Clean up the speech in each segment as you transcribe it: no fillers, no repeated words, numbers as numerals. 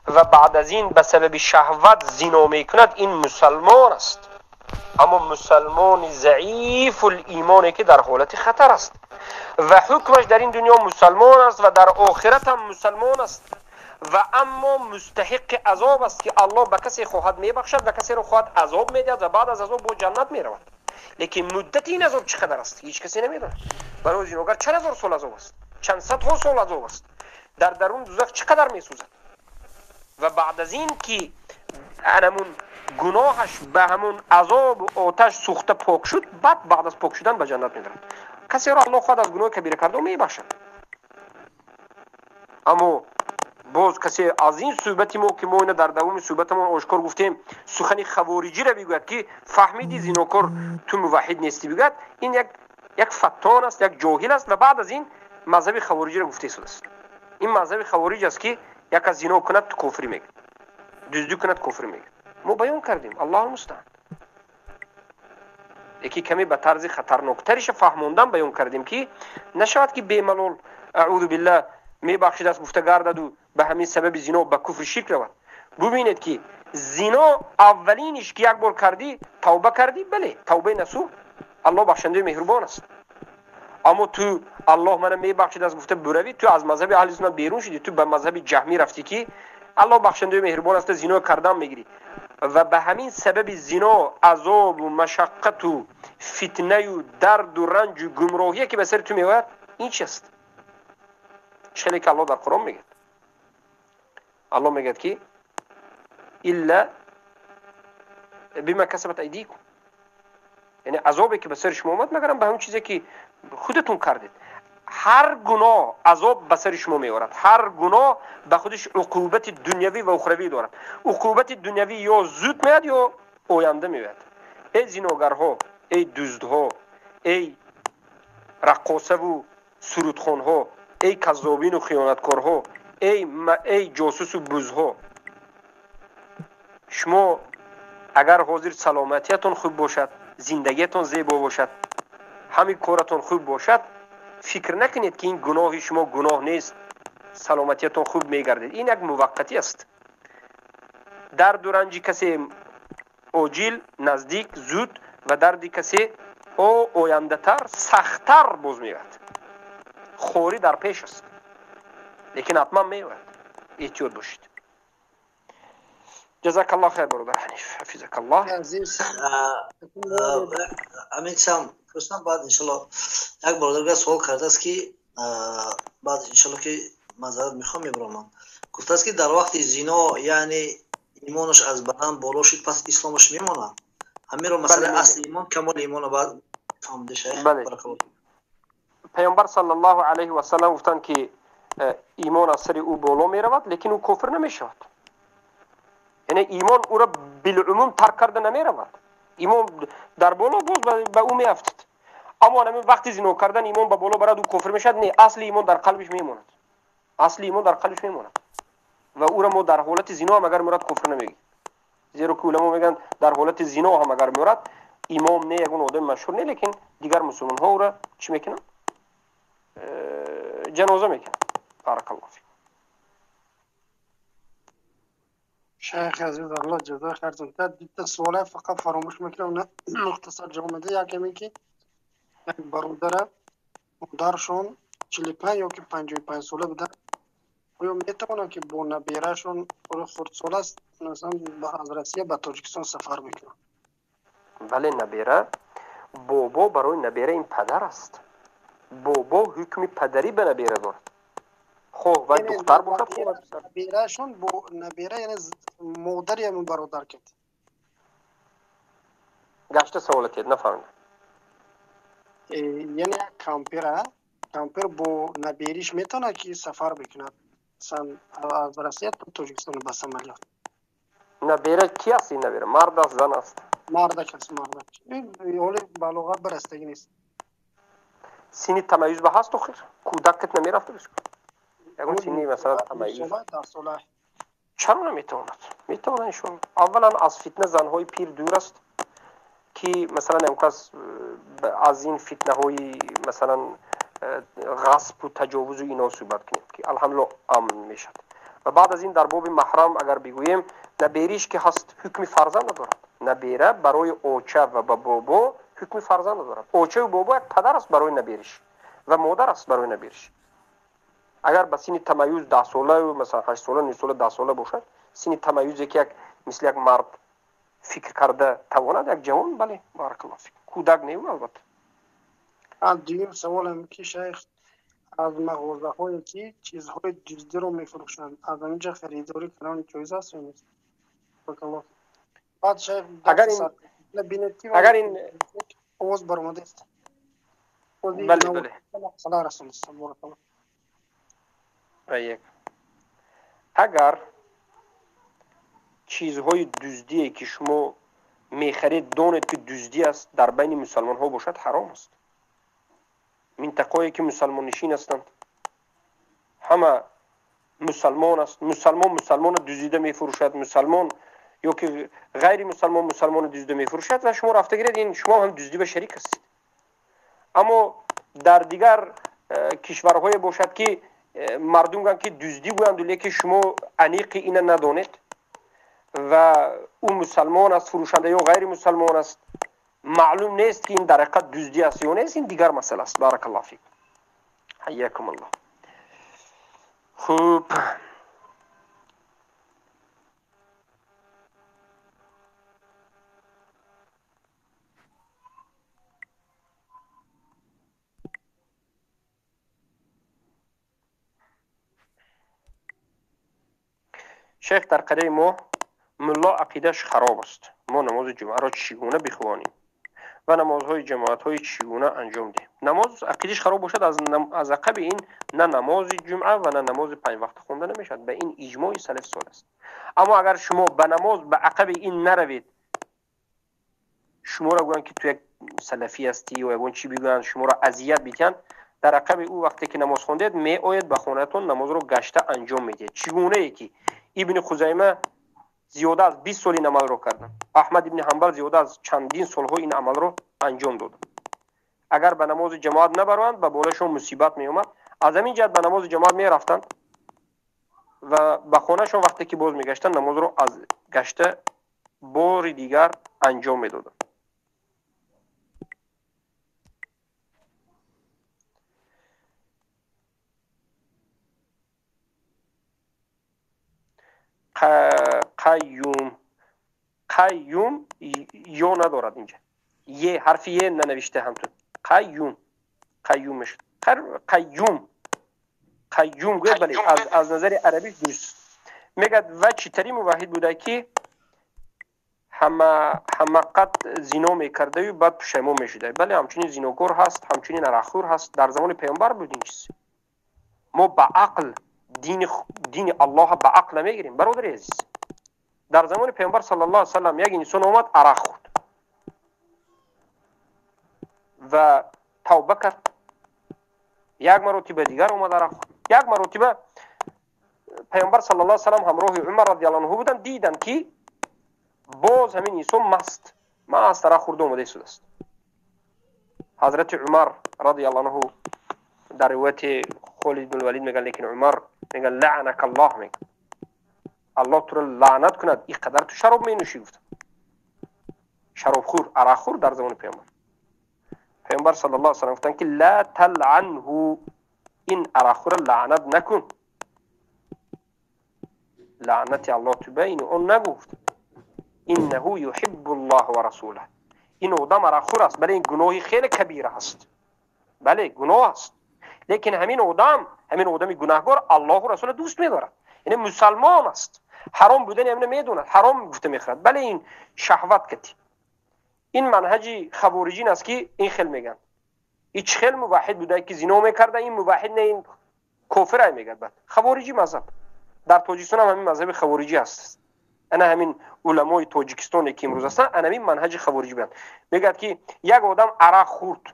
ва баъд аз ин ба сабаби шаҳват зино мекунад, ин мусалмон аст, аммо мусалмони заифул имоне ки дар ҳолати хатар аст ва ҳукмаш дар ин дунё мусалмон аст ва дар охират ҳам мусалмон аст, ва аммо мустаҳиқи азоб аст ки Аллоҳ ба касе хоҳад мебахшад ва касеро хоҳад азоб медиҳад ва баъд аз азоб бо ҷаннат меравад. Лекин муддати ин азоб чӣ қадар аст, ҳеҷ касе намедонад. Барои зиногар чанд ҳазор сол азоб аст, чанд садҳо сол азоб аст, дар дарун дузах чӣ қадар месӯзад. Ва баъд аз ин ки анамун гуноҳаш ба ҳамун азобу оташ сӯхта пок шуд, баъд аз пок шудан ба ҷаннат медарад. Касеро Аллоҳ хоҳад аз гуноҳи кабира карда мебахшад. Аммо боз касе аз ин суҳбати мо, ки мо ина дар давоми суҳбатамон ошкор гуфтем, сухани хавориҷиро бигӯяд ки фаҳмиди зинокор ту муваҳҳид нестӣ бигӯяд, ин як фаттон аст, як ҷоҳил аст ва баъд аз ин мазҳаби хавориҷиро гуфта истодааст. Ин мазҳаби хавориҷ аст ки як аз зино кунад ту кофирӣ мегӯяд, дуздӣ кунад кофирӣ мегӯяд. Мо баён кардем, Аллоҳу мустаъан. Лекин каме ба тарзи хатарноктариша фаҳмондан баён кардем ки нашавад ки бемалол аъузу биллаҳ мебахшид аст гуфта гардаду ба ҳамин сабаби зино ба куфри ширк равад. Бубинед ки зино аввалиниш ки як бор кардӣ, тавба кардӣ, бале, тавбаи насӯҳ, Аллоҳ бахшандаи меҳрубон аст. Аммо ту Аллоҳ мана мебахшид аст гуфта буравӣ, ту аз мазҳаби аҳли суннат берун шудӣ, ту ба мазҳаби ҷаҳмӣ рафтӣ ки Аллоҳ бахшандаи меҳрубон аст, зино кардан мегирӣ ва ба ҳамин сабаби зино азобу машаққату фитнаю дарду ранҷу гумроҳие ки ба сари ту меояд, ин чи аст? Хеле ки Аллоҳ дар Қуръон мегӯяд. Аллоҳ мегӯяд ки илла бима касабат айдикум, яъне азобе ки ба сари шумо омад, магарам ба ҳамон чизе ки худатон кардед. Ҳар гуноҳ азоб ба сари шумо меорад, ҳар гуноҳ ба худиш уқубати дунявӣ ва ухравӣ дорад. Уқубати дунявӣ ё зуд меояд, ё оянда меояд. Эй зиногарҳо, эй дуздҳо, эй раққосаву сурудхонҳо, эй каззобину хиёнаткорҳо, эй ҷосусу бузҳо, шумо агар ҳозир саломатиятон хуб бошад, зиндагиятон зебо бошад, ҳамин коратон хуб бошад, фикр накунед ки ин гуноҳи шумо гуноҳ нест, саломатиятон хуб мегардед. Ин як муваққатӣ аст. Дарду ранҷи касе оҷил, наздик, зуд ва дарди касе ояндатар, сахттар боз меояд. Хорӣ дар пеш аст, лекин ҳатман меояд. Эҳтиёт бошед. Ҷазакаллоҳ хайр, бародар Ҳаниф, ҳафизакаллоҳ. Амин, пурсам баъд иншаллоҳ як бародарга суол кардааст ки баъд иншаллоҳ ки маъзарат мехоҳам мебаромам. Гуфтааст ки дар вақти зино, яъне имонаш аз бадан боло шуд, пас исломаш мемонад. Ҳаминро масъалаи асли имон, камоли имонро баъд фаҳмида, шайх. Баракаллоҳ. Паёмбар саллаллоҳу алайҳи васаллам гуфтанд ки имон аз сари ӯ боло меравад, лекин ӯ кофир намешавад. Яъне имон ӯро билумум тарк карда намеравад. Имон дар боло боз ба ӯ меафтад. Аммо ҳамин вақти зино кардан имон ба боло барад, ӯ кофир мешавад. Не, асли имон дар қалбиш мемонад. Асли имон дар қалбиш мемонад. Ва ӯро мо дар ҳолати зино ҳам агар мурад кофир намегӯем. Зеро ки уламо мегӯянд дар ҳолати зино ҳам агар мурад, имом не, ягон одами машҳур не, лекин дигар мусулмонҳо ӯро чӣ мекунанд? Ҷаноза мекунанд. Баракаллоҳ фик. Шайх азиз, Аллоҳ ҷазои хайртон диҳад. Дутта суоле фақат фаромӯш мекунам, мухтасар ҷавоб медиҳад. Якем ин ки як бародара модаршон 45 ё ки 55 сола буда, оё метавонанд ки бо наберашон хурдсол аст, масалан аз Россия ба Тоҷикистон сафар мекунанд? Бале, набера бобо барои набера ин падар аст. Бобо ҳукми падарӣ ба набера дорад. Хоҳ вай духтар бошад, хоҳ вай писар. Наберашон бо набера, яъне модари ҳамин бародар кард. Гашта саволатед, нафаҳмидам. Яъне як кампер бо набериш метавонад ки сафар бикунад, масалан аз Россия то Тоҷикистон ба самолёт? Набера ки аст ин набера? Мард аст, зан аст? Мардак аст, мардак. Ҳоле балоғат барастагӣ нест. Синни тамаюз ба ҳаст охир? Кӯдакат намерафта бишкун? Ягон синни масалан тамаюз? 10 сола. Чаро наметавонад? Метавонад, иншоалло. Аввалан аз фитна занҳои пир дур аст ки масалан ягон кас аз ин фитнаҳои масалан ғасбу таҷовузу ино суҳбат кунем ки алҳамдулилло амн мешавад. Ва баъд аз ин дар боби маҳрам агар бигӯем, набериш ки ҳаст ҳукми фарзанд дорад. Набера барои оча ва ба бобо ҳукми фарзанд дорад. Очаю бобо як падар аст барои набериш ва модар аст барои набериш. Агар ба синни тамаюз 10 сола, масалан 8 сола, 9 сола, 10 сола бошад, синни тамаюзе ки як мисли як мард фикр карда тавонад, як ҷавон, бале, баракаллоҳ фик, кӯдак не, албатта. Дуюм саволам ки, шайх, аз мағозаҳое ки чизҳои дуздиро мефурӯшанд, аз ҳаминҷа харидорӣ кардан ҷоиз аст ё нест? Баъд, шайх, агар ин бинед ки агар ин овоз баромадааст. Бале, бале. Расул. Як агар чизҳои дуздие ки шумо мехаред, донед ки дуздӣ аст, дар байни мусалмонҳо бошад, ҳаром аст. Минтақое ки мусалмоннишин ҳастанд, ҳама мусалмон аст, мусалмон мусалмонро дуздида мефурӯшад, мусалмон ё ки ғайри мусалмон мусалмонро дуздида мефурӯшад ва шумо рафта гиред, ин шумо ҳам дуздӣ ба шарик ҳастед. Аммо дар дигар кишварҳое бошад ки мардум гӯянд ки дуздӣ гӯянду, лекин шумо аниқи ина надонед ва ӯ мусалмон аст фурӯшанда ё ғайри мусалмон аст, маълум нест ки ин дар ҳақиқат дуздӣ аст ё нест, ин дигар масъала аст. Баракаллоҳ фик, ҳайякум аллоҳ. Хуб, шейх, дар қарияи мо мулло ақидааш хароб аст. Мо намози ҷумъаро чӣ гуна бихонем ва намозҳои ҷамоатҳои чӣ гуна анҷом диҳем? Намоз ақидаш хароб бошад, аз ақаби ин на намози ҷумъа ва на намози панҷвақта хонда намешавад. Ба ин иҷмои салаф сол аст. Аммо агар шумо ба намоз ба ақаби ин наравед, шуморо гӯянд ки ту як салафӣ ҳастӣ ё ягон чӣ бигӯянд, шуморо азият бидиҳанд, дар ақаби ӯ вақте ки намоз хондед, меоед ба хонаатон, намозро гашта анҷом медиҳед. Чӣ гунае ки Ибни Хузайма зиёда аз 20 сол ин амалро карданд, Аҳмад ибни Ҳанбал зиёда аз чандин солҳо ин амалро анҷом доданд. Агар ба намози ҷамоат набароянд, ба болашон мусибат меомад. Аз ҳамин ҷиҳат ба намози ҷамоат мерафтанд ва ба хонашон вақте ки боз мегаштанд, намозро аз гашта бори дигар анҷом медоданд. Қайюм, қайюм, ё надорад инҷа, е, ҳарфи е нанавишта, ҳамтун қайюм, қайюм мешуд. Қайюм, қайюм гӯяд, бале, аз назари арабӣ дуруст мегӯяд. Ва читари муваҳид буда ки ҳамақат зино мекардаю баъд пушаймон мешуда? Бале, ҳамчунин зинокор ҳаст, ҳамчунин арақхӯр ҳаст. Дар замони паёмбар буд ин чиз. Мо ба ақл дини Аллоҳа ба ақл намегирем, бародари азиз. Дар замони паёмбар саллаллоҳу алайҳи васаллам як инсон омад, арақ хӯрд ва тавба кард. Як маротиба дигар омад, арақ хӯрд. Як маротиба паёмбар саллаллоҳу алайҳи васаллам ҳамроҳи Умар радиаллоҳу анҳу буданд, диданд ки боз ҳамин инсон маст арақ хӯрда омада истодааст. Ҳазрати Умар радиаллоҳу анҳу, дар ривояти Холид ибн Валид мегӯянд, лекин Умар мегӯяд: «Лаънака Аллоҳ», мегӯяд, «Аллоҳ туро лаънат кунад, ин қадар ту шароб менӯшӣ», гуфтанд. Шаробхӯр, арақхӯр дар замони паёмбар. Паёмбар саллаллоҳу алайҳи васаллам гуфтанд ки ла талъанҳу, ин арақхӯра лаънат накун, лаънати Аллоҳ ту ба ин он нагуфт. Иннаҳу юҳиббу Аллоҳ ва расулаҳ. Ин одам арақхӯр аст, бале, ин гуноҳи хеле кабира аст, бале, гуноҳ аст, лекин ҳамин одам, ҳамин одами гунаҳгор Аллоҳу расула дӯст медорад, яъне мусалмон аст, ҳаром будани ҳамина медонад, ҳаром гуфта мехӯрад. Бале, ин шаҳват кати ин манҳаҷи хавориҷин аст ки ин хел мегӯянд: ин чӣ хел муваҳид буда ки зино мекарда, ин муваҳид не, ин кофирай, мегӯяд. Бад хавориҷӣ мазҳаб дар Тоҷикистон ҳам ҳамин мазҳаби хавориҷӣ аст. Ана ҳамин уламои Тоҷикистоне ки имрӯз ҳастанд, ана ҳамин манҳаҷи хавориҷӣ буданд. Мегӯяд ки як одам арақ хӯрд,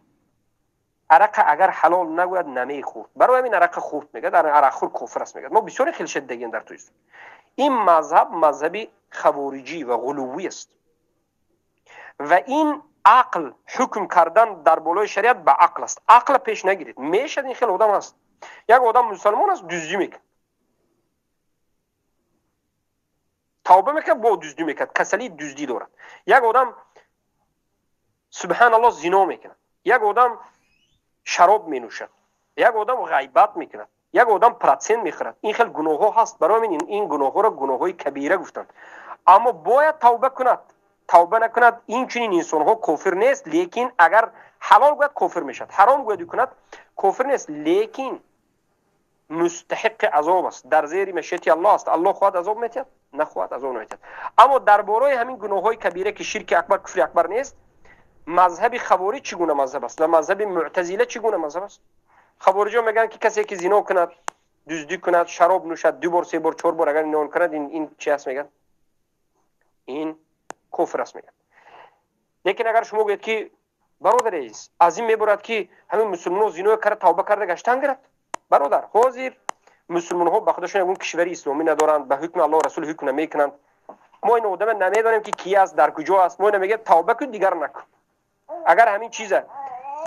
арақа агар ҳалол нагӯяд, намехӯрд, барои ҳамин арақа хӯрд, мегӯяд, арақхӯр кофир аст, мегӯяд. Мо бисёре хел шадидагием дар Тоҷикистон. Ин мазҳаб мазҳаби хавориҷӣ ва ғулуввӣ аст ва ин ақл ҳукм кардан дар болои шариат ба ақл аст. Ақла пеш нагиред. Мешад, ин хел одам аст. Як одам мусалмон аст, дуздӣ мекунад. Тавба мекунад, бо дуздӣ мекунад, касалии дуздӣ дорад. Як одам, субҳаналлоҳ, зино мекунад, як одам шароб менӯшад, як одам ғайбат мекунад, як одам процент мехӯрад. Ин хел гуноҳҳо ҳаст. Барои ҳамин ин гуноҳҳоро гуноҳҳои кабира гуфтанд. Аммо бояд тавба кунад. Тавба накунад, ин чунин инсонҳо кофир нест, лекин агар ҳалол гӯяд, кофир мешавад, ҳаром гӯяд кунад, кофир нест, лекин мустаҳиқи азоб аст, дар зери машиати Аллоҳ аст. Аллоҳ хоҳад, азоб метиҳад, нахоҳад, азоб наметиҳад. Аммо дар бораи ҳамин гуноҳҳои кабира, ки ширки акбар, куфри акбар нест, мазҳаби хавориҷ чӣ гуна мазҳаб аст ва мазҳаби муътазила чӣ гуна мазҳаб аст? Хавориҷо мегӯянд, ки касе ки зино кунад, дуздӣ кунад, шароб нӯшад, ду бор, се бор, чор бор агар ино кунад, ин чи аст мегӯянд? Ин кофир аст мегӯянд. Лекин агар шумо гӯед, ки бародари азиз, аз ин мебурад, ки ҳамин мусулмонҳо зино карда, тавба карда гаштан гирад, бародар, ҳозир мусулмонҳо ба худашон ягон кишвари исломӣ надоранд, ба ҳукми Аллоҳ, Расул ҳукм намекунанд. Мо ин одама намедонем, ки ки аст, дар куҷо аст. Мо ина мегӯем: тавба кун, дигар накун. Агар ҳамин чиза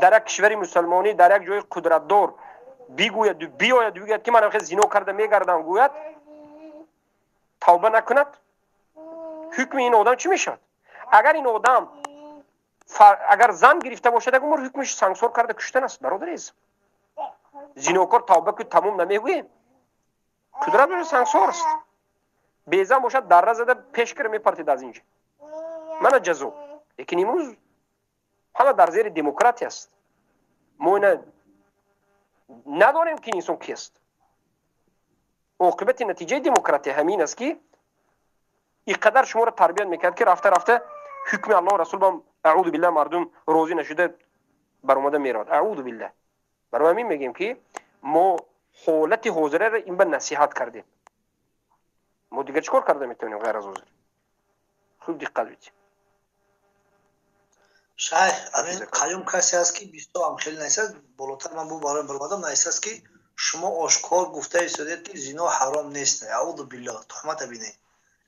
дар як кишвари мусулмонӣ, дар як ҷои қудратдор бигӯяду биёяду бигӯяд, ки ман хел зино карда мегардам гӯяд, тавба накунад, ҳукми ин одам чӣ мешавад? Агар ин одам агар зан гирифта бошад, як умр ҳукмиш сангсор карда куштан аст. Бародари азиз, зинокор тавба кун, тамом намегӯем, қудрат дорад, сангсор аст. Безан бошад, дарра зада пеш кара мепартид аз инҷа, мана ҷазо. Лекин имрӯз ҳама дар зери демократия аст. Мо ина надорем, ки инсон ки аст. Оқибати натиҷаи демократия ҳамин аст, ки ин қадар шуморо тарбият мекунад, ки рафта рафта ҳукми Аллоҳ, Расул бам, аъузу биллаҳ, мардум розӣ нашуда баромада меравад, аъузу биллаҳ. Барои ҳамин мегӯем, ки мо ҳолати ҳозираро ин ба насиҳат кардем. Мо дигар чӣ кор карда метавонем ғайр аз ҳозир? Хуб диққат бидиҳем. Шайх, амин Қаюм касе аст, ки бисто ам хеле наисаст болотар. Ман бу барои баромадам, наисаст, ки шумо ошкор гуфта истодед, ки зино ҳаром нест. Аъузу биллоҳ, туҳмата бинед.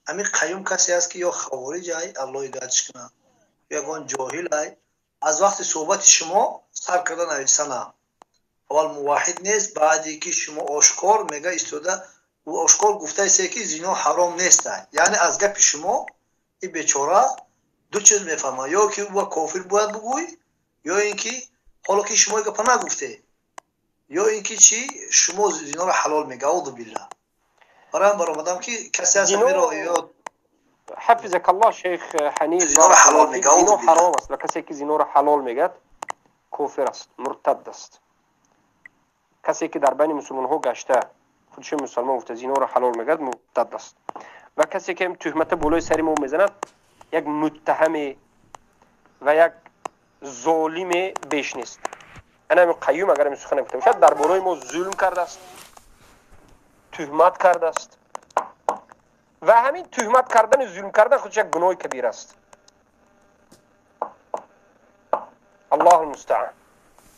Ҳамин Қаюм касе аст, ки ё хавориҷ ай, Аллоҳ ҳидоятш кунад, ё ягон ҷоҳил ай. Аз вақти суҳбати шумо сар карда нависана, аввал муваҳид нест, баъде ки шумо ошкор мега истода, ӯ ошкор гуфта истед, ки зино ҳаром нест. Яъне аз гапи шумо и бечора ду чиз мефаҳмад: ё ки ӯ кофир бояд бугӯй, ё ин ки ҳоло ки шумо гапа нагуфте, ё ин ки чӣ, шумо зиноро ҳалол мега. Аъузу биллаҳ. Бароям баромадам, ки касе аст амиро ё ҳафизак Аллоҳ, шейх Ҳаниф. Зиноро ҳалол мега. Зино ҳаром аст ва касе ки зиноро ҳалол мегӯяд, кофир аст, муртад аст. Касе ки дар байни мусулмонҳо гашта, худшо мусулмон гуфта, зиноро ҳалол мегӯяд, муртад аст. Ва касе ки туҳмата болои сари мо мезанад, як муттаҳаме ва як золиме беш нест. Ана ҳамин Қаюм агар ҳамин сухана гуфта бошад, дар бораи мо зулм кардааст, туҳмат кардааст. Ва ҳамин туҳмат кардану зулм кардан худш як гуноҳи кабир аст. Аллоҳу мустаан,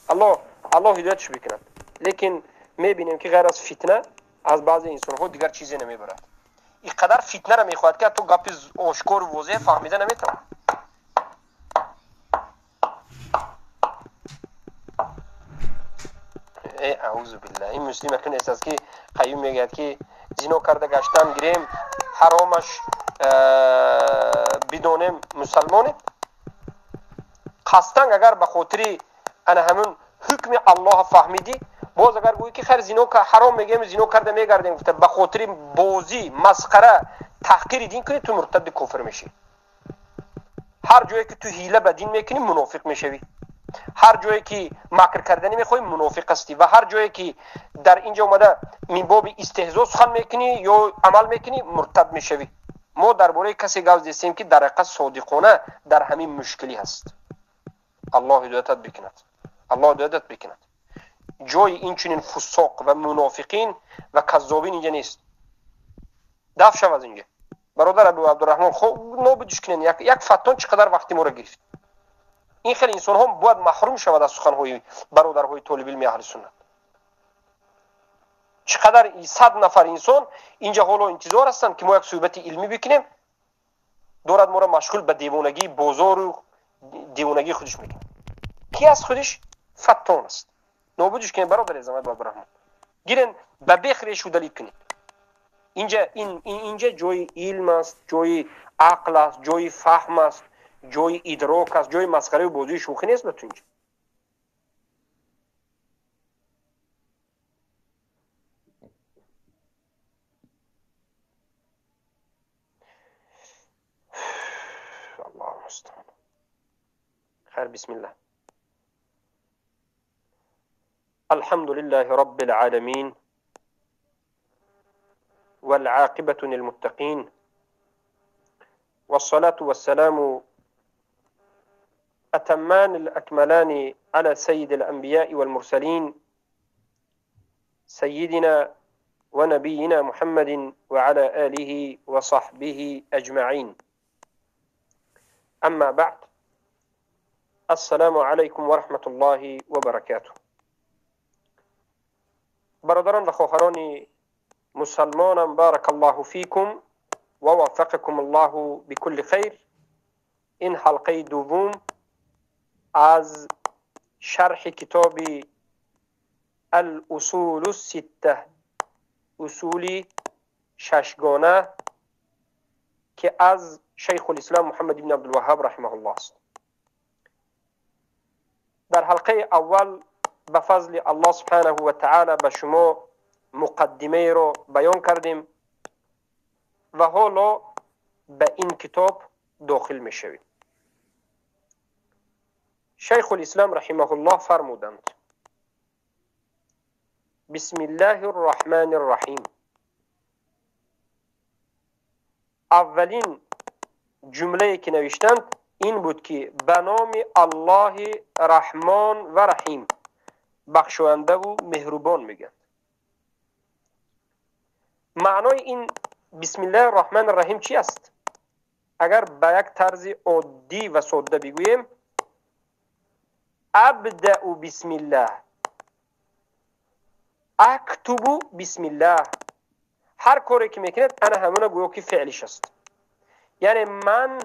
Аллоҳ ҳидоятш бикунад. Лекин мебинем, ки ғайр аз фитна аз баъзе инсонҳо дигар чизе намебарад. Ин қадар фитнаро мехоҳад, ки ҳатто гапи ошкору возеҳ фаҳмида наметавонад. Аъузу биллаҳ. Ин муслим акун эҳсос, ки Қаюм мегӯяд, ки зино карда гаштан гирем, ҳаромаш бидонем, мусалмонем. Қасдан агар ба хотири ана ҳамун ҳукми Аллоҳа фаҳмидӣ, боз агар гӯӣ, ки хайр, зино ҳаром мегӯем, зино карда мегардем гуфта, ба хотири бозӣ, масхара, таҳқири дин кунӣ, ту муртади кофир мешӣ. Ҳар ҷое ки ту ҳила ба дин мекунӣ, мунофиқ мешавӣ. Ҳар ҷое ки макр карданӣ мехоҳӣ, мунофиқ ҳастӣ. Ва ҳар ҷое ки дар инҷо омада мин боби истеҳзо сухан мекунӣ ё амал мекунӣ, муртад мешавӣ. Мо дар бораи касе гап зестем, ки дар ҳақиқат содиқона дар ҳамин мушкилӣ ҳаст. Аллоҳ ҳидоятат бикунад, Аллоҳ ҳидоятат бикунад. Ҷои ин чунин фусоқ ва мунофиқин ва каззобин инҷа нест. Даф шав аз инҷа, бародар Абу Абдураҳмон. Хоб, нобудиш кунен. Як фаттон чӣ қадар вақти моро гирифт. Ин хеле инсонҳо бояд маҳрум шавад аз суханҳои бародарҳои толибилми аҳли суннат. Чӣ қадар 100 нафар инсон инҷа ҳоло интизор ҳастанд, ки мо як суҳбати илмӣ бикунем. Дорад моро машғул ба девонагии бозору девонагии худиш мекунад. Ки аст худиш? Фаттон аст. Нобудиш кунед, бародари азам Абу Абдураҳмон. Гирен, ба бех решу далид кунед. Инҷа инҷа ҷои илм аст, ҷои ақл аст, ҷои фаҳм аст, ҷои идрок аст, ҷои масхараву бозии шӯхӣ нест ба ту инҷа. Аллоҳу мустаъан. Хайр, бисмиллаҳ. الحمد لله رب العالمين والعاقبة للمتقين والصلاة والسلام أتمان الأكملان على سيد الأنبياء والمرسلين سيدنا ونبينا محمد وعلى آله وصحبه أجمعين. أما بعد، السلام عليكم ورحمة الله وبركاته. برادران و خواهران مسلمانم، بارك الله فيكم ووفقكم الله بكل خير. این حلقه دوم از شرح کتاب الاصول السته، اصول ششگانه که از شیخ الاسلام محمد بن عبدالوهاب رحمه الله است. در حلقه اول به فضل الله سبحانه و تعالی به شما مقدمه رو بیان کردیم و حالا به این کتاب داخل میشویم. شیخ الاسلام رحمه الله فرمودند: بسم الله الرحمن الرحیم. اولین جمله که نوشتند این بود که به نام الله رحمان و رحیم، بخشوانده و مهربان میگن. معنای این بسم الله الرحمن الرحیم چی است؟ اگر به یک طرز عادی و ساده بگوییم، ابدأ بسم الله، اکتب بسم الله. هر کاری که میکنید انا همون گویا که فعلش است. یعنی من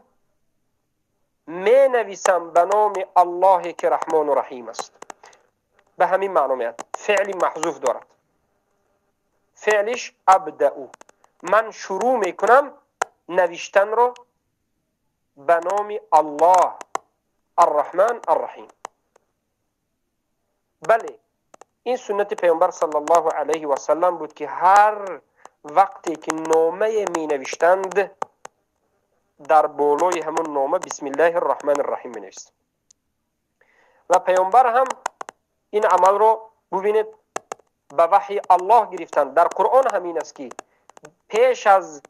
می نویسم به نام الله که رحمان و رحیم است. به همین معنا میاد. فعلی محذوف دارد. فعلش ابدأ، من شروع میکنم نوشتن رو به نام الله الرحمن الرحیم. بله، این سنت پیامبر صلی الله علیه و سلم بود که هر وقتی که نامه می نوشتند در بالای همون نامه بسم الله الرحمن الرحیم می نوشت. و پیامبر هم این عمل رو ببینید به وحی الله گرفتند. در قرآن همین است که پیش از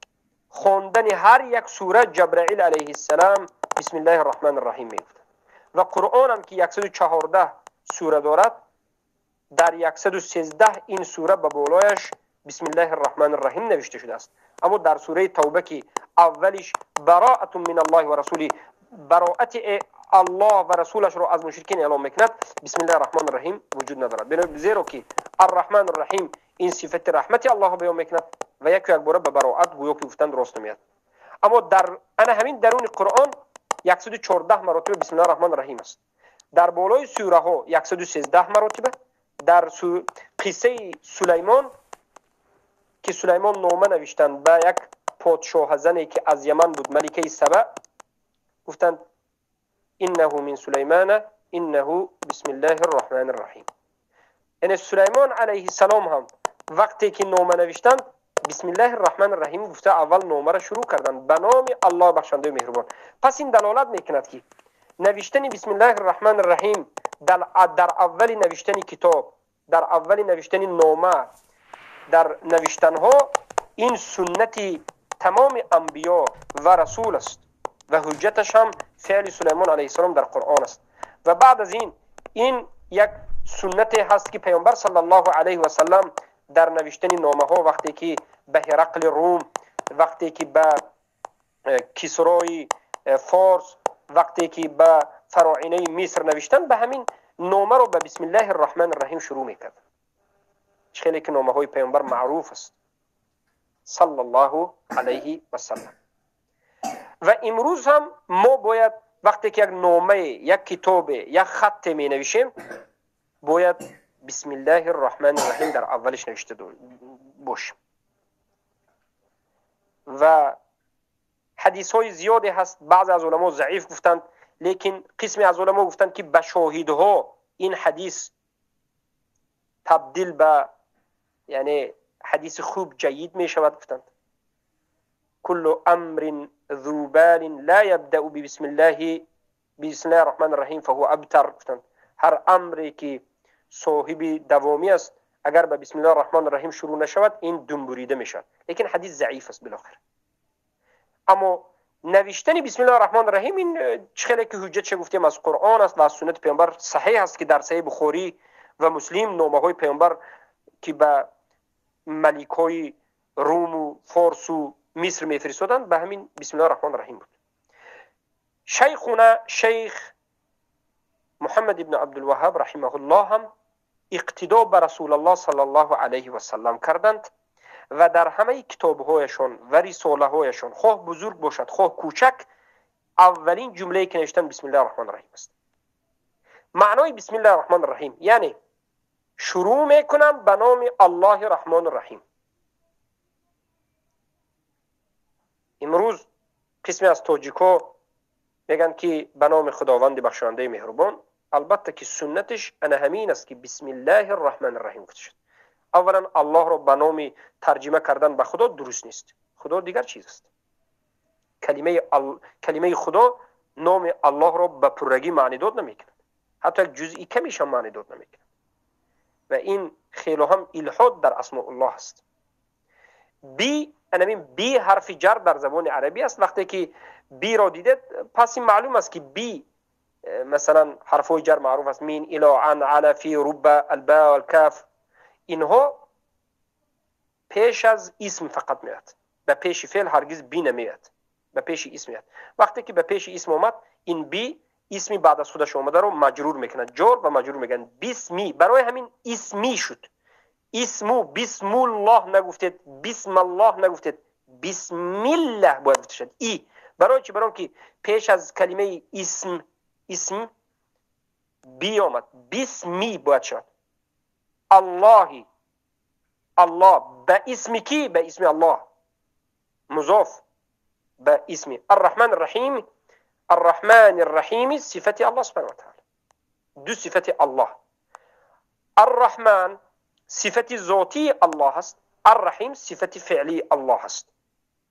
خواندن هر یک سوره جبرائیل علیه السلام بسم الله الرحمن الرحیم می گفت. و قرآن هم که 114 سوره دارد، در 113 این سوره به بالایش بسم الله الرحمن الرحیم نوشته شده است. اما در سوره توبه که اولش براءت من الله و رسوله، براءت الله و رسولش رو از مشرکین اعلام میکند، بسم الله الرحمن الرحیم وجود ندارد. زیرا که الرحمن الرحیم این صفت رحمت الله بیان میکند و یک یک باره به براءت گویا که گفتن درست نمیاد. اما در انا همین درون قرآن 114 مرتبه بسم الله الرحمن الرحیم است. در بالای سوره ها 113 مرتبه، در قصه سلیمان که سلیمان نامه نوشتند به یک پادشاه زنی که از یمن بود، ملکه سبع، گفتند انه من سلیمان انه بسم الله الرحمن الرحیم. یعنی سلیمان علیه السلام هم وقتی که نامه نوشتند بسم الله الرحمن الرحیم گفته اول نامه را شروع کردند به نام الله بخشنده مهربان. پس این دلالت میکند که نوشتن بسم الله الرحمن الرحیم در اول نوشتن کتاب، در اول نوشتن نامه، در نوشتنها این سنت تمام انبیا و رسول است و حجتش هم فعل سلیمان علیه السلام در قرآن است. و بعد از این یک سنت هست که پیامبر صلی الله علیه و سلم در نوشتن نامه ها وقتی که به هرقل روم، وقتی که به کسرای فارس، وقتی که به فراعنه مصر نوشتن، به همین نامه رو به بسم الله الرحمن الرحیم شروع میکرد. خیلی که نامه های پیامبر معروف است صلی الله علیه و سلم. و امروز هم ما باید وقتی که یک نامه، یک کتاب، یک خط می نویسیم، باید بسم الله الرحمن الرحیم در اولش نوشته باشیم. و حدیث های زیادی هست. بعض از علما ضعیف گفتند، لیکن قسمی از علما گفتند که به شاهدها این حدیث تبدیل به یعنی حدیث خوب جید می شود. گفتند کل امر ذو بال لا یبدأ بسم الله بسم الله الرحمن الرحیم فهو ابتر. گفتند هر امری که صاحب دوامی است اگر به بسم الله الرحمن الرحیم شروع نشود این دنبوریده می شود. لیکن حدیث ضعیف است بالاخره. اما نوشتن بسم الله الرحمن الرحیم این چخیلی که حجت چه گفتیم از قرآن است و از سنت پیامبر صحیح است که در صحیح بخاری و مسلم نامه های پیامبر که به ملک های روم و فارس و مصر میفرستادند به همین بسم الله الرحمن الرحیم بود. شیخنا شیخ محمد ابن عبدالوهاب رحمه الله هم اقتدا به رسول الله صلی الله علیه و سلم کردند و در همه کتابهایشان و رساله هایشان خواه بزرگ باشد خواه کوچک اولین جمله که نوشتن بسم الله الرحمن الرحیم است. معنای بسم الله الرحمن الرحیم یعنی شروع میکنم به نام الله الرحمن الرحیم. امروز قسمی از تاجیکا میگن که به نام خداوند بخشنده مهربان. البته که سنتش انا همین است که بسم الله الرحمن الرحیم گفته شد. اولا الله را به نام ترجمه کردن به خدا درست نیست. خدا دیگر چیز است. کلمه خدا نام الله را به پرگی معنی داد نمیکند، حتی یک جزئی کمیش هم معنی داد نمیکند و این خیلی هم الحاد در اسماء الله است. بی انمین بی حرف جر در زبان عربی است. وقتی که بی را دیدید پس این معلوم است که بی مثلا حرفای جر معروف است، مین، الی، عن، علی، فی، رب، الباء، الکاف، اینها پیش از اسم فقط میاد، به پیش فعل هرگز بی نمیاد، به پیش اسم میاد. وقتی که به پیش اسم اومد این بی اسمی بعد از خودش اومده رو مجرور میکنه، جر و مجرور میگن بسمی. برای همین اسمی شد. اسمو بسم الله نگفتید، بسم الله نگفتید، بسم الله باید گفته شد. ای برای چی؟ برای که پیش از کلمه اسم اسم بی آمد، بسمی باید شد. اللهی الله به اسم کی؟ به اسم الله مضاف به اسم الرحمن الرحیم. الرحمن الرحیم صفت الله سبحانه و تعالی، دو صفت الله. الرحمن صفت ذاتی الله است، الرحیم صفت فعلی الله است.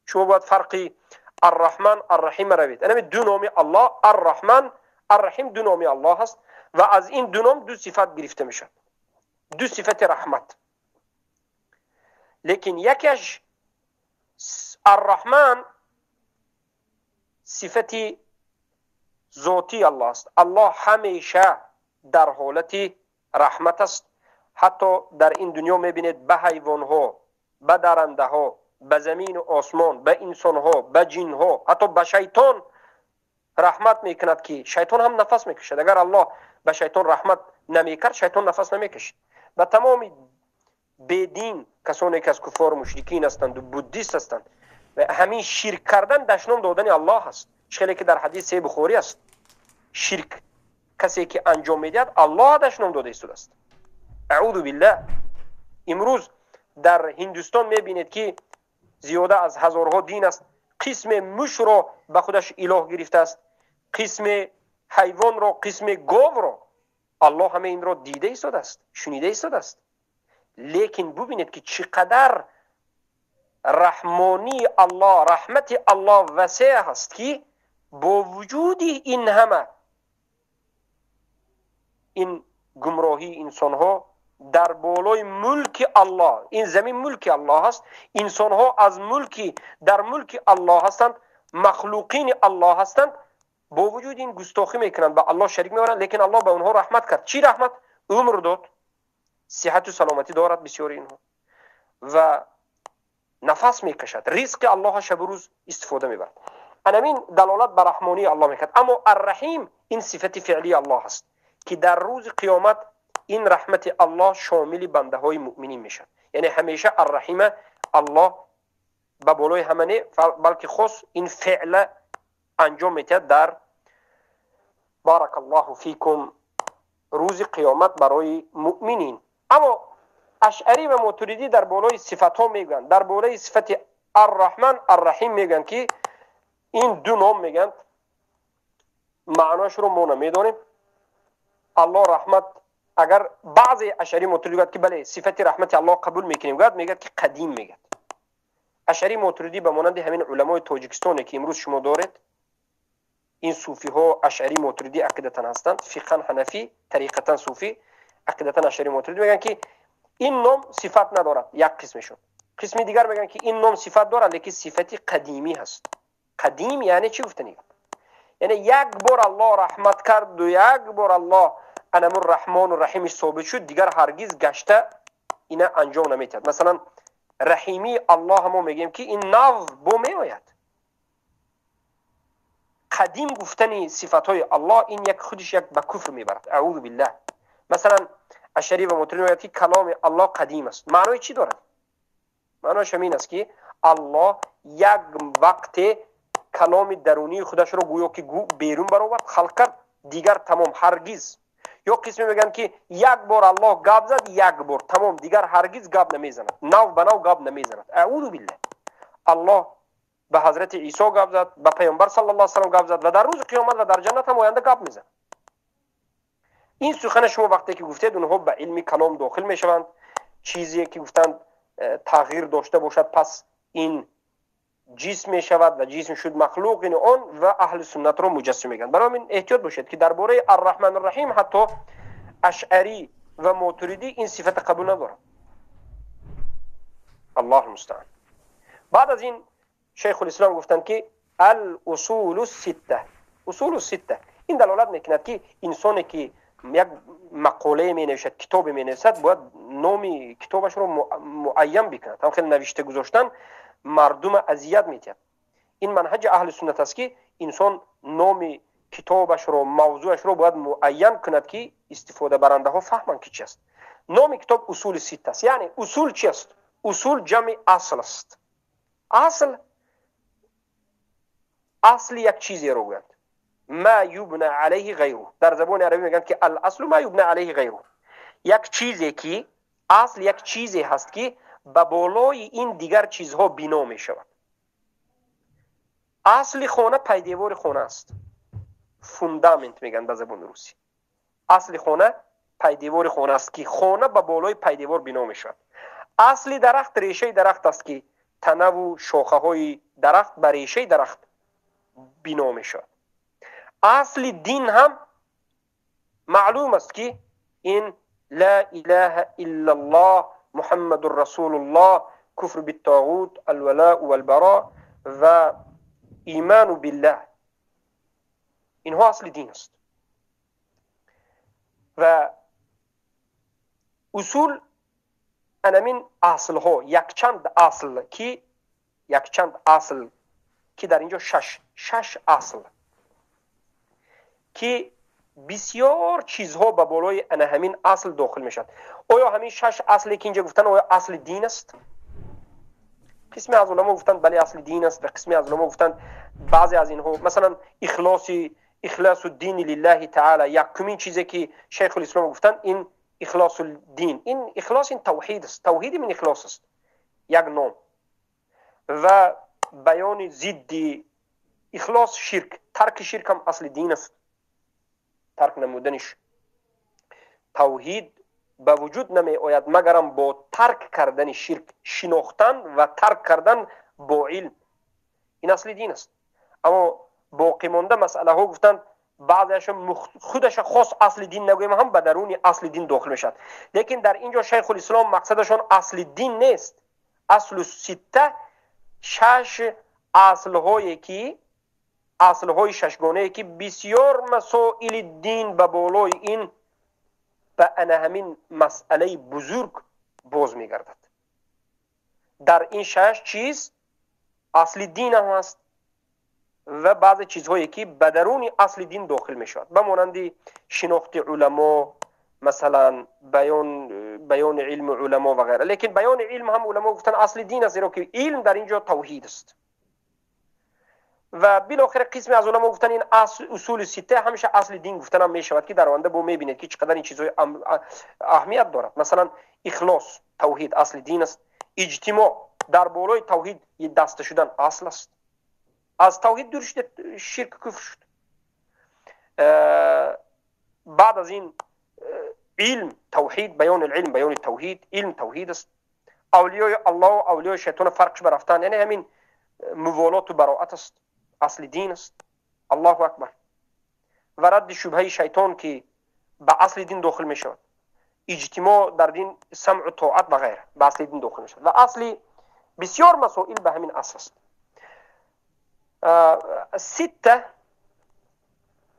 شما باید فرقی الرحمن الرحیم روید. یعنی دو نام الله، الرحمن الرحیم دو نام الله است و از این دو نام دو صفت گرفته میشد، دو صفت رحمت. لیکن یکیش الرحمن صفت ذاتی الله است. الله همیشه در حالت رحمت است. حتی در این دنیا میبینید به حیوانها، به درنده ها، به زمین و آسمان، به انسان ها، به جن ها، حتی به شیطان رحمت میکند که شیطان هم نفس میکشد. اگر الله به شیطان رحمت نمیکرد شیطان نفس نمیکشید. به تمام بیدین کسانی که از کفار و مشرکین هستند و بودیست هستند و همین شرک کردن دشنام دادن الله است. چخیلی که در حدیث بخاری است، شرک کسی که انجام میدهد الله دشنام داده است. اعوذ بالله. امروز در هندوستان میبینید که زیاده از هزارها دین است. قسم موش را به خودش اله گرفته است، قسم حیوان را، قسم گاو را. الله همه این را دیده ایستاده است، شنیده ایستاده است. لیکن ببینید که چقدر رحمانی الله، رحمت الله وسیع است که با وجود این همه این گمراهی انسان ها در بالای ملک الله، این زمین ملک الله است، انسان ها از ملکی در ملک الله هستند، مخلوقین الله هستند، با وجود این گستاخی میکنند، به الله شریک میورند، لیکن الله به اونها رحمت کرد. چی رحمت؟ عمر داد، صحت و سلامتی دارد بسیاری اینها و نفس میکشد، رزق الله شب و روز استفاده میبرد. انمین دلالت بر رحمانی الله میکرد. اما الرحیم این صفت فعلی الله است که در روز قیامت این رحمت الله شامل بنده های مؤمنین میشد. یعنی همیشه الرحیم الله به بالای همه نه، بلکه خاص این فعل انجام میده در بارک الله فیکم روز قیامت برای مؤمنین. اما اشعری و ماتریدی در بالای صفت ها میگن، در بالای صفت Арраҳман, Арраҳим мегӯянд, ки ин ду ном, мегӯянд, маъноашро мо намедонем. Аллоҳ раҳмат, агар баъзе ашари мотуридӣ гӯяд, ки бале, сифати раҳмати Аллоҳ қабул мекунем, гӯяд, мегӯяд, ки қадим мегӯяд. Ашари мотуридӣ ба монанди ҳамин уламои Тоҷикистоне, ки имрӯз шумо доред, ин суфиҳо ашари мотуридӣ ақидатан ҳастанд, фиқхан ҳанафӣ, тариқатан суфӣ, ақидатан ашари мотуридӣ. Мегӯянд, ки ин ном сифат надорад, як қисмешон. Қисми дигар мегӯянд, ки ин ном сифат дорад, лекин сифати қадимӣ ҳаст. Қадим яъне чӣ гуфтани? Яъне як бор Аллоҳ раҳмат карду як бор Аллоҳ анамун раҳмону раҳими собит шуд, дигар ҳаргиз гашта ина анҷом наметиҳад. Масалан, раҳимии Аллоҳ мо мегӯем, ки ин нав бо меояд. Қадим гуфтани сифатҳои Аллоҳ, ин як худиш як ба куфр мебарад, аузу биллаҳ. Масалан, ашарӣ ва мотуридӣ мегӯяд, ки каломи Аллоҳ қадим аст. Маънои чӣ дорад? Маънояш ҳамин аст, ки Аллоҳ як вақте каломи дарунии худашро гӯё ки берун баровард, халқ кард, дигар тамом, ҳаргиз. Ё қисме мегӯянд, ки як бор Аллоҳ гап зад, як бор, тамом, дигар ҳаргиз гап намезанад, нав ба нав гап намезанад, аузу биллаҳ. Аллоҳ ба ҳазрати Исо гап зад, ба паёмбар саллаллоҳу алайҳи васаллам гап зад ва дар рӯзи қиёмат ва дар ҷаннат ҳам оянда гап мезанад. Ин сухана шумо вақте ки гуфтед, онҳо ба илми калом дохил мешаванд. Чизе ки гуфтанд, тағйир дошта бошад, пас ин ҷисм мешавад ва ҷисм шуд махлуқ, ин он ва аҳли суннатро муҷассим мегӯянд. Барои ҳамин эҳтиёт бошед, ки дар бораи Арраҳман Раҳим ҳатто ашъарӣ ва мотуридӣ ин сифата қабул надорад. Аллоҳ мустаан. Баъд аз ин шайхулислом гуфтанд, ки алусулу ситта. Усулу ситта ин далолат мекунад, ки инсоне ки як мақолае менависад, китобе менависад, бояд номи китобашро муайян бикунад. Ҳам хеле навишта гузоштан мардума азият метиҳад. Ин манҳаҷи аҳли суннат аст, ки инсон номи китобашро, мавзӯашро бояд муайян кунад, ки истифодабарандаҳо фаҳманд, ки чи аст. Номи китоб Усули ситта аст. Яъне усул чи аст? Усул ҷамъи асл аст. Асл, асли як чизеро гӯянд, ма юбна алайҳи ғайру. Дар забони арабӣ мегӯянд, ки аласлу ма юбна алайҳи ғайру. Як чизе ки асл, як чизе ҳаст, ки ба болои ин дигар чизҳо бино мешавад. Асли хона пайдевори хона аст, фундамент мегӯянд ба забони русӣ. Асли хона пайдевори хона аст, ки хона ба болои пайдевор бино мешавад. Асли дарахт решаи дарахт аст, ки танаву шохаҳои дарахт ба решаи дарахт бино мешавад. Асли дин ҳам маълум аст, ки ин ла илаҳа иллаллоҳ, муҳаммадун расулуллоҳ, куфр биттоғут, алвалау валбаро ва иману биллаҳ. Инҳо асли дин аст. Ва усул анамин аслҳо, якчанд асл, ки якчанд асл, ки дар инҷо шаш асл, ки бисёр чизҳо ба болои ана ҳамин асл дохил мешавад. Оё ҳамин шаш асле, ки инҷа гуфтан, оё асли дин аст? Қисме аз уламо гуфтанд, бале, асли дин аст, ва қисме аз уламо гуфтанд, баъзе аз инҳо, масалан, ихлоси, ихлосу дини лиллаҳи таала. Якумин чизе, ки шайхулислом гуфтанд, ин ихлосу дин. Ин ихлос, ин тавҳид аст, тавҳиди мин ихлос аст, як ном. Ва баёни зидди ихлос ширк, тарки ширк ҳам асли дин аст. Тарк намуданиш тавҳид ба вуҷуд намеояд, магарам бо тарк кардани ширк, шинохтан ва тарк кардан бо илм. Ин асли дин аст. Аммо боқимонда масъалаҳо, гуфтанд, баъзеашо худаша хос асли дин нагӯем ҳам, ба даруни асли дин дохил мешавад. Лекин дар ин ҷо шайхулислом мақсадашон асли дин нест. Аслу ситта, шаш аслҳое ки, аслҳои шашгонае, ки бисёр масоили дин ба болои ин, ба ана ҳамин масъалаи бузург боз мегардад. Дар ин шаш чиз асли дин ҳам ҳаст ва баъзе чизҳое, ки ба даруни асли дин дохил мешавад, ба монанди шинохти уламо, масалан, баёни илми уламо ва ғайра. Лекин баёни илм ҳам уламо гуфтанд, асли дин аст, зеро ки илм дар ин ҷо тавҳид аст. Ва билохира қисме аз уламо гуфтанд, ин усули ситта ҳамеша асли дин гуфтанам мешавад, ки дар оянда бо мебинед, ки чӣ қадар ин чизҳои аҳамият дорад. Масалан, ихлос, тавҳид асли дин аст. Иҷтимоъ. Дар болои тавҳид даста шудан асл аст. Аз тавҳид дур шуда ширк куфр шуд. Баъд аз ин илм, тавҳид, баёни илм, баёни тавҳид, илм тавҳид аст. Авлиёи Аллоҳ, авлиёи шайтон фарқш ба рафтан, яъне ҳамин муволоту бароат аст, асли дин аст. Аллоҳу акбар. Ва радди шубҳаи шайтон ки ба асли дин дохил мешавад. Иҷтимоъ дар дин, самъу тоат ва ғайра ба асли дин дохил мешавад. Ва асли бисёр масоил ба ҳамин асл аст. Ситта,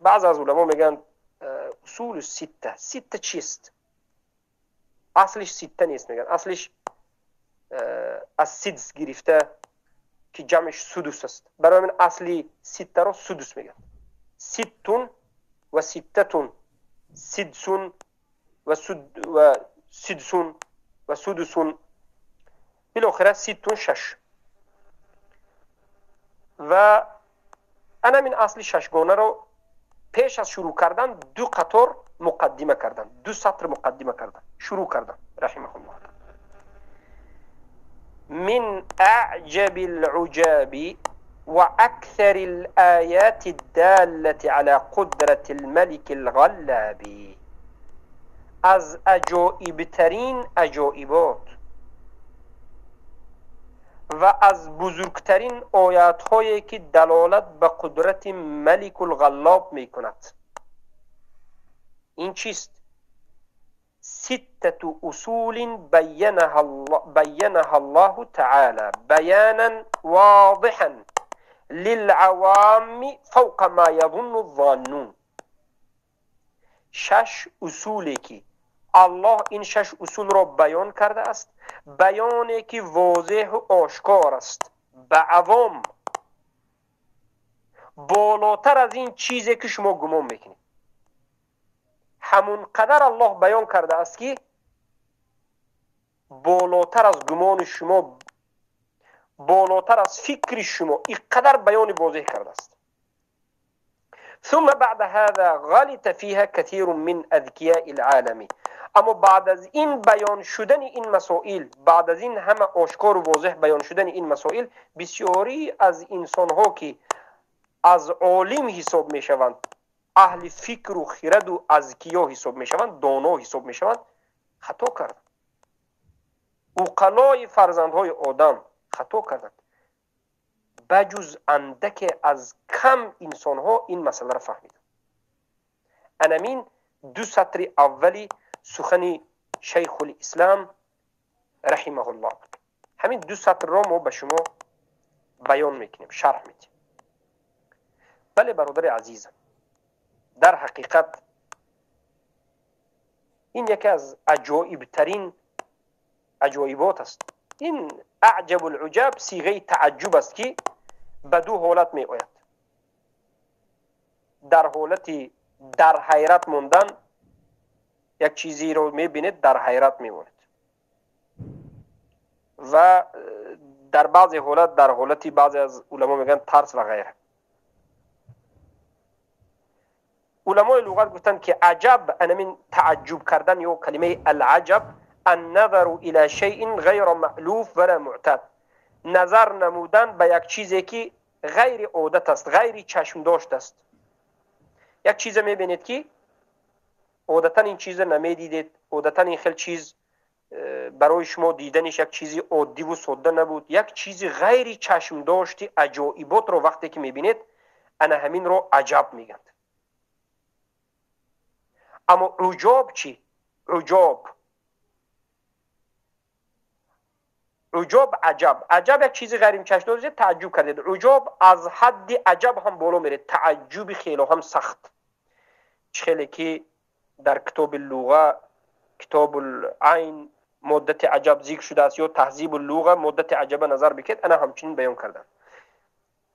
баъзе аз уламо мегӯянд усулу ситта. Ситта чист? Аслиш ситта нест, мегӯянд. Аслиш аз сидс гирифта ки ҷамъиш судус аст. Барои ҳамин асли ситтаро судус мегӯянд. Ситтун ва ситтатун, сидсун ва сидсун ва судусун, билохира ситтун шаш. Ва ана ҳамин асли шашгонаро пеш аз шурӯъ кардан ду қатор муқаддима кардан, ду сатр муқаддима кардан, шурӯъ кардан раҳимаҳуллоҳ. من أعجب العجاب وأكثر الآيات الدالة على قدرة الملك الغلاب. از عجایبترین عجایبات و از بزرگترین آیات‌هایی که دلالت به قدرت ملک الغلاب میکند این چیست؟ ستة أصول بينها الله تعالى بيانا واضحا للعوام فوق ما يظن الظانون. شش اصولی که الله این شش اصول را بیان کرده است، بیانی که واضح و آشکار است به عوام، بالاتر از این چیزی که شما گمان میکنید. همون قدر الله بیان کرده است که بالاتر از گمان شما، بالاتر از فکر شما، اینقدر بیان واضح کرده است. ثم بعد هذا غلط فيها كثير من اذكياء العالم. اما بعد از این بیان شدن این مسائل، بعد از این همه آشکار و واضح بیان شدن این مسائل، بسیاری از انسان‌ها که از عالم حساب میشوند، اهل فکر و خرد و اذکیا حساب میشوند، دانا حساب میشوند، خطا کردند. عقلای فرزندهای آدم خطا کردند. بجز اندک از کم انسانها این مسئله را فهمیدند. انمین دو سطر اولی سخن شیخ الاسلام رحمه الله بود. همین دو سطر را ما به شما بیان میکنیم، شرح میدیم. بله برادر عزیزم، در حقیقت این یکی از عجایب ترین عجایبات است. این اعجب العجاب صیغه تعجب است که به دو حالت می آید. در حالت در حیرت ماندن، یک چیزی رو می بینید در حیرت می ماند، و در بعضی حالت، در حالتی بعضی از علما میگن ترس و غیره. علمای لغت گفتند که عجب، انمین تعجب کردن یا کلمه العجب، النظر الى شیء غیر مألوف ولا معتاد، نظر نمودن به یک چیزی که غیر عادت است، غیر چشم داشت است. یک چیز میبینید که عادتا این چیز نمیدیدید، عادتا این خیلی چیز برای شما دیدنش یک چیزی عادی و ساده نبود، یک چیزی غیر چشم داشتی عجایبات رو وقتی که میبینید، انا همین رو عجب میگند. اما عجاب چی؟ عجاب، عجاب، عجب، عجب یک چیزی غیر چشم داشته تعجب کردید. عجاب از حد عجب هم بالا میره، تعجب خیلی هم سخت. خیلی که در کتاب اللغه، کتاب العین مدت عجب ذکر شده است، یا تهذیب اللغه مدت عجب نظر بکید، انا همچنین بیان کردم.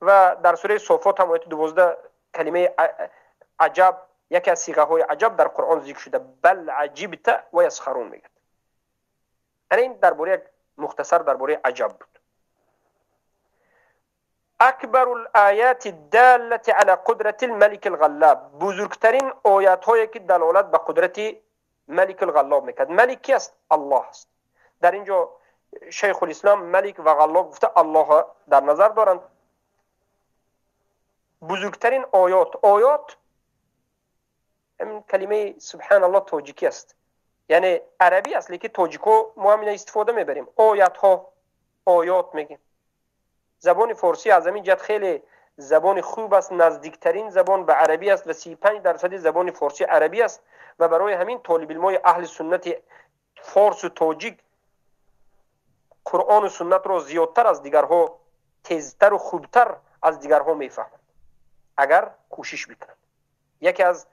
و در سوره صافات هم آیت 12 کلمه عجب، یکی از صیغه های عجب در قرآن ذکر شده، بل عجبت و یسخرون میگه. انا این درباره مختصر درباره عجب بود. اکبر الآیات الدالة على قدرت الملك الغلاب، بزرگترین آیات هایی که دلالت به قدرت ملک الغلاب میکرد. ملک کی است؟ الله است. در اینجا شیخ الاسلام ملک و غلاب گفته الله در نظر دارند. بزرگترین آیات، آیات همین کلمه سبحان الله تاجیکی است، یعنی عربی است لیکن تاجیکو ما هم استفاده میبریم. آیات ها آیات میگیم. زبان فارسی از همین جهت خیلی زبان خوب است، نزدیکترین زبان به عربی است و 35% زبان فارسی عربی است و برای همین طالب علمای اهل سنت فارس و تاجیک قرآن و سنت را زیادتر از دیگرها، تیزتر و خوبتر از دیگرها میفهمند اگر کوشش بکنند. یکی از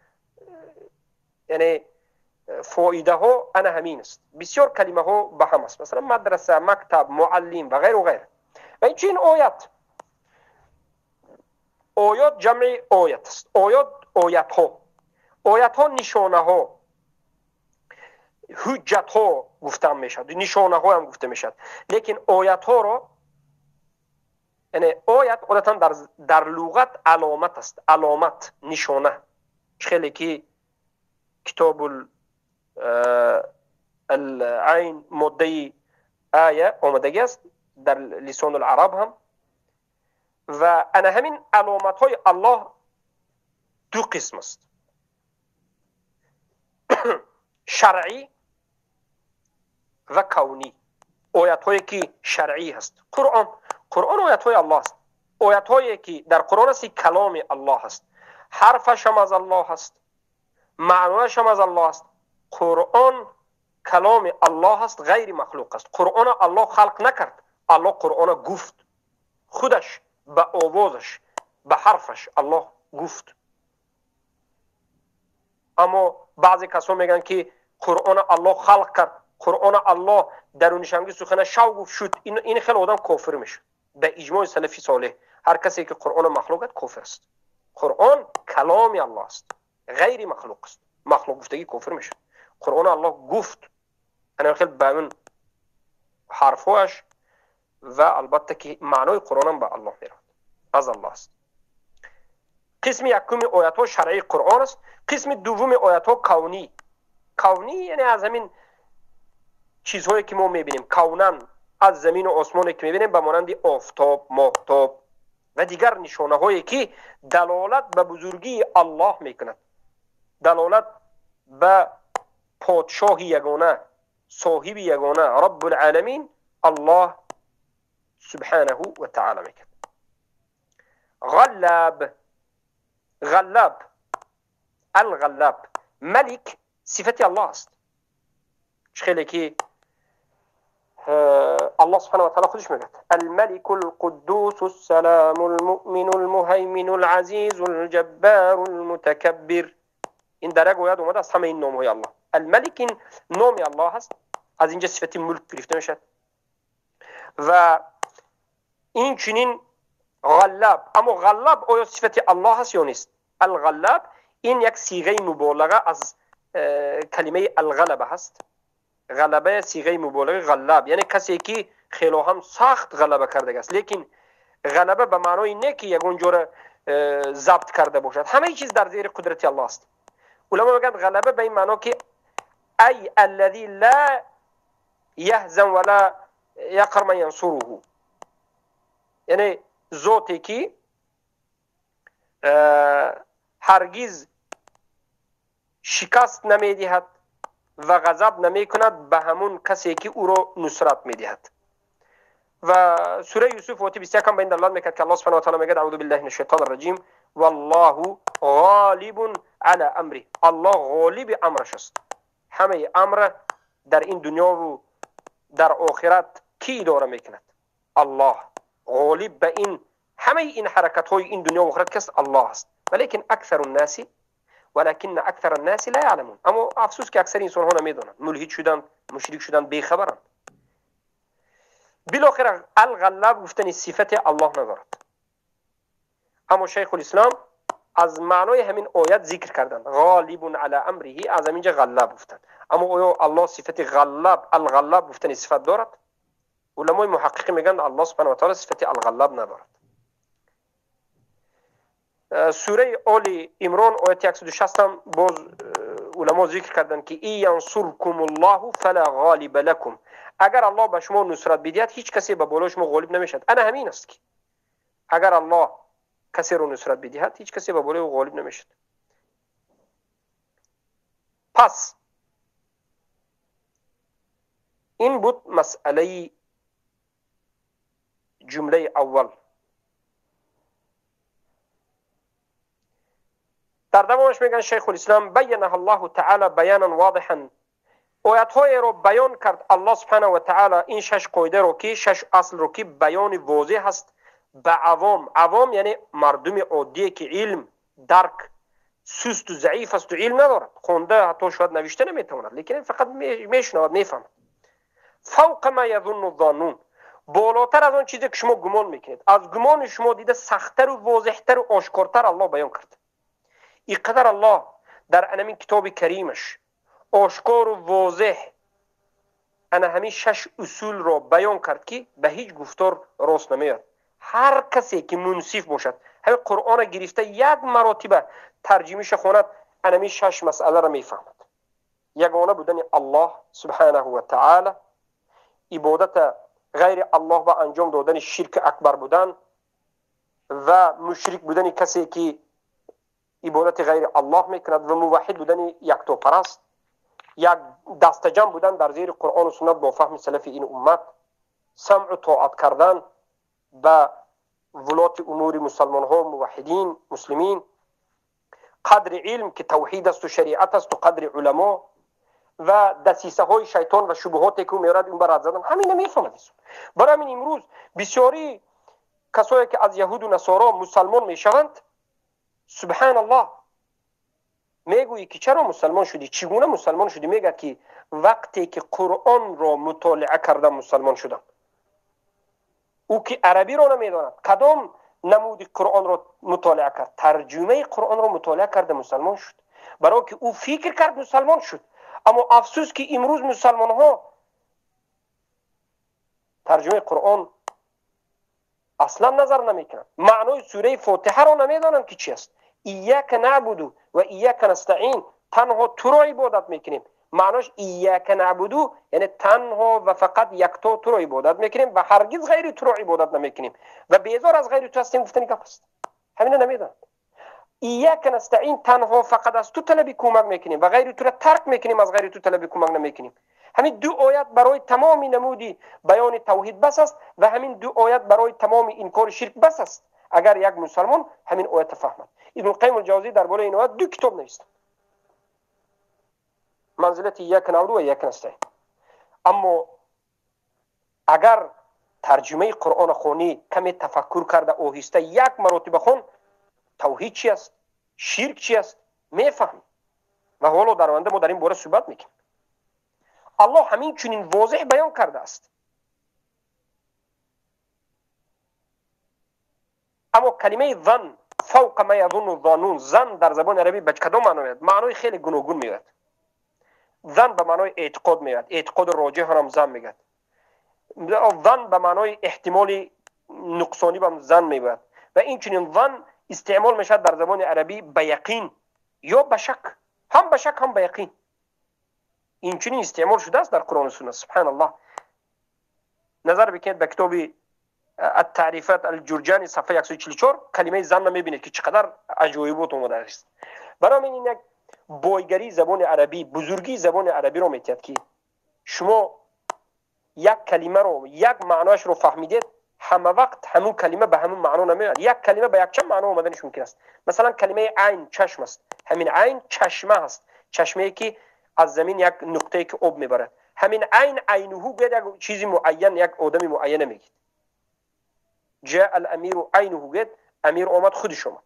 یعنی فایده ها انا همین است. بسیار کلمه ها به هم است، مثلا مدرسه، مکتب، معلم و غیر و غیر. و این آیات، آیات جمع آیت است. آیات، آیت ها، آیت ها نشانه ها، حجت ها گفته میشد، نشانه ها هم گفته میشد. لیکن آیت ها را، یعنی آیت عادتا در لغت علامت است، علامت، نشانه. خیلی که کتاب العین ماده آیه آمدگی است در لسان العرب هم. و انا همین علامت های الله دو قسم است، شرعی و کونی. آیت هایی که شرعی هست، قرآن، قرآن آیت های الله است. آیت هایی که در قرآن است کلام الله است، حرفش هم از الله است، معنایش هم از الله است. قرآن کلام الله است، غیر مخلوق است. قرآن الله خلق نکرد، الله قرآن گفت، خودش به آوازش، به حرفش الله گفت. اما بعضی کسا میگن که قرآن الله خلق کرد، قرآن الله درونش هم سخن شو گفت شد. این خیلی آدم کافر میشه به اجماع سلفی صالح. هر کسی که قرآن مخلوق است کافر است. قرآن کلام الله است، غیر مخلوق است. مخلوق گفتگی کافر میشه. قرآن الله گفت، انا خیلی به من حرفش و البته که معنای قرآن به الله میرود، از الله است. قسم یکم آیت ها شرعی قرآن است. قسم دوم آیت ها کونی. کونی یعنی از همین چیزهایی که ما میبینیم، کونن از زمین و آسمان که میبینیم، به مانند آفتاب، ماهتاب و دیگر نشانه هایی که دلالت به بزرگی الله میکند، دلالت به پادشاه یگانه، صاحب یگانه، رب العالمین الله سبحانه و تعالی میکند. غلاب، غلاب، الغلاب، ملک صفت الله است. خیلی که الله سبحانه و تعالی خودش میگه الملك القدوس السلام المؤمن المهیمن العزیز الجبار المتکبر. این در یک آیت اومده است همه این نام های الله. الملک این نام الله هست، از اینجا صفت ملک گرفته میشد. و این چنین غلاب. اما غلاب آیا صفت الله هست یا نیست؟ الغلاب این یک صیغه مبالغه از کلمه الغلبه هست. غلبه صیغه مبالغه غلاب، یعنی کسی که خیلی هم سخت غلبه کرده است، لیکن غلبه به معنای نه که یگون جور ضبط کرده باشد. همه چیز در زیر قدرت الله است. علما میگن غلبه به این معنا که ای الذی لا یهزم ولا یقر من ینصره، یعنی ذاتی که هرگز شکست نمیدهد و غضب نمیکند به همون کسی که او را نصرت میدهد. و سوره یوسف آیه 21 هم به این دلالت میکرد که الله سبحانه و تعالی میگه اعوذ بالله من الشیطان الرجیم والله غالب علی امره. الله غالب امرش است. همه امر در این دنیا و در آخرت کی اداره میکند؟ الله. غالب به این همه این حرکت های این دنیا و آخرت کس الله است. ولیکن اکثر الناس ولكن اکثر الناس لا يعلمون. اما افسوس که اکثر انسان ها نمیدونند، ملحد شدند، مشرک شدند، بیخبرند. بالاخره الغلاب گفتن صفت الله ندارد. اما شیخ الاسلام از معنای همین آیت ذکر کردند غالب علی امره، از همینجا غلاب گفتند. اما آیا الله صفت غلاب الغلاب گفتن صفت دارد؟ علمای محقق میگن الله سبحانه و تعالی صفت الغلاب ندارد. سوره آل عمران آیت 160 هم باز علما ذکر کردند که ای ینصرکم الله فلا غالب لکم. Агар Аллоҳ ба шумо нусрат бидиҳад, ҳеҷ касе ба болои шумо ғолиб намешавад. Ана ҳамин аст ки агар Аллоҳ касеро нусрат бидиҳад, ҳеҷ касе ба болои ӯ ғолиб намешавад. Пас ин буд масъалаи ҷумлаи аввал. Дар давомаш мегӯянд Шайхулислам: байанаҳа Аллоҳу таъала баянан واضحا. Оятҳоеро баён кард Аллоҳ субҳанаҳу ва таъала, ин шаш қоидаро ки шаш аслро ки баёни возеҳ аст ба авом. Авом яъне мардуми оддие ки илм дарк сусту заиф асту илм надорад, хонда ҳатто шояд навишта наметавонад, лекин фақат мешунавад, мефаҳмад. Фавқа ма язунну зоннун, болотар аз он чизе ки шумо гумон мекунед, аз гумони шумо дида сахттару возеҳтару ошкортар Аллоҳ баён кард. Ин қадар Аллоҳ дар анамин китоби каримаш ошкору возеҳ ана ҳамин шаш усулро баён кард ки ба ҳеҷ гуфтор рост намеояд. Ҳар касе ки мунсиф бошад, ҳамин Қуръонро гирифта як маротиба тарҷимиша хонад, анамин шаш масъаларо мефаҳмад. Ягона будани Аллоҳ субҳанаҳу ва таъала, ибодата ғайри Аллоҳ ба анҷом додани ширки акбар будан ва мушрик будани касе ки ибодати ғайри Аллоҳ мекунад ва муваҳҳид будани яктопараст, як дастаҷам будан дар зери Қуръону суннат бо фаҳми салафи ин уммат, самъу тоат кардан ба вулоти умури мусалмонҳо, муваҳҳидин, муслимин, қадри илм ки тавҳид асту шариат асту қадри уламо ва дасисаҳои шайтон ва шубҳоте ки ӯ меорад, ин ба рад задан. Ҳамин намефаҳмад инсон. Барои ҳамин имрӯз бисёри касое ки аз яҳуду насоро мусалмон мешаванд, субҳаналлоҳ, мегӯӣ ки чаро мусалмон шудӣ, чӣ гуна мусалмон шудӣ? Мегӯяд ки вақте ки Қуръонро мутолиа кардам мусалмон шудам. Ӯ ки арабиро намедонад, кадом намуди Қуръонро мутолиа кард? Тарҷумаи Қуръонро мутолиа карда мусалмон шуд. Барои ки ӯ фикр кард, мусалмон шуд. Аммо афсӯс ки имрӯз мусалмонҳо тарҷумаи Қуръон аслан назар намекунанд, маънои сураи Фотиҳаро намедонанд ки чи аст. Ияка набуду ва ияка настаин, танҳо туро ибодат мекунем. Маънош ияка набуду яъне танҳо ва фақат якто туро ибодат мекунем ва ҳаргиз ғайри туро ибодат намекунем ва безор аз ғайри ту ҳастем, гуфтани гап аст. Ҳамина намедонанд. Ияка настаин, танҳо фақат аз ту талаби кӯмак мекунем ва ғайри туро тарк мекунем, аз ғайри ту талаби кӯмак намекунем. Ҳамин ду оят барои тамоми намуди баёни тавҳид бас аст ва ҳамин ду оят барои тамоми инкори ширк бас аст, агар як мусалмон ҳамин оятро фаҳмад. Ибн Қайим ал-Ҷавзӣ дар бораи ин оят ду китоб навист: манзилати ияка набуду ва ияка настаин. Аммо агар тарҷумаи Қуръонро хонӣ, каме тафаккур карда, оҳиста як маротиба хон, тавҳид чи аст, ширк чи аст, мефаҳмӣ. Ва ҳоло дар оянда мо дар ин бора суҳбат мекунем. Аллоҳ ҳамин чунин возеҳ баён кардааст. Аммо калимаи зан, фавқа ма язунну зоннун, зан дар забони арабӣ ба кадом маъно меояд? Маънои хеле гуногун меояд. Зан ба маънои эътиқод меояд, эътиқоди роҷеҳро зан мегӯяд. Зан ба маънои эҳтимоли нуқсонӣ бам зан мегӯяд. Ва инчунин зан истеъмол мешавад дар забони арабӣ ба яқин ё ба шак, ҳам ба шак, ҳам ба яқин. Инчунин истеъмол шудааст дар Қуръону суннат. Субҳаналлоҳ. Назар бикунед ба китоби ат-Таърифат ал-Ҷурҷани, сафҳаи 144, калимаи занро мебинед ки чӣ қадар аҷоибот омадааст. Барои ҳамин ин як бойгарии забони арабӣ, бузургии забони арабиро метиҳад ки шумо як калимаро, як маъноашро фаҳмидед, ҳама вақт ҳамун калима ба ҳамун маъно намеояд. Як калима ба якчанд маъно омаданаш мумкин аст. Масалан, калимаи айн чашм аст. Ҳамин айн чашма аст, чашмае ки аз замин як нуқтае ки об мебарад. Ҳамин айн айнуҳу гӯяд як чизи муайян, як одами муайяна мегӯяд. Ҷаа ал-амиру айнуҳу гӯяд, амир омад, худиш омад.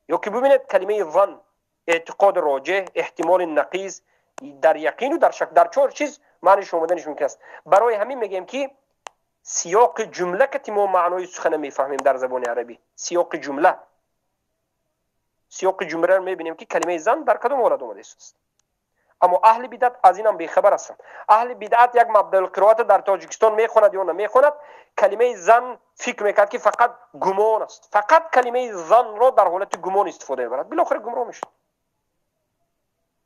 Ё ки бибинед калимаи зан, эътиқоди роҷеҳ, эҳтимоли нақиз, дар яқину дар шак, дар чор чиз маъниш омаданаш мумкин аст. Барои ҳамин мегӯем ки сиёқи ҷумла кати мо маънои сухана мефаҳмем дар забони арабӣ. Сиёқи ҷумла, сиёқи ҷумларо мебинем ки калимаи зан дар кадом ҳолат омадааст. Аммо аҳли бидъат аз инам бехабар ҳастанд. Аҳли бидъат як мабдаъулқироата дар Тоҷикистон мехонад ё намехонад, калимаи зан фикр мекард ки фақат гумон аст. Фақат калимаи занро дар ҳолати гумон истифода мебарад, билохира гумроҳ мешавад.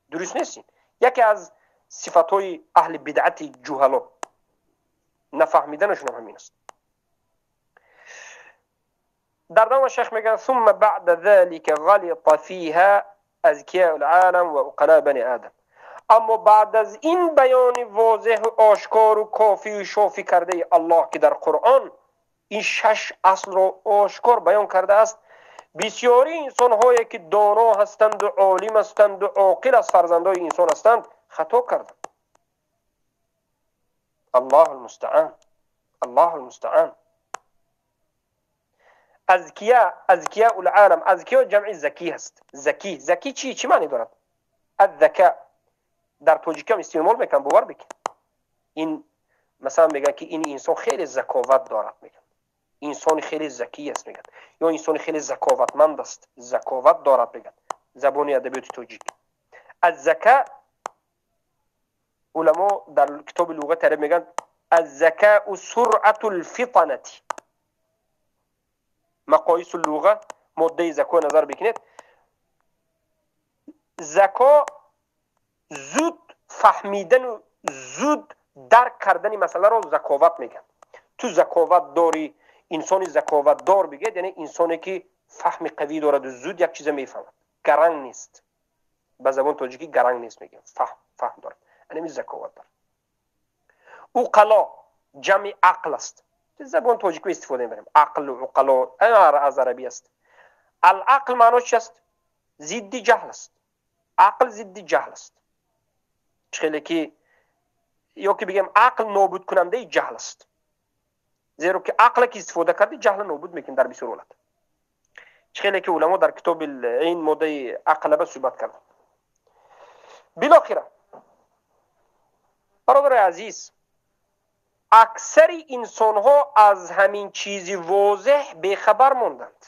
Дуруст нест ин. Яке аз Сифатҳои аҳли бидъати ҷуҳало нафаҳмиданашон ҳамин аст. Дар давом шайх мегӯяд: ثم بعد ذلك غلط فيها أذكياء العالم وعقلاء بني آدم. Аммо баъд аз ин баёни возеҳу ошкору кофию шофӣ кардаи Аллоҳ, ки дар Қуръон ин шаш аслро ошкор баён кардааст, бисёри инсонҳое ки доно ҳастанду олим ҳастанду оқил аз фарзандои инсон ҳастанд, хато карданд. Аллоҳу алмустаан, Аллоҳу алмустаан. Азкия, азкияу лалам, азкиё ҷамъи заки ҳаст. Заки, заки чӣ маъне дорад? Аззака дар тоҷикиам истеъмол мекунам, бовар бикун. Ин масалан мегӯянд, ки ин инсон хеле заковат дорад, мегӯянд инсони хеле закӣ аст, мегӯянд, ё инсони хеле заковатманд аст, заковат дорад, мегӯянд. Забони адабиёти тоҷик аззака, уламо дар китоби луғати араб мегӯянд: аззакау суръату лфитанати. Мақоису луға, моддаи зако назар бикунед. Зако зуд фаҳмидану зуд дарк кардани масъаларо заковат мегӯянд. Ту заковат дорӣ, инсони заковатдор бигӯяд, яъне инсоне ки фаҳми қавӣ дораду зуд як чиза мефаҳмад, гаранг нест. Ба забони тоҷикӣ гаранг нест мегӯянд, фаҳм дорад, анами заковат дорад. Уқало ҷамъи ақл аст. Забони тоҷикӣ истифода мебарем, ақлу уқало аз арабӣ аст. Алақл маънош чи аст? Зидди ҷаҳл аст. Ақл зидди ҷаҳл аст. Чӣ хеле ки ё ки бигем, ақл нобудкунандаи ҷаҳл аст, зеро ки ақле ки истифода кардӣ, ҷаҳла нобуд мекунӣ дар бисёр ҳолат. Чӣ хеле ки уламо дар китоби ин моддаи ақлаба суҳбат карданд. Билохира, бародари азиз, аксари инсонҳо аз ҳамин чизи возеҳ бехабар монданд.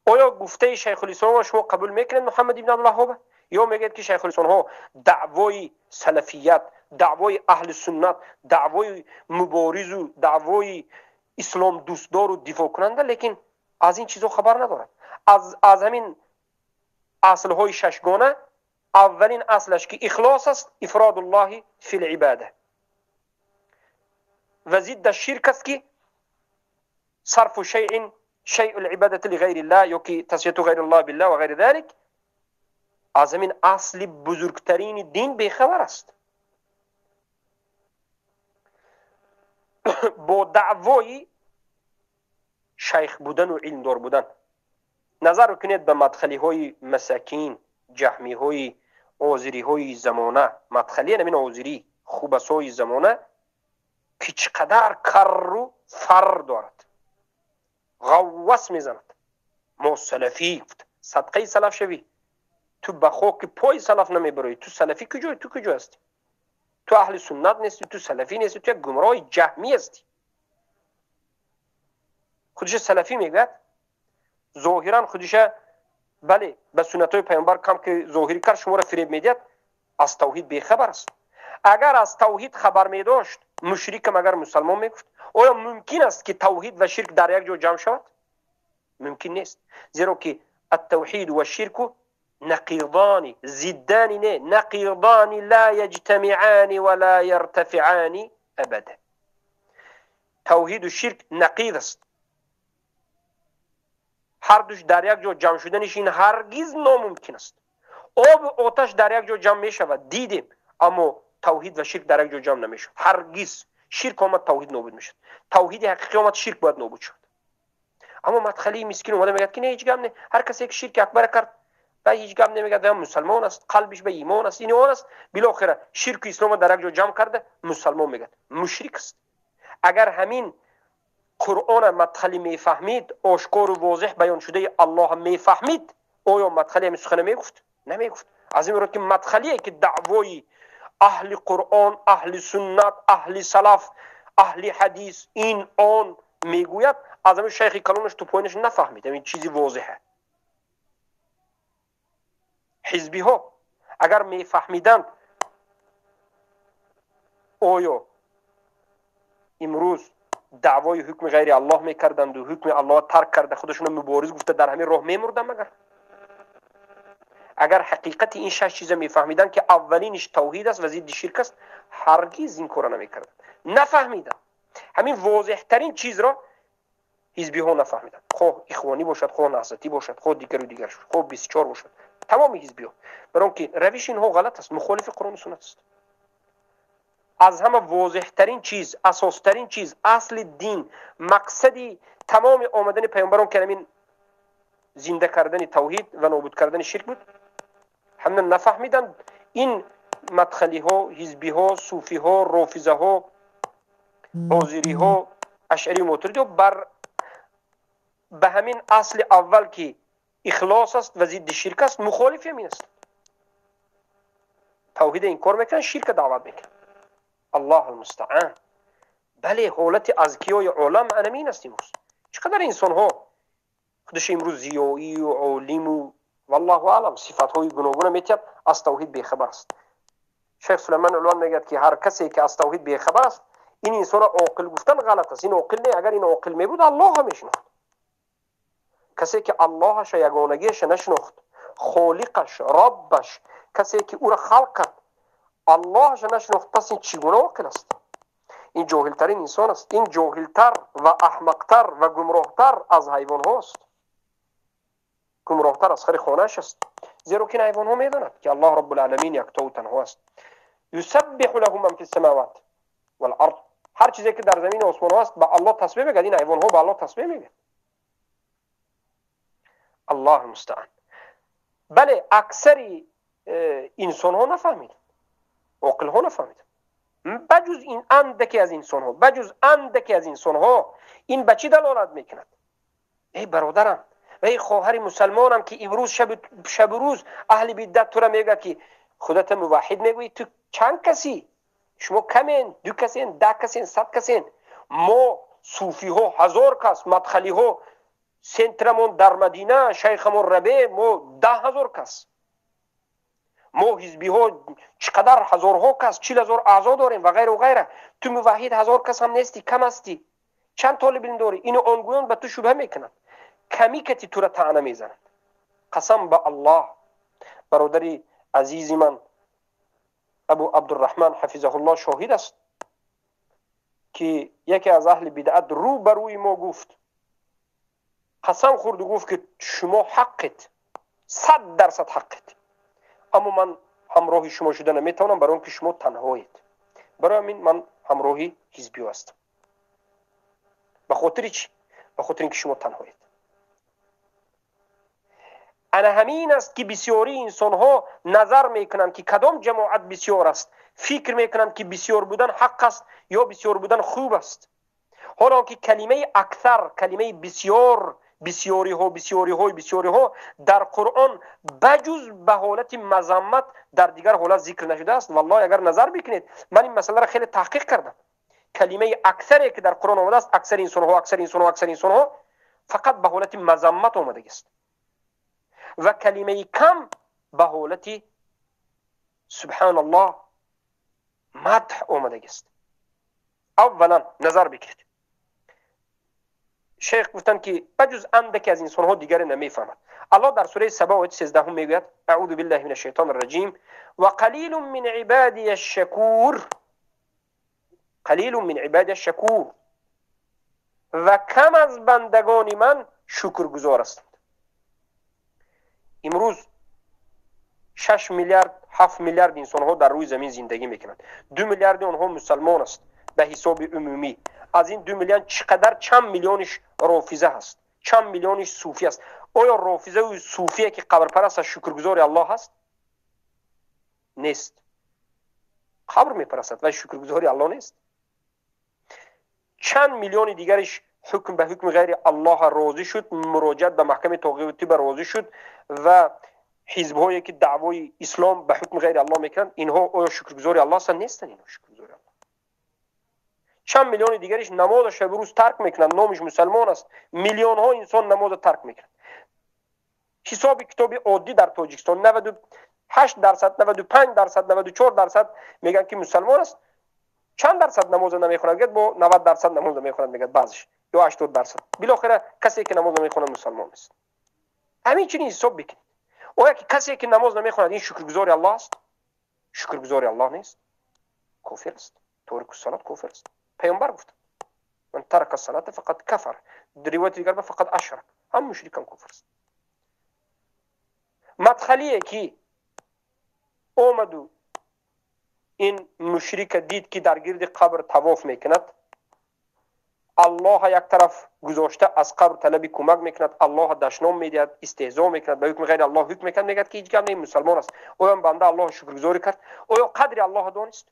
Оё гуфтаи шайхулисломро шумо қабул мекунед, Муҳаммад ибн Абдулваҳҳоб, ё мегӯяд, ки шайхулисломҳо даъвои салафият, даъвои аҳли суннат, даъвои муборизу даъвои исломдӯстдору дифоъкунанда, лекин аз ин чизҳо хабар надорад? Аз ҳамин аслҳои шашгона аввалин аслаш, ки ихлос аст, ифродуллоҳи фи либада, ва зидда ширк аст, ки сарфу шайъин шайъу либадати лиғайри ллаҳ ё ки тасвияту ғайри ллоҳ биллаҳ ва ғайри залик, аз ҳамин асли бузургтарини дин бехабар аст. Бо даъвои шайх будану илмдор будан. Назар кунед ба мадхалиҳои масакин, ҷаҳмиҳои озириҳои замона, мадхалия намин озирӣ хубасои замона, ки чӣ қадар карру фар дорад, ғаввас мезанад: мо салафӣ. Садқаи салаф шавӣ, ту ба хоки пои салаф намебароӣ. Ту салафӣ куҷо? Ту куҷо ҳастӣ? Ту аҳли суннат нестӣ, ту салафӣ нестӣ, ту як гумроҳи ҷаҳмӣ ҳастӣ. Худиша салафӣ мегӯяд, зоҳиран худиша бале ба суннатҳои паёмбар кам ки зоҳирӣ кард, шуморо фиреб медиҳад, аз тавҳид бехабар аст. Агар аз тавҳид хабар медошт, мушрикам агар мусалмон мегуфт? Оё мумкин аст, ки тавҳид ва ширк дар як ҷо ҷамъ шавад? Мумкин нест, зеро ки аттавҳиду ва ширку нақидани, зиддани не, нақидани, ла яҷтамиани ва ла яртафиани абада. Тавҳиду ширк нақид аст, ҳардуш дар як ҷо ҷамъ шуданиш ин ҳаргиз номумкин аст. Обу оташ дар як ҷо ҷамъ мешавад, дидем, аммо тавҳид ва ширк дар як ҷо ҷамъ намешавад ҳаргиз. Ширк омад, тавҳид нобуд мешавад. Тавҳиди ҳақиқӣ омад, ширк бояд нобуд шавад. Аммо мадхалии мискин омада мегӯяд, ки не, ҳеҷ гап не, ҳар касе ки ширки акбара кард ва ҳеҷ гап намегӯяд, ва мусалмон аст, қалбиш ба имон аст, ин он аст. Билохира ширку ислома дар як ҷо ҷамъ карда, мусалмон мегӯяд, мушрик аст. Агар ҳамин Қуръона мадхалӣ мефаҳмид, ошкору возеҳ баён шудаи Аллоҳ мефаҳмид, оё мадхали ҳамин сухана мегуфт? Намегуфт. Аз ин мурод, ки мадхалие ки даъвои аҳли Қуръон, аҳли суннат, аҳли салаф, аҳли ҳадис, ин он мегӯяд, аз ҳамин шайхи калонаш ту поинаш нафаҳмид ҳамин чизи возеҳа. Ҳизбиҳо агар мефаҳмиданд, оё имрӯз даъвои ҳукми ғайри Аллоҳ мекарданду ҳукми Аллоҳ тарк карда, худашонро мубориз гуфта, дар ҳамин роҳ мемурданд? Магар Агар ҳақиқати ин шаш чиза мефаҳмиданд, ки аввалиниш тавҳид аст ва зидди ширк аст, ҳаргиз ин корро намекарданд. Нафаҳмиданд. Ҳамин возеҳтарин чизро ҳизбиҳо нафаҳмиданд. Хоҳ ихвонӣ бошад, хоҳ наҳзатӣ бошад, хоҳ дигару дигар, хоҳ 24 бошад. Тамоми ҳизбиҳо. Барои он ки равиши инҳо ғалат аст, мухолифи Қуръону суннат аст. Аз ҳама возеҳтарин чиз, асостарин чиз, асли дин, мақсади тамоми омадани паёмбарон, ки ҳамин зинда кардани тавҳид ва нобуд кардани ширк буд, ҳамина нафаҳмиданд. Ин мадхалиҳо, ҳизбиҳо, суфиҳо, рофизаҳо, ҳозириҳо, ашъарию мотуридиҳо бар ба ҳамин асли аввал, ки ихлос аст ва зидди ширк аст, мухолифи ҳамин аст. Тавҳида инкор мекунанд, ширка даъват мекунанд. Аллоҳ алмустаан. Бале, ҳолати азкиёи олам анамин аст имрӯз. Чӣ қадар инсонҳо худаш имрӯз зиёию олиму валлоҳу аълам сифатҳои гуногуна метиҳад, аз тавҳид бехабар аст. Шайх Сулаймон Улван мегӯяд, ки ҳар касе ки аз тавҳид бехабар аст, ин инсонро оқил гуфтан ғалат аст. Ин оқил не, агар ин оқил мебуд, Аллоҳа мешинохт. Касе ки Аллоҳаша, ягонагиаша нашинохт, холиқаш, роббаш, касе ки ӯро халқ кард, Аллоҳаша нашинохт, пас ин чӣ гуна оқил аст? Ин ҷоҳилтарин инсон аст. Ин ҷоҳилтар ва аҳмақтар ва гумроҳтар аз ҳайвонҳост, гумроҳтар аз хари хонааш аст, зеро ки ин ҳайвонҳо медонад, ки Аллоҳ Раббулаламин яктову танҳо аст. يسبح له من في السماوات والأرض. Ҳар чизе ки дар замини осмонҳо аст, ба Аллоҳ тасбеҳ мегӯяд. Ин ҳайвонҳо ба Аллоҳ тасбеҳ мегӯяд. Аллоҳ мустаан. Бале, аксари инсонҳо нафаҳмиданд, оқилҳо нафаҳмиданд, баҷуз ин андаке аз инсонҳо, баҷуз андаке аз инсонҳо. Ин ба чӣ далолат мекунад? Эй бародарам ва эй хоҳари мусалмонам, ки имрӯз шабу рӯз аҳли биддат тура мегӯяд, ки худата муваҳид мегӯӣ, ту чанд касӣ? Шумо камен, ду касен, 10 касен, 100 касен. Мо суфиҳо 1000 кас, мадхалиҳо, центрамон дар Мадина, шайхамон Рабе, мо 10 000 кас, мо ҳизбиҳо чӣ қадар ҳазорҳо кас, 40 000 аъзо дорем ва ғайру ғайра. Ту муваҳид 1000 кас ҳам нестӣ, кам ҳастӣ, чанд толибилм дорӣ? Ину он гӯён ба ту шубҳа мекунанд, камикати тура таъна мезананд. Қасам ба Аллоҳ, бародари азизи ман Абу Абдурраҳман ҳафизаҳуллоҳ шоҳид аст, ки яке аз аҳли бидъат рӯ ба рӯи мо гуфт, қасам хӯрду гуфт, ки шумо ҳаққед, 100% ҳаққед, аммо ман ҳамроҳи шумо шуда наметавонам, барои он ки шумо танҳоед. Барои ҳамин ман ҳамроҳи ҳизбиё ҳастам. Ба хотири чӣ? Ба хотири ин ки шумо танҳоед. Ана ҳамин аст, ки бисёрии инсонҳо назар мекунанд, ки кадом ҷамоат бисёр аст, фикр мекунанд, ки бисёр будан ҳақ аст ё бисёр будан хуб аст. Ҳоло он ки калимаи аксар, калимаи бисёр, бисёриҳо, бисёриҳои бисёриҳо дар Қуръон баҷуз ба ҳолати мазаммат дар дигар ҳолат зикр нашудааст. Валлоҳи, агар назар бикунед, ман ин масъаларо хеле таҳқиқ кардам. Калимаи аксаре ки дар Қуръон омадааст, аксари инсонҳо, аксари инсонҳо, аксари инсонҳо, фақат ба ҳолати мазаммат омадагист ва калимаи кам ба ҳолати, субҳаналлоҳ, мадҳ омадагист. Аввалан назар бикунед, шейх гуфтанд, ки баҷуз андаке аз инсонҳо дигаре намефаҳмад. Аллоҳ дар сураи Саба, ояти 13-ҳум мегӯяд: أعوذ بالله من الشيطان الرجيم، وقليل من عبادي الشكور، قليل من عبادي الشكور. Ва кам аз бандагони ман шукргузор ҳастанд. Имрӯз 6 миллиард, 7 миллиард инсонҳо дар рӯи замин зиндагӣ мекунанд. 2 миллиарди онҳо мусалмон аст ба ҳисоби умумӣ. Аз ин 2 миллиард чӣ қадар, чанд миллиониш рофиза ҳаст, чанд миллиониш суфӣ аст? Оё рофизаю суфие, ки қабрпараст аст, шукргузори Аллоҳ ҳаст? Нест. Қабр мепарастад ва шукргузори Аллоҳ нест. Чанд миллиони дигариш ҳукм ба ҳукми ғайри Аллоҳа розӣ шуд, муроҷиат ба маҳками тоғутӣ ба розӣ шуд ва ҳизбҳое, ки даъвои ислом ба ҳукми ғайри Аллоҳ мекунанд, инҳо оё шукргузори Аллоҳ ҳастанд? Нестанд инҳо шукргузори Аллоҳ. Чанд миллиони дигариш намоза шабу рӯз тарк мекунанд, номиш мусалмон аст. Миллионҳо инсон намоза тарк мекунанд. Ҳисоби китоби оддӣ, дар Тоҷикистон 98%, 95%, 94% мегӯянд, ки мусалмон аст. Чанд дарсад намоза намехонад? Гӯяд, бо 90% намоз намехонад, мегӯяд баъзеш, ё 80%. Билохира, касе ки намоз намехонад, мусалмон нест. Ҳамин чунин ҳисоб бикунед. Оё ки касе ки намоз намехонад, ин шукргузори Аллоҳ аст? Шукргузори Аллоҳ нест, кофир аст. Торику салат кофир аст. Паёмбар гуфт: ман тарака салата фақад кафар. Ривояти дигар: фақад ашрак. Ҳам мушрикам кофир аст. Мадхалие ки омаду ин мушрика дид, ки дар гирди қабр тавоф мекунад, Аллоҳа як тараф гузошта, аз қабр талаби кӯмак мекунад, Аллоҳа дашном медиҳад, истеҳзо мекунад, ба ҳукми ғайри Аллоҳ ҳукм мекунад, мегӯяд, ки ҳеҷ гап не, мусалмон аст. Оё банда Аллоҳ шукргузорӣ кард? Оё қадри Аллоҳа донист?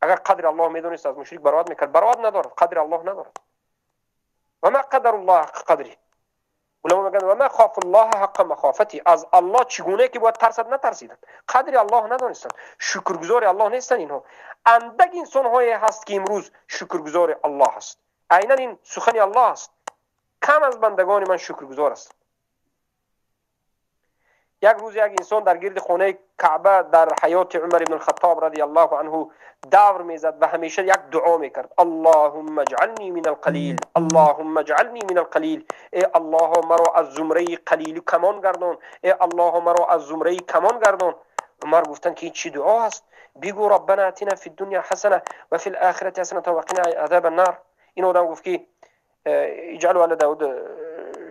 Агар қадри Аллоҳ медонист, аз мушрик бароат мекард. Бароат надорад, қадри Аллоҳ надорад. Ва ма қадаруллоҳ ҳаққа қадри. Уламо мегӯянд: ва ма хофуллоҳа ҳаққа махофати. Аз Аллоҳ чӣ гунае ки бояд тарсад, натарсиданд, қадри Аллоҳ надонистанд, шукргузори Аллоҳ нестанд инҳо. Андак инсонҳое ҳаст, ки имрӯз шукргузори Аллоҳ аст. Айнан ин сухани Аллоҳ аст: кам аз бандагони ман шукргузор ҳастанд. Як рӯз як инсон дар гирди хонаи Каъба дар ҳаёти Умар ибн Хаттоб радиаллоҳу анҳу давр мезад ва ҳамеша як дуо мекард: аллоҳумма ҷални мин алқалил, аллоҳумма ҷални мин алқалил. Э Аллоҳо, маро аз зумраи қалилу камон гардон, э Аллоҳо, маро аз зумраи камон гардон. Умар гуфтанд, ки ин чӣ дуо аст? Бигӯ: раббана атина фи дунё ҳасана ва фи лохирати ҳасаната ва қина азаба ннар. Ин одам гуфт, ки иҷалу ала Давуд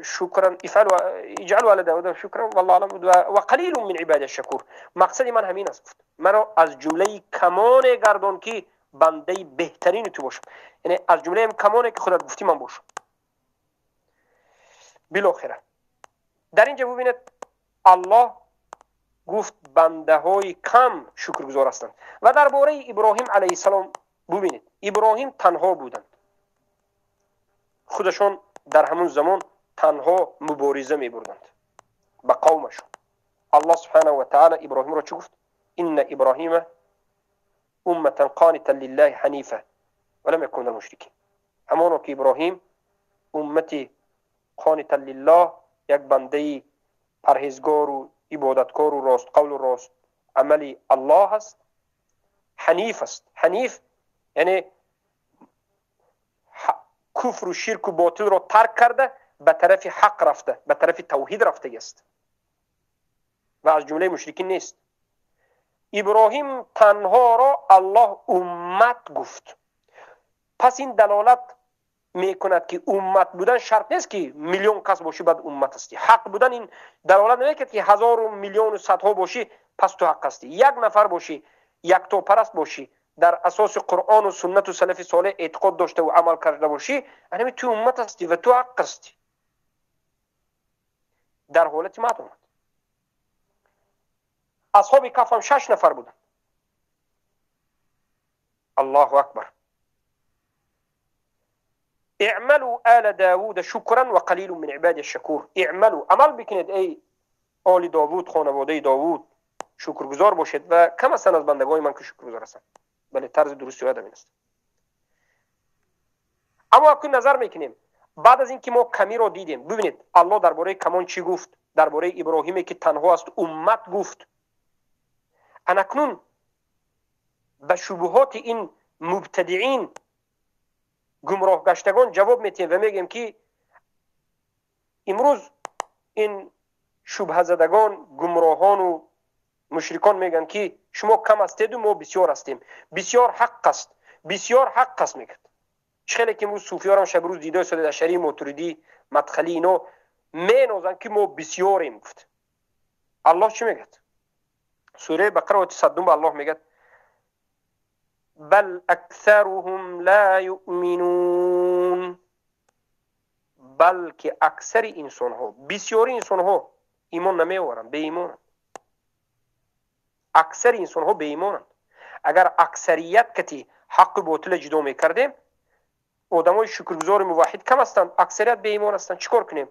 шукран, ифъалу иҷалу ала Давуд шукран, валлоҳу аълам, ва қалилун мин ибади шакур. Мақсади ман ҳамин аст, гуфт: маро аз ҷумлаи камоне гардон, ки бандаи беҳтарини ту бошам, яъне аз ҷумлаи камоне, ки худат гуфтӣ, ман бошам. Билохира дар инҷа бубинед, Аллоҳ гуфт, бандаҳои кам шукргузор ҳастанд. Ва дар бораи Иброҳим алайҳиссалом бубинед, Иброҳим танҳо буданд, худашон дар ҳамун замон танҳо мубориза мебурданд ба қавмашон. Аллоҳ субҳанаҳу ва таала Иброҳимро чӣ гуфт? Инна Иброҳима умматан қонитан лиллаҳи ҳанифа ва лам якун минал мушрикин. Ҳамоно ки Иброҳим уммати қонитан лиллаҳ, як бандаи парҳезгору ибодаткору ростқавлу рост амали Аллоҳ аст, ҳаниф аст. Ҳаниф яъне куфру ширку ботилро тарк карда, ба тарафи ҳақ рафта, ба тарафи тавҳид рафтагӣ аст ва аз ҷумлаи мушрикин нест. Иброҳим танҳоро Аллоҳ уммат гуфт. Пас ин далолат мекунад, ки уммат будан шарт нест, ки миллион кас бошӣ, баъд уммат ҳастӣ. Ҳақ будан ин далолат намекунад, ки ҳазору миллиону садҳо бошӣ, пас ту ҳақ ҳастӣ. Як нафар бошӣ, яктопараст бошӣ, дар асоси Қуръону суннату салафи солеҳ эътиқод доштаву амал карда бошӣ, анами ту уммат ҳастӣ ва ту ҳақ ҳастӣ. Дар ҳолати мад омад. Асҳоби Каф ҳам шаш нафар буданд. Аллоҳу акбар! Иъмалу ала Давуда шукран ва қалилун мин ибади шакур. Иъмалу, амал бикунед, эй оли Довуд, хонаводаи Довуд, шукргузор бошед ва кам ҳастанд аз бандагони ман, ки шукргузор ҳастанд. Бале, тарзи дурусти оят ҳамин аст. Аммо акун назар мекунем, баъд аз ин ки мо камиро дидем, бибинед, Аллоҳ дар бораи камон чӣ гуфт, дар бораи Иброҳиме, ки танҳо аст, уммат гуфт. Анакнун ба шубуҳоти ин мубтадиин, гумроҳгаштагон ҷавоб метиҳем ва мегӯем, ки имрӯз ин шубҳазадагон, гумроҳону мушрикон мегӯянд, ки шумо кам ҳастеду мо бисёр ҳастем, бисёр ҳақ аст, бисёр ҳақ аст, мегӯяд. Чӣ хеле ки имрӯз суфиёрам шабрӯз дида истода, Ашарӣ, Мотуридӣ, Мадхалӣ, ино менозанд, ки мо бисёрем, гуфт. Аллоҳ чӣ мегӯяд? Сураи Бақара, ояти 100-ум, Аллоҳ мегӯяд: бал аксаруҳум ла юъминун. Балки аксари инсонҳо, бисёри инсонҳо имон намеоваранд, беимонанд. Аксари инсонҳо беимонанд. Агар аксарият кати ҳаққу ботила ҷудо мекардем, одамои шукргузори муваҳҳид кам ҳастанд, аксарият беимон ҳастанд. Чӣ кор кунем?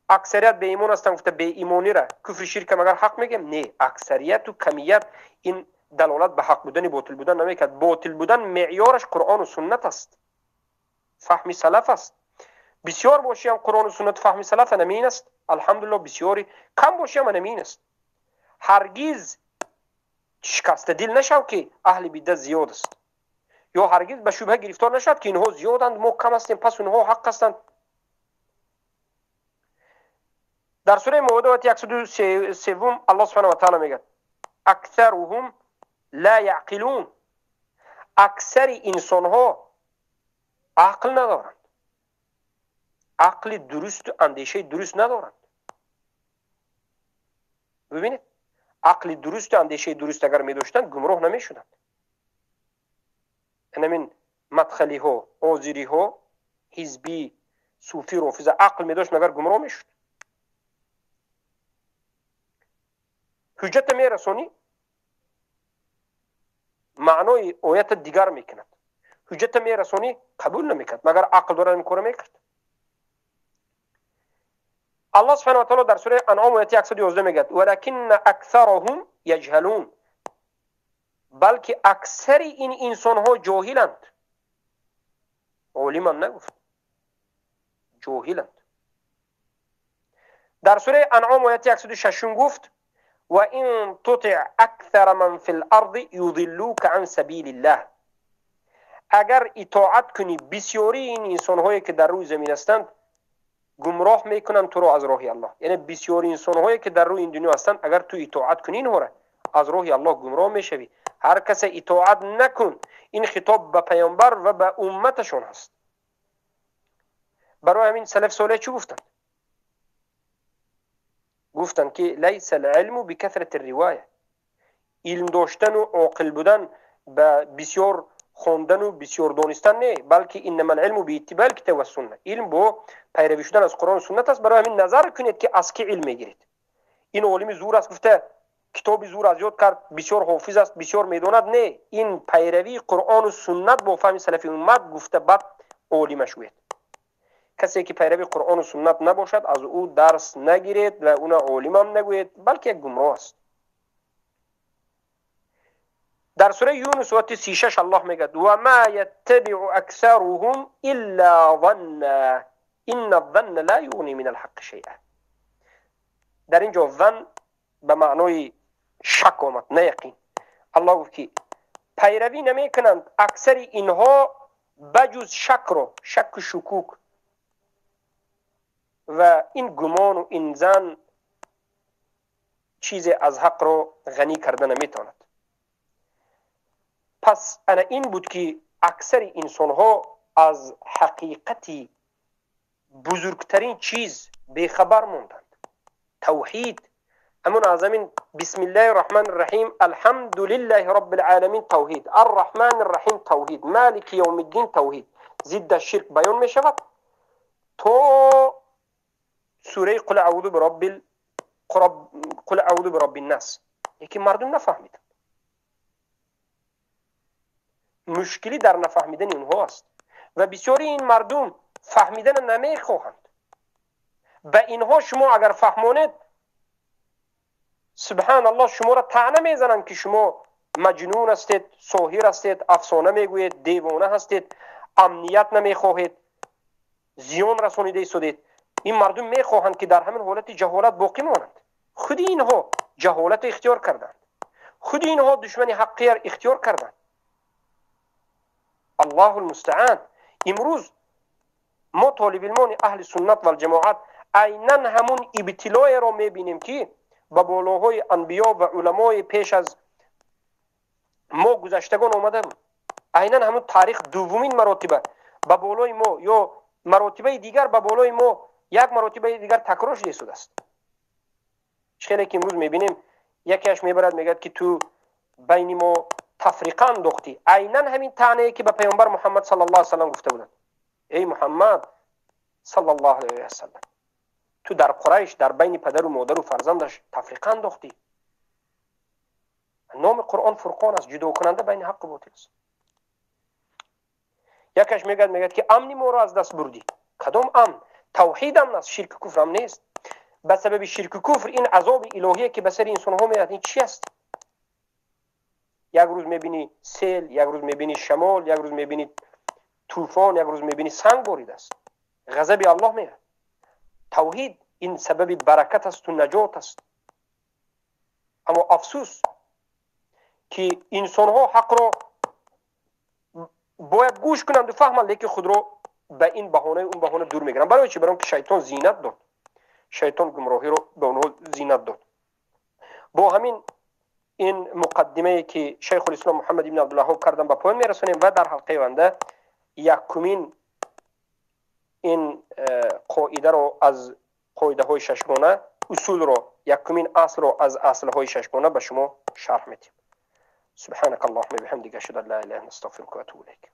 Аксарият беимон ҳастанд гуфта, беимонира, куфри, ширка магар ҳақ мегӯем? Не, аксарияту камият ин далолат ба ҳақ будани ботил будан намекард. Ботил будан меъёраш Қуръону суннат аст, фаҳми салаф аст. Бисёр бошиам, Қуръону суннат, фаҳми салаф анамин аст, алҳамдулилло. Бисёри кам бошиам, анамин аст. Ҳаргиз шикастадил нашав, ки аҳли бидда зиёд аст, ё ҳаргиз ба шубҳа гирифтор нашавад, ки инҳо зиёданд, мо кам ҳастем, пас онҳо ҳақ ҳастанд. Дар сураи Моида ояти 103 Аллоҳ субҳанаҳу ва таъала мегӯяд: аксаруҳум ла яъқилун. Аксари инсонҳо ақл надоранд, ақли дурусту андешаи дуруст надоранд. Бибинед, ақли дурусту андешаи дуруст агар медоштанд, гумроҳ намешуданд. Анамин мадхалиҳо, озириҳо, ҳизбӣ, суфӣ, рофиза ақл медошт, магар гумроҳ мешуд? Ҳуҷҷата мерасонӣ, маънои оята дигар мекунад. Ҳуҷҷата мерасонӣ, қабул намекунад. Магар ақл дорад, ин корро мекард? Аллоҳ субҳанаҳу ва таъала дар сураи Анъом ояти 111 мегӯяд: валакинна аксараҳум яҷҳалун. Балки аксари ин инсонҳо ҷоҳиланд. Олимам нагуфт, ҷоҳиланд. Дар сураи Анъом ояти 106 гуфт: ва ин тутиъ аксара ман фил арди юдиллука ан сабилиллаҳ. Агар итоат кунӣ бисёрии ин инсонҳое ки дар рӯи замин ҳастанд, гумроҳ мекунанд туро аз роҳи Аллоҳ. Яъне бисёри инсонҳое ки дар рӯи ин дунё ҳастанд, агар ту итоат кунӣ инҳоро, аз роҳи Аллоҳ гумроҳ мешавӣ. Ҳар касе итоат накун. Ин хитоб ба паёмбар ва ба умматашон ҳаст. Барои ҳамин салаф солеҳ чӣ гуфтанд? Гуфтанд ки лайса алилму бикасрати ривоя. Илм доштану оқил будан ба бисёр хондану бисёр донистан не, балки иннама алилму бииттибаи китоб ва сунна. Илм бо пайравӣ шудан аз Қуръону суннат аст. Барои ҳамин назар кунед ки аз кӣ илм мегиред. Ин олими зур аст гуфта китоби зур аз ёд кард, бисёр ҳофиз аст, бисёр медонад. Не, ин пайравии Қуръону суннат бо фаҳми салафи уммат гуфта баъд олима шӯед. Касе ки пайрави Қуръону суннат набошад, аз ӯ дарс нагиред ва уна олимам нагӯед, балки як гумроҳ аст. Дар сураи Юнус ояти 36 Аллоҳ мегӯяд: ва ма яттабиъу аксаруҳум илла занна инна занна ла юғни мин алҳаққи шайъа. Дар ин ҷо зан ба маънои шак омад, на яқин. Аллоҳ гуфт ки пайравӣ намекунанд аксари инҳо баҷуз шакро, шакку шукук ва ин гумону ин зан чизе аз ҳақро ғанӣ карда наметавонад. Пас ана ин буд ки аксари инсонҳо аз ҳақиқати бузургтарин чиз бехабар монданд. Тавҳид, ҳамон аз ҳамин бисмиллаҳи рраҳмани рраҳим, алҳамдулиллаҳи роббил оламин тавҳид, арраҳмани рраҳим тавҳид, малики явмиддин тавҳид, зидда ширк баён мешавад то сураи қул аъузу бироббил қул аъузу бироббин-нас. Лекин мардум нафаҳмиданд. Мушкилӣ дар нафаҳмидани онҳо аст ва бисёри ин мардум фаҳмидана намехоҳанд. Ба инҳо шумо агар фаҳмонед, субҳаналлоҳ, шуморо таъна мезананд ки шумо маҷнун ҳастед, соҳир ҳастед, афсона мегӯед, девона ҳастед, амният намехоҳед, зиён расонида истодед. Ин мардум мехоҳанд ки дар ҳамин ҳолати ҷаҳолат боқӣ монанд. Худи инҳо ҷаҳолатро ихтиёр карданд, худи инҳо душмани ҳаққияр ихтиёр карданд. Аллоҳу лмустаан. Имрӯз мо толибилмони аҳли суннат валҷамоат айнан ҳамун ибтилоеро мебинем ки ба болоҳои анбиё ва уламои пеш аз мо гузаштагон омада буд. Айнан ҳамун таърих дуввумин маротиба ба болои мо ё маротибаи дигар ба болои мо як маротибаи дигар такрор шуда истодааст. Чӣ хеле ки имрӯз мебинем, якеаш мебарад мегӯяд ки ту байни мо тафриқа андохтӣ. Айнан ҳамин таънае ки ба паёмбар Муҳаммад саллаллоҳу алайҳи васаллам гуфта буданд: эй Муҳаммад саллаллоҳу алайҳи васаллам, ту дар Қурайш дар байни падару модару фарзандаш тафриқа андохтӣ. Номи Қуръон Фурқон аст, ҷудокунанда байни ҳаққу ботил аст. Якаш мегӯяд ки амни моро аз даст бурдӣ. Кадом амн? Тавҳид амн аст, ширку куфр ам нест. Ба сабаби ширку куфр ин азоби илоҳие ки ба сари инсонҳо меояд, ин чи аст? Як рӯз мебинӣ сел, як рӯз мебинӣ шамол, як рӯз мебинӣ тӯфон, як рӯз мебинӣ санг боридааст. Ғазаби Аллоҳ меояд. Тавҳид ин сабаби баракат асту наҷот аст. Аммо афсӯс ки инсонҳо ҳақро бояд гӯш кунанду фаҳманд, лекин худро ба ин баҳонаи он баҳона дур мегиранд. Барои чӣ? Барои он ки шайтон зинат дод. Шайтон гумроҳиро ба онҳо зинат дод. Бо ҳамин ин муқаддимае ки Шайхулислом Муҳаммад ибн Абдулваҳҳоб кардан ба поён мерасонем ва дар ҳалқаи оянда якумин ин қоидаро аз қоидаҳои шашгона, усулро, якумин аслро аз аслҳои шашгона ба шумо шарҳ медиҳем. سبحانك اللهم وبحمدك، اشهد ان لا اله الا انت، استغفرك واتوب اليك.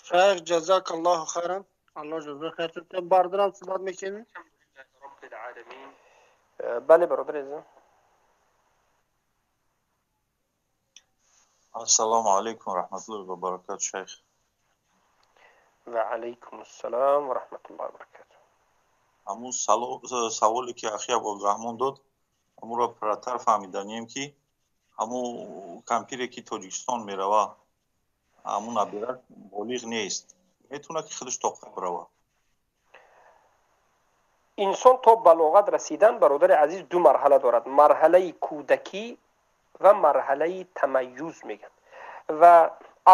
شیخ جزاک الله خیرا، الله جزای خیر. برادرم صحبت میکنی؟ رب العالمین. بله برادر عزیزم. السلام علیکم و رحمت الله و برکاته شیخ. و علیکم السلام و رحمت الله و برکاته. همون سوالی که اخی عبدالرحمن داد، همون را پرتر فهمیدنیم که همون کمپیری که تاجیکستان میروه، همون نبیره بالغ نیست، میتونه که خودش تا قبر روه. инсон то балоғат расидан, бародари азиз, ду марҳала дорад: марҳалаи кӯдакӣ ва марҳалаи тамайюз мегӯянд. Ва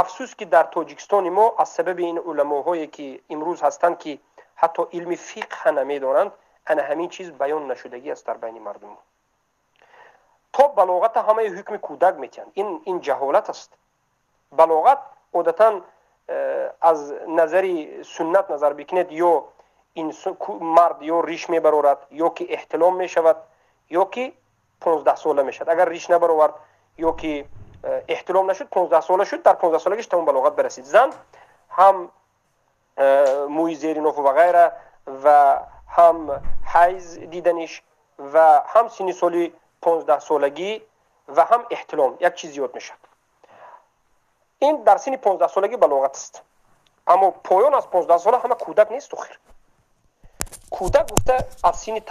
афсӯс ки дар Тоҷикистони мо аз сабаби ин уламоҳое ки имрӯз ҳастанд, ки ҳатто илми фиқҳа намедонанд, ана ҳамин чиз баён нашудагӣ аст дар байни мардум. То балоғата ҳамаи ҳукми кӯдак метиҳанд. Ин ҷаҳолат аст. Балоғат одатан аз назари суннат назар бикунед, ё мард ё риш мебарорад, ё ки эҳтилом мешавад, ё ки 15 сола мешавад. Агар риш набаровард ё ки эҳтилом нашуд, 15 сола шуд, дар 15 солагиш тамом балоғат барасид. Зан ҳам мӯи зери нофу ва ғайра ва ҳам ҳайз диданиш ва ҳам синни соли 15 солагӣ ва ҳам эҳтилом, як чиз зиёд мешавад. Ин дар синни 15 солагӣ балоғат аст. Аммо поён аз 15 сола ҳама кӯдак нест. Охир кӯдак гуфта аз синни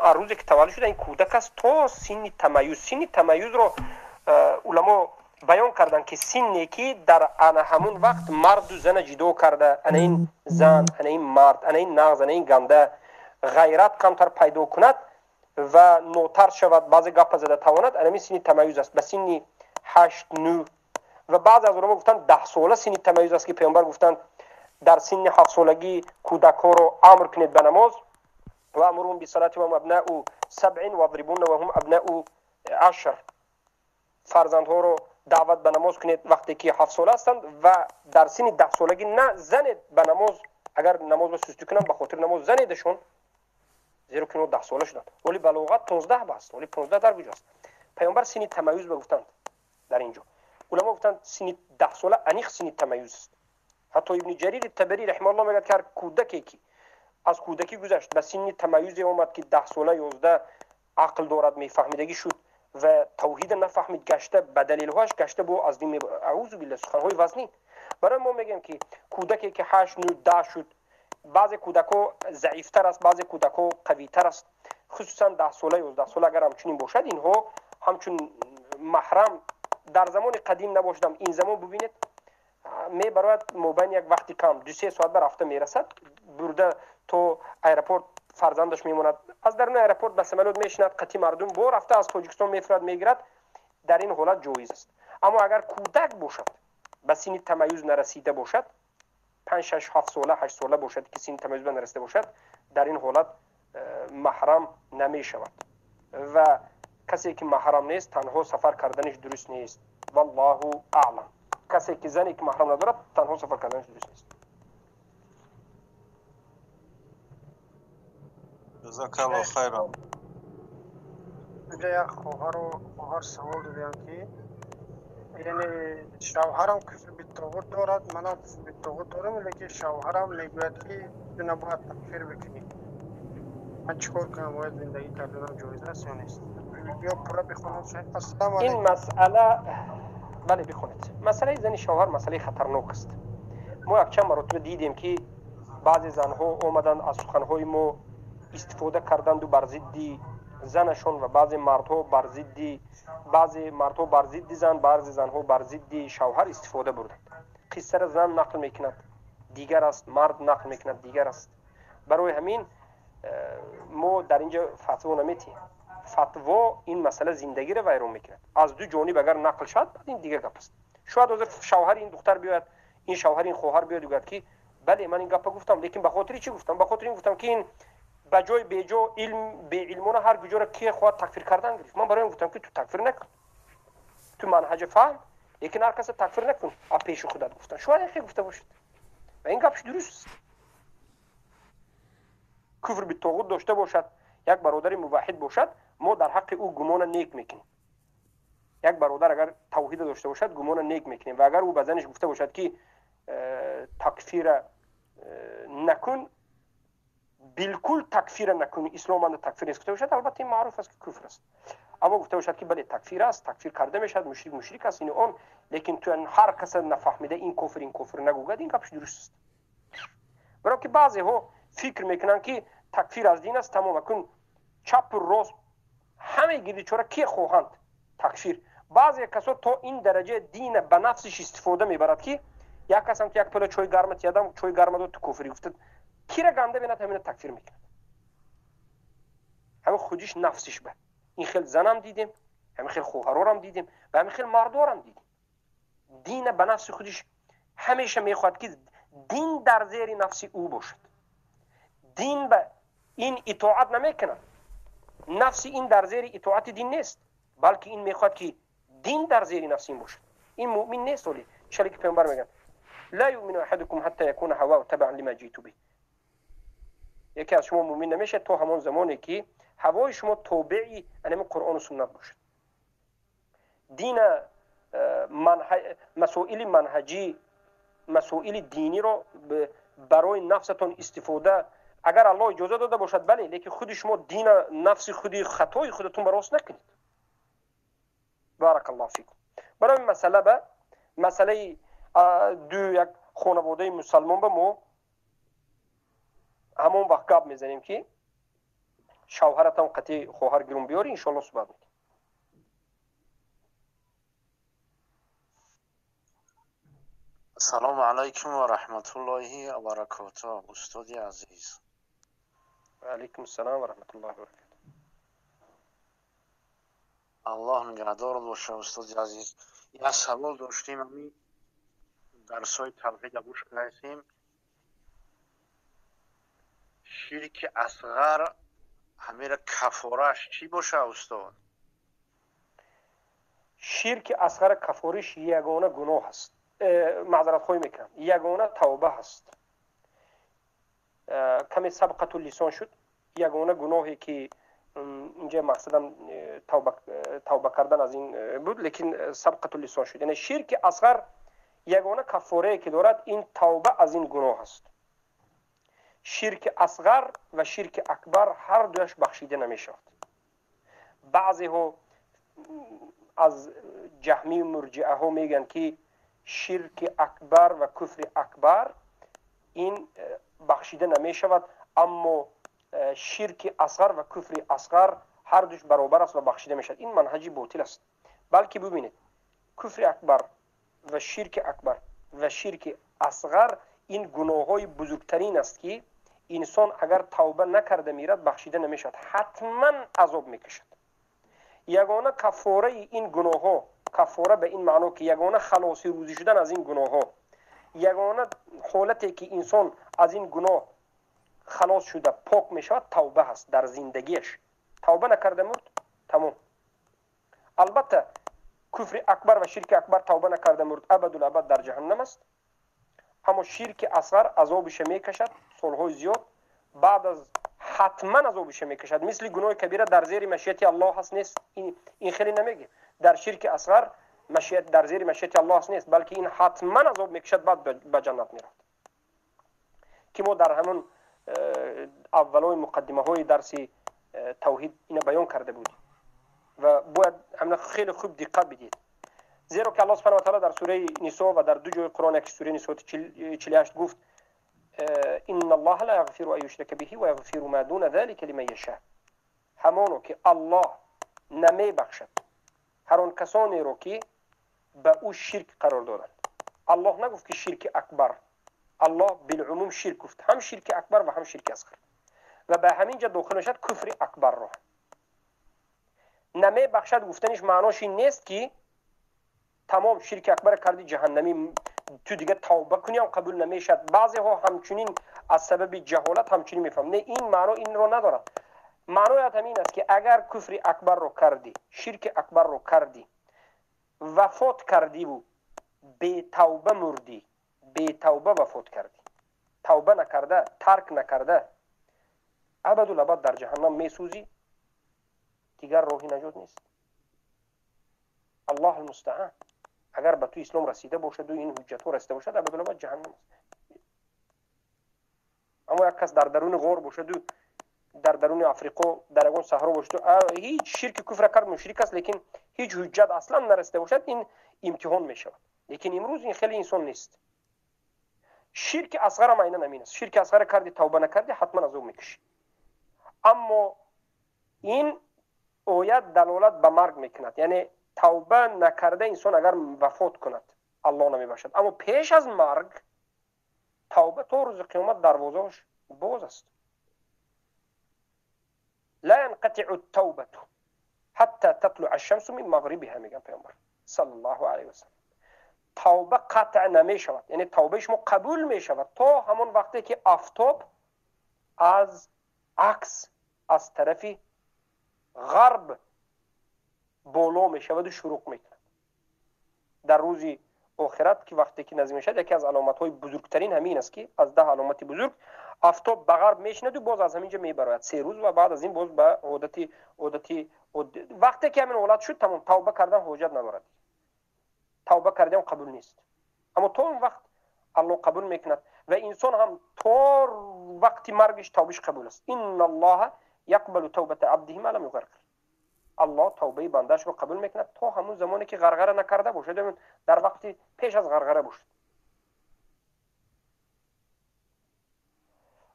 аз рӯзе ки таваллуд шуда, ин кӯдак аст то синни тамаюз. Синни тамаюзро уламо баён карданд, ки синне ки дар ана ҳамун вақт марду зана ҷудо карда, ана ин зан, ана ин мард, ана ин нағз, ана ин ганда, ғайрат камтар пайдо кунад ва нотарс шавад, баъзе гапа зада тавонад, анамин синни тамаюз аст, ба синни 8, 9 ва баъзе аз уламо гуфтанд, 10 сола синни тамаюз аст, ки Паёмбар гуфтанд: дар синни 7 солагӣ кӯдакҳоро амр кунед ба намоз, وأمرهم بالصلاة وهم أبناء سبع واضربوهن وهم أبناء عشر. Фарзандҳоро даъват ба намоз кунед вақте ки 7 сола ҳастанд ва дар синни 10 солагӣ на занед ба намоз. Агар намозро сустӣ кунанд, ба хотири намоз занедашон, зеро ки онҳо 10 сола шуданд. Вале балоғат 15 баст. Вале 15 дар куҷост? Паёмбар синни тамаюз ба гуфтанд. Дар ин ҷо уламо гуфтанд, синни 10 сола аниқ синни тамаюз аст. Ҳатто Ибни Ҷарири Табарӣ раҳимааллоҳ мегӯяд, ки ҳар кӯдаке ки аз кӯдакӣ гузашт, ба синни тамаюзе омад, ки 10 сола, 11, ақл дорад, мефаҳмидагӣ шуд ва тавҳида нафаҳмид, гашта ба далелҳояш гашта бо аз дин, аузу билла, суханҳои вазнин. Барои мо мегӯем, ки кӯдаке ки 8, 9, 10 шуд, баъзе кӯдакҳо заифтар аст, баъзе кӯдакҳо қавитар аст, хусусан 10 сола, 11 сола агар ҳамчунин бошад, инҳо ҳамчун маҳрам дар замони қадим набошадам, ин замон бубинед, мебарояд, мобайни як вақти кам, 2-3 соат ба рафта мерасад, бурда то аэропорт фарзандаш мемонад, аз даруни аэропорт ба самолёт мешинад, қатъи мардум бо рафта аз Тоҷикистон мефурад, мегирад. Дар ин ҳолат ҷоиз аст. Аммо агар кӯдак бошад, ба синни тамаюз нарасида бошад, 5, 6, 7 сола, 8 сола бошад, ки синни тамаюз ба нарасида бошад, дар ин ҳолат маҳрам намешавад ва касе ки маҳрам нест, танҳо сафар карданиш дуруст нест. Валлоҳу аълам. Касе ки зане ки маҳрам надорад, танҳо сафар карданиш дуруст нест. Ҷазакаллоҳ хайран. Инҷа як хоҳару хоҳар савол доданд, ки яъне шавҳарам куфри биттоғут дорад, манам куфри биттоғут дорам, лекин шавҳарам мегӯяд, ки ту набояд такфир бикунӣ. Ман чӣ кор кунам? Бояд зиндагӣ карданам ҷоиз аст ё нест? Ё пурра бихонам? Ассалому Ин алайкум. Масъала, бале, бихонед. Масъалаи зани шавҳар масъалаи хатарнок аст. Мо якчанд маротиба дидем, ки баъзе занҳо омаданд, аз суханҳои мо истифода карданду бар зидди занашон ва баъзе мардҳо бар зидди, баъзе мардҳо бар зидди зан, баъзе занҳо бар зидди шавҳар истифода бурданд. Қиссара зан нақл мекунад, Дигар аст, мард нақл мекунад, дигар аст. Барои ҳамин мо дар инҷо фатво наметиҳем. Фатво ин масъала зиндагиро вайрон мекунад. Аз ду ҷониб агар нақл шавад, баъд ин дигар гап аст. Шояд ҳозир шавҳари ин духтар биёяд, ин шавҳари ин хоҳар биёяд, гӯяд ки бале, ман ин гапа гуфтам, лекин ба хотири чӣ гуфтам? Ба хотири ин гуфтам ки ин ба ҷои беҷо илм беилмона ҳар куҷоро ки хоҳад такфир кардан гирифт. Ман барои ин гуфтам ки ту такфир накун, ту манҳаҷа фаҳм, лекин ҳар каса такфир накун, а пеши худат гуфтан. Шояд ин хел гуфта бошад ва ин гапш дуруст аст. Куфр битоғут дошта бошад, як бародари муваҳид бошад, мо дар ҳаққи ӯ гумона нек мекунем. Як бародар агар тавҳида дошта бошад, гумона нек мекунем. Ва агар ӯ ба заниш гуфта бошад ки такфира накун, билкул такфира накун, исломанда такфир нест гуфта бошад, албатта ин маъруф аст ки куфр аст. Аммо гуфта бошад ки бале, такфир аст, такфир карда мешавад, мушрик мушрик аст, ин он, лекин ту ҳар каса нафаҳмида ин кофир, ин кофир нагӯгад, ин гапш дуруст аст. Баро ки баъзеҳо фикр мекунанд ки такфир аз дин аст, тамом, акун чапу рост ҳамаи гирдичора ки хоҳанд такфир. Баъзе касо то ин дараҷа дина ба нафсиш истифода мебарад ки як касам ки як пила чой гарма тиядам, чой гарма дод, ту кофирӣ гуфта, кира ганда бинад, ҳамина такфир мекунад. Ҳамин худиш нафсиш ба. Ин хел занам дидем, ҳамин хел хоҳарорам дидем ва ҳамин хел мардорам дидем. Дина ба нафси худиш ҳамеша мехоҳад ки дин дар зери нафси ӯ бошад. Дин ба ин итоат намекунад. Нафси ин дар зери итоати дин нест, балки ин мехоҳад ки дин дар зери нафси ин бошад. Ин муъмин нест. Оли чале ки паёмбар мегӯяд: ла юъмину аҳадукум ҳатта якуна ҳавау табаан лима ҷиту биҳ. Яке аз шумо муъмин намешавад то ҳамон замоне ки ҳавои шумо тобеи анами Қуръону суннат бошад. Дина масоили манҳаҷӣ, масоили диниро барои нафсатон истифода агар Аллоҳ иҷоза дода бошад, бале, лекин худи шумо дина нафси худи хатои худатон барост накунед. Баракаллоҳу фикум. Барои масъала ба масъалаи ду як хонаводаи мусалмон ба мо ҳамон вақт гап мезанем ки шавҳаратам қатъи хоҳар гирум биёри, иншоаллоҳ суҳбат мекунем. Ассалому алайкум ва раҳматуллоҳи ва баракотуҳ, устоди азиз. Ва алайкум ассалом ва раҳматуллоҳи ва баракотуҳ. Аллоҳ нигаҳдорат бошад, устоди азиз. Як савол доштем, ҳамин дарсҳои тавҳида гӯш кардем. Ширки асғар ҳамира кафорааш чӣ бошад, устод? Ширки асғар кафориш ягона гуноҳ аст. Маъзаратхоҳӣ мекунам, ягона тавба ҳаст. Каме сабқату лисон шуд. Ягона гуноҳе ки инҷа мақсадам тавба кардан аз ин буд, лекин сабқату лисон шуд. Яъне ширки асғар ягона каффорае ки дорад ин тавба аз ин гуноҳ аст. Ширки асғар ва ширки акбар ҳар дуяш бахшида намешавад. Баъзеҳо аз ҷаҳмию мурҷиаҳо мегӯянд ки ширки акбар ва куфри акбар ин бахшида намешавад, аммо ширки асғар ва куфри асғар ҳар душ баробар аст ва бахшида мешавад. Ин манҳаҷи ботил аст. Балки бубинед, куфри акбар ва ширки акбар ва ширки асғар ин гуноҳҳои бузургтарин аст ки инсон агар тавба накарда мирад, бахшида намешавад, ҳатман азоб мекашад. Ягона каффораи ин гуноҳҳо, каффора ба ин маъно ки ягона халоси рӯзӣ шудан аз ин гуноҳҳо, ягона ҳолате ки инсон аз ин гуноҳ халос шуда пок мешавад, тавба ҳаст дар зиндагиаш. Тавба накарда мурд, тамом. Албатта куфри акбар ва ширки акбар тавба накарда мурд, абадул абад дар ҷаҳаннам аст. Аммо ширки асғар азобиша мекашад солҳои зиёд, баъд аз ҳатман азобиша мекашад. Мисли гуноҳи кабира дар зери машиати Аллоҳ ҳаст нест, ин хеле намегӯем. Дар ширки асғар машиат дар зери машиати Аллоҳ ҳаст нест, балки ин ҳатман азоб мекашад, баъд ба ҷаннат меравад. Ки мо дар ҳамон аввалои муқаддимаҳои дарси тавҳид ина баён карда будем ва бояд ҳамина хеле хуб диққат бидиҳед. Зеро ки Аллоҳ субҳанаҳу ва таъала дар сураи Нисо ва дар ду ҷои Қуръон, яке сураи Нисо 48 гуфт: инна Аллоҳа ла яғфиру ан юшрака биҳи ва яғфиру ма дуна залика лиман яша. Ҳамоно ки Аллоҳ намебахшад ҳар он касонеро ки ба ӯ ширк қарор доданд. Аллоҳ нагуфт ки ширки акбар, Аллоҳ билумум ширк гуфт, ҳам ширки акбар ва ҳам ширки асғар. Ва ба ҳамин ҷа дохил мешавад куфри акбарро. Намебахшад гуфтаниш маънош ин нест ки тамом ширки акбар карди ҷаҳаннамӣ, ту дигар тавба кунӣ ҳам қабул намешавад. Баъзеҳо ҳамчунин аз сабаби ҷаҳолат ҳамчунин мефаҳманд. Не, ин маъно инро надорад. Маъноят ҳамин аст ки агар куфри акбарро кардӣ, ширки акбарро кардӣ, вафот кардиву бетавба мурдӣ, бетавба вафот кардӣ, тавба накарда, тарк накарда, абадулабад дар ҷаҳаннам месӯзӣ, дигар роҳи наҷот нест. Аллоҳ алмустаъан. Агар ба ту ислом расида бошаду ин ҳуҷҷатҳо расида бошад, абадулабад ҷаҳаннам аст. Аммо як кас дар даруни ғор бошаду дар даруни Африқо дар ягон саҳро бошаду ҳеҷ ширки куфра кард, мушрик аст, лекин ҳеҷ ҳуҷҷат аслан нарасида бошад, ин имтиҳон мешавад. Лекин имрӯз ин хеле инсон нест. Ширки асғарам айнан ҳамин аст. Ширки асғара карди, тавба накарди, ҳатман азоб мекушӣ. Аммо ин оят далолат ба марг мекунад, яъне тавба накарда инсон агар вафот кунад, Аллоҳ намебахшад. Аммо пеш аз марг тавба то рӯзи қиёмат дарвозааш боз аст. ла янқатиъу тавбату ҳатта татлуа ашшамсу мин мағрибиҳа, мегӯяд паёмбар саллаллоҳу алайҳи васаллам. Тавба қатъ намешавад, яъне тавбаи шумо қабул мешавад то ҳамон вақте ки афтоб аз акс аз тарафи ғарб боло мешаваду шуруқ мекунад. Дар рӯзи охират ки вақте ки наздик мешавад, яке аз аломатҳои бузургтарин ҳамин аст ки аз 10 аломати бузург афтоб ба ғарб мешинаду боз аз ҳамин ҷо мебарояд 3 рӯз ва баъд аз ин боз ба одати вақте ки ҳамин ҳолат шуд, тамом, тавба кардан ҳоҷат надорад. Тавба кардан қабул нест. Аммо то он вақт Аллоҳ қабул мекунад ва инсон ҳам то вақти маргиш тавбиш қабул аст. Инналлоҳа яқбалу тавбата абдиҳи ма лам юғарғир. Аллоҳ тавбаи бандаашро қабул мекунад то ҳамон замоне ки ғарғара накарда бошад, дар вақти пеш аз ғарғара бошад.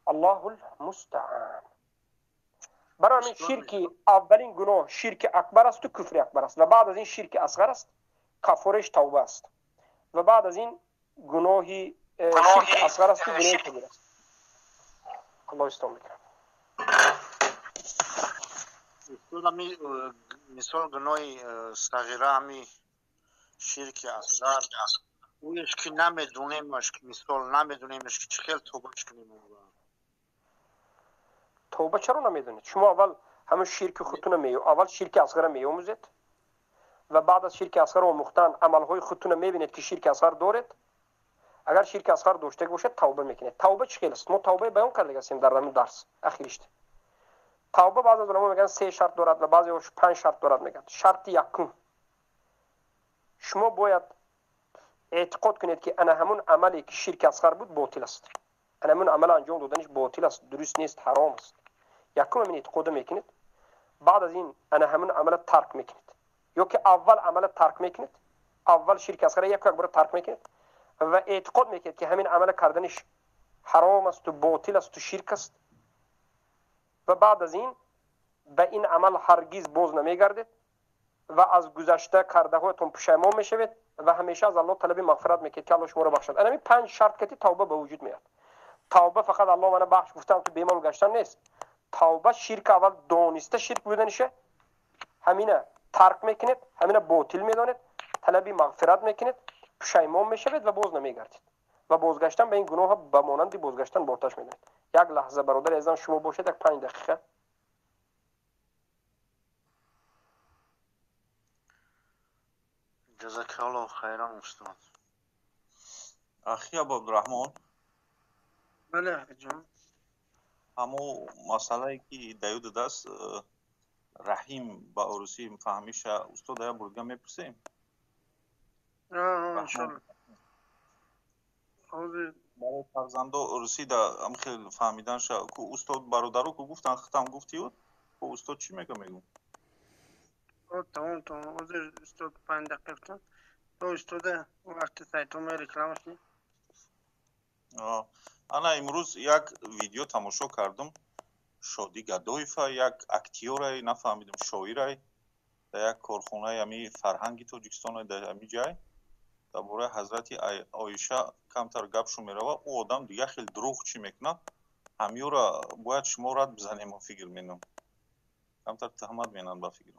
Аллоҳул мустаъан. Барои ҳамин ширки аввалин гуноҳ ширки акбар асту куфри акбар аст ва баъд аз ин ширки асғар аст, кафореш тавба аст ва баъд аз ин гуноҳи ширки асғар асту гуноҳи кабир аст. Аллоҳ истон мекунад. Устод, ами мисол гуноҳи сағира, ами ширки асғар, ӯеш ки намедонемаш, мисол намедонемаш ки чӣ хел тавбаш кунем. Тавба чаро намедонед? Шумо аввал ҳамон ширки худтуна аввал ширки асғара меомӯзед ва баъд аз ширки асғар омӯхтан амалҳои худтуна мебинед ки ширки асғар доред. Агар ширки асғар дошта бошед, тавба мекунед. Тавба чӣ хел аст? Мо тавбаи баён карда ҳастем дар ҳамин дарс ахиришта. Тавба баъзе аз уламо мегӯянд 3 шарт дорад ва баъзеҳо 5 шарт дорад мегӯянд. Шарти якум: шумо бояд эътиқод кунед ки ана ҳамон амале ки ширки асғар буд ботил аст. Ана ҳамон амал анҷом доданиш ботил аст, дуруст нест, ҳаром аст. Якум ҳамин эътиқода мекунед. Баъд аз ин ана ҳамон амала тарк мекунед. Ё ки аввал амала тарк мекунед, аввал ширки асғара яку як бора тарк мекунед ва эътиқод мекунед ки ҳамин амала карданиш ҳаром асту ботил асту ширк аст ва баъд аз ин ба ин амал ҳаргиз боз намегардед ва аз гузашта кардаҳоятон пушаймон мешавед ва ҳамеша аз Аллоҳ талаби мағфират мекунед ки Аллоҳ шуморо бахшад. Ана ҳамин 5 шарт кати тавба ба вуҷуд меояд. Тавба фақат Аллоҳ мана бахш гуфтам ту бемол гаштан нест. Тавба ширк аввал дониста ширк буданиша ҳамина тарк мекунед, ҳамина ботил медонед, талаби мағфират мекунед, пушаймон мешавед ва боз намегардед. Ва бозгаштан ба ин гуноҳ ба монанди бозгаштан ба оташ медонед. Як лаҳза бародари азизам, шумо бошед як 5 дақиқа. Ҷазакаллоҳу хайран устод. Ахи Абу Абдурраҳмон. Бале, ахиҷон. Ҳамо масъалае ки даю додааст Раҳим ба орусӣ фаҳмиша устод ая бурга мепурсем? Иншаллоҳ. Барои фарзандо русӣ да ам хел фаҳмиданша ку устод бародаро ку гуфтан хитам гуфтиюд, ку устод чӣ мега мегӯ? Тамом, тамом. Ҳозир устод 5 дақиқа гуфтан. То устода вақти сайтома рекламаш не? Ана имрӯз як видео тамошо кардум. Шодӣ Гадоева як актёрай, нафаҳмидум, шоирай, дар як корхонаи ҳами фарҳанги Тоҷикистон дар ҳами ҷай Дар бораи ҳазрати Оиша камтар гапшу мерава, ӯ одам дигар хел дурӯғ чӣ мекунад. Ҳамёра бояд шумо рад бизанем, фикр менам. Камтар туҳмат менанд ба фикрам.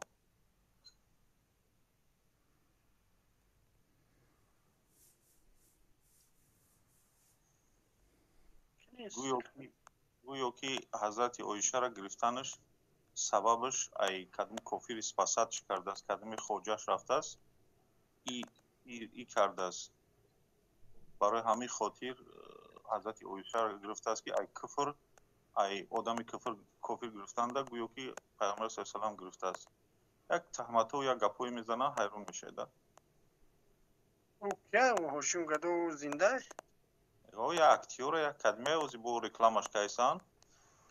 Гӯё ки ҳазрати Оишаро гирифтанаш сабабаш ай кадми кофири спасатш кардааст, кадми хоҷаш рафтааст, и кардааст. Барои ҳамин хотир ҳазрати Оишаро гирифтааст, ки ай куфр, ай одами куфр кофир гирифтанда гӯё ки Пайғамбар саллаллоҳу алайҳи васаллам гирифтааст. Як туҳматҳо, як гапҳое мезананд, ҳайрон мешавед. Кия Ҳошим Гадо зинда? Як актёра, як кадме ози бо рекламаш кайсан,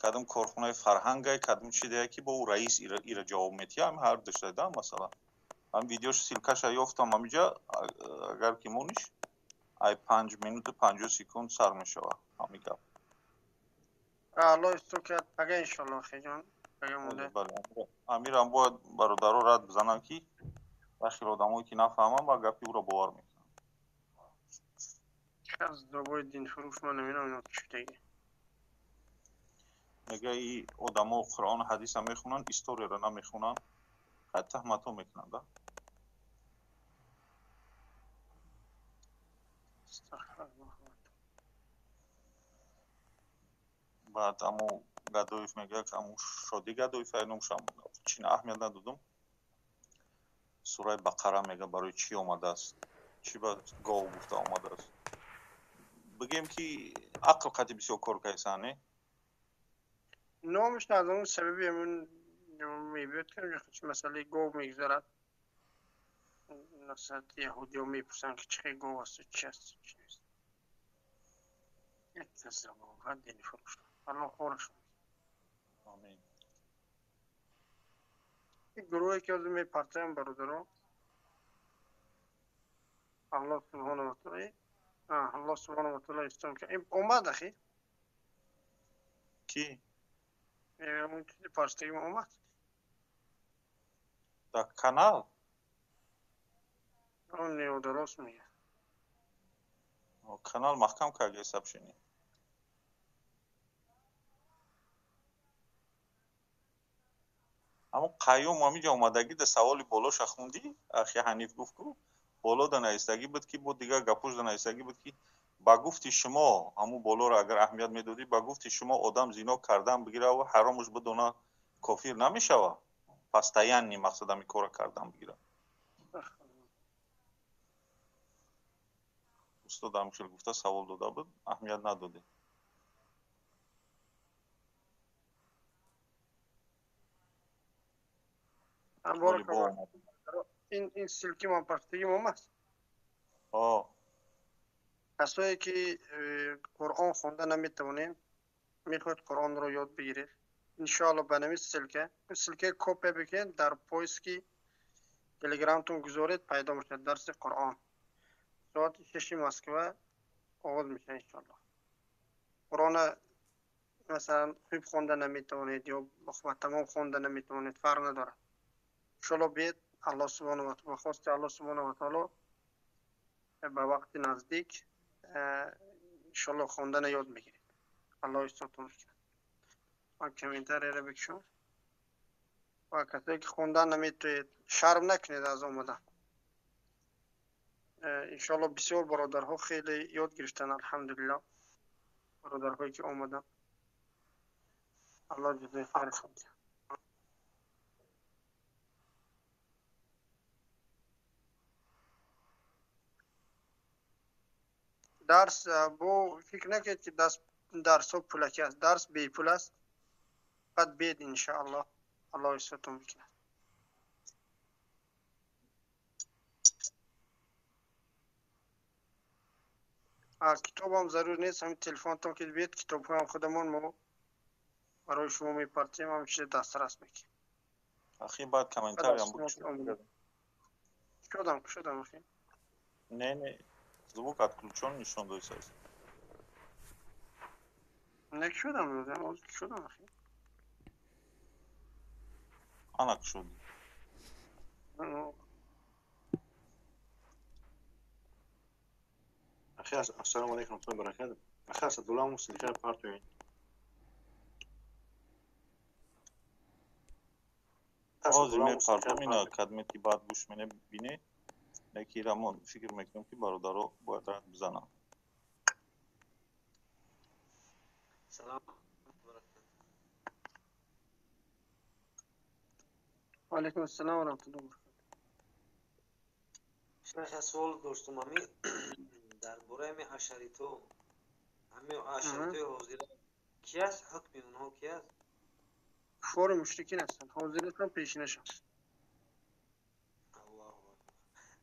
кадом корхонаи фарҳангай, кадом чи дая ки бо ӯ раис ира ҷавоб метиҳа, ҳами ҳар душтада масалан. Ҳам видеош ссылкаша ёфтам ҳамиҷа, агар ки мониш, ай 5 минуту 50 секунд сар мешава ҳами гап. Аллоҳ исто кард, пага иншоаллоҳ хеҷон, пага монда. Бале, амирам бояд бародаро рад бизананд, ки бахел одамое ки нафаҳманд, ба гапи ӯро бовар мекунанд. Аз добои динфурӯш ман намедонам ино чӣ шудаги. Мега и одамо Қуръону ҳадиса мехонанд, историяро намехонанд, хай туҳматҳо мекунанд, да? Баъд аму Гадоев мегӯяд, аму Шоди Гадоев ай номшам чин аҳамият надодум. Сураи Бақара мега барои чӣ омадааст? Чӣ ба гов гуфта омадааст? Бигем ки ақл қати бисёр кор кайсан, не? Номаш аз он сабаби ҳамин мебиёд, ки масъалаи гов мегузарад. Масалан, яҳудиё мепурсанд, ки чӣ хел гов асту чи аст, чи нест. Динфурӯш. Аллоҳ хорашон. Амин. Гурӯҳе ки ҳозир мепартоям, бародаро, Аллоҳ субҳонаҳу ва таъола, Аллоҳ субҳонаҳу ва таъола ислом ки омад ахи? Ки? Он чизи парстагим омад. Дар канал? Он неодарос мега. Канал маҳкам карда сообщение. Аммо Қаюм ҳамиҷа омадагӣ да саволи болоша хундӣ? Ахи Ҳаниф гуфт ку боло да навистагӣ буд, ки бо дигар гапош да навистагӣ буд, ки ба гуфти шумо ҳамун болоро агар аҳамият медодӣ, ба гуфти шумо одам зино кардан бигира ва ҳаромаш бидона кофир намешава? Постоянный мақсад ҳамин кора кардан бигира. Устод ҳамин хел гуфта савол дода буд, аҳамият надодем. Ин ссылки ман партигим омад. Касое ки Қуръон хонда наметавонем, мехоҳед Қуръонро ёд бигиред, иншоалло ба нами ссылка, ссылкаи копия бикунед, дар поиски телеграмтон гузоред, пайдо мешавад дарси Қуръон. Соати 6 Москва оғоз мешавад иншоалло. Қуръона масалан хуб хонда наметавонед ё ба тамом хонда наметавонед, фарқ надорад. Иншоалло биед, Аллоҳ субҳонаҳу ва таъоло хости Аллоҳ субҳонаҳу ва таъоло ба вақти наздик иншоалло хондана ёд мегиред. Аллоҳ истотон мекунад. Ман комментарияро бикушам. Ва касое ки хондан наметавонед, шарм накунед аз омадан. Иншоалло бисёр бародарҳо хеле ёд гирифтанд, алҳамдулиллоҳ. Бародарҳое ки омаданд. Аллоҳ ҷазои хайрашон диҳад. Дарс бо фикр накунед, ки дарсҳо пулакӣ аст. Дарс бепул аст. Баъд бед иншоаллоҳ. Аллоҳ истотон мекунад. Китобам зарур нест, ҳамин телефонтон ки биед, китобҳоям худамон мо барои шумо мепартем, ҳамин чиз дастрас мекунем. Ахи баъд комментариям буд. Шудам, шудам ахи. Не, не, звук отключен нишон додисааст. Не шудам, шудам ахи. Ана шуд. Ахи, ассалому алайкум ва раҳматуллоҳи ва баракатуҳ. Ахи, Асадулло, муслиха партоед. Ҳозир мепартом, ина кадмети баъд гӯш бинед. Яки рамон фикр мекунам, ки бародаро бояд рад бизананд. Салом. Ва алайкум ассалом ва раҳматуллоҳи ва баракатуҳ. Шайх, суол доштум ами дар бораи ами ашарито, ами ашаритои ҳозира ки аст, ҳукми онҳо ки аст? Куффори мушрикин ҳастанд, ҳозирашон, пешинашон. Аллоҳу акбар.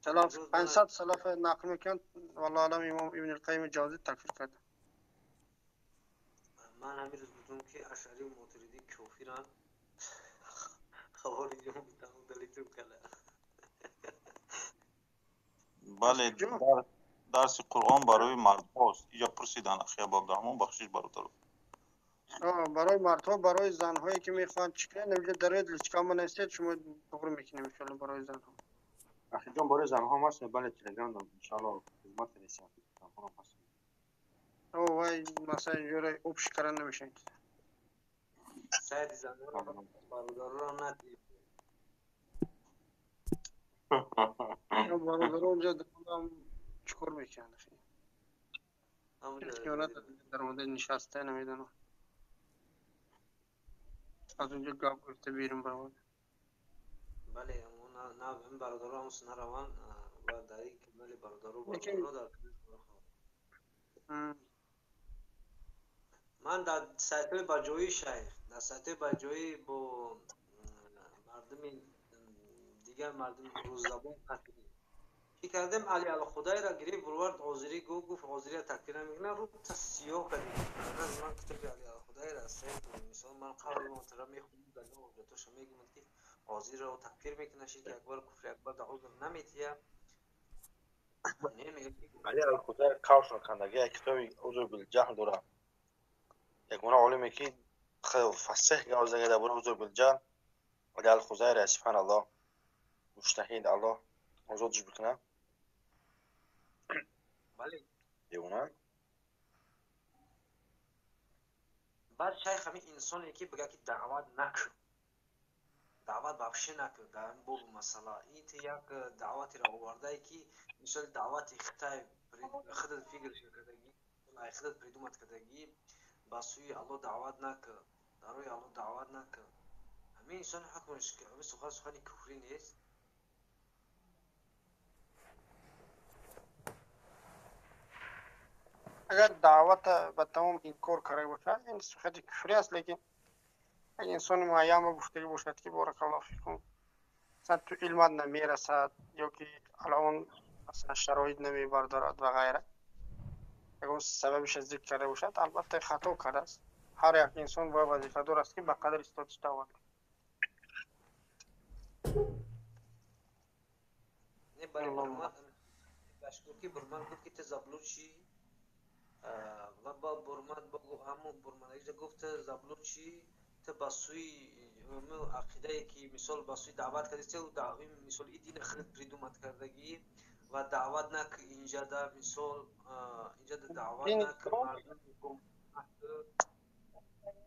Салаф Имрӯз ман 500 салаф нақл мекунанд, валлоҳу аълам, имом Ибн Алқайим Ҷавзӣ такфир карда. Ман ҳамин рӯз будум, ки ашарию мотуридӣ кофиранд. Хабари далитум кала. Аз Бале, куҷо? Дарси Қуръон барои мардҳост. Иҷа пурсидан, ахи Абу Абдурраҳмон, бахшиш, бародаро. Барои мардҳо, барои занҳое ки мехоҳанд чӣ кунанд, инҷа дароед, личкама нависед, шумо туғри мекунем, иншоалло, барои занҳо. Ахиҷон, барои занҳо ҳам ҳаст, бале, телеграм, иншоалло, хизмат кардесам. Занҳо ҳам ҳаст. О, вай, масалан, инҷора общ кардан намешавад. Сайди занҳоро бародароро надид. Бародаро онҷа даромадам чӣ кор мекунанд? Ҳамонҷо Хиёнат даромада нишаста, намедонам. Аз онҷо гап гирифта берун баромад. Бале, на бародаро ҳам нараванд ва дар ин канали бародаро Лекин бародаро дар ман дар сайтҳои баҷоӣ, шайх, дар сайтҳои баҷоӣ бо мардуми дигар, мардуми рӯззабон қатъӣ чӣ кардем, Али Алхудайра гирифт, бурвард озирӣ, гуфт озирия такфир намекунад, рӯ сиёҳ кардем. Ман китоби Али Алхудайра мисол ман қавли муҳтарам мехонам, дар ҳуҷҷатоша мегӯяд, ки озирро такфир мекунад, ширки акбар, куфри акбар, да узр наметия. Не, мегӯяд ки Али Алхудайр қавшон кандаги як китоби узр билҷаҳл дорад. Ягона олиме ки фасеҳ гап зага дар бораи узр билҷаҳл Али Алхузайр, субҳаналлоҳ, муҷтаҳид, Аллоҳ озодш бикунад. Бале. Девона. Баъд, шайх, ҳамин инсоне ки бигӯяд, ки даъват накун, даъват вообще накун дар ин бобу масъала, ин ти як даъватеро овардае, ки мисоли даъвати хитай худат фикр кардагӣ, худат придумать кардагӣ, ба сӯи Аллоҳ даъват накун, дар роҳи Аллоҳ даъват накун. Ҳамин инсон ҳукмаш, ҳамин сухан сухани куфрӣ нест? Агар даъвата ба тамом инкор карда бошад, ин сухани куфрӣ аст, лекин агар инсони муайянро гуфтагӣ бошад, ки боракаллоҳу фикум, масалан, ту илмат намерасад ё ки алон масалан шароит намебардорад ва ғайра, ягон сабабиша зикр карда бошад, албатта хато кардааст. Ҳар як инсон бояд вазифадор аст, ки ба қадри истодиш даъват кунад. Не, бале, бурмад башкур, ки бурмад гуфт, ки ту заблудши, ва ба бурмад ҳамун бурмадагиша гуфт, ту заблудши, ту ба сӯи ақидае ки мисол ба сӯи даъват кардӣ, мисол и дина худат придумать кардагӣ ва даъват нак инҷада, мисол инҷада даъват нак мардум.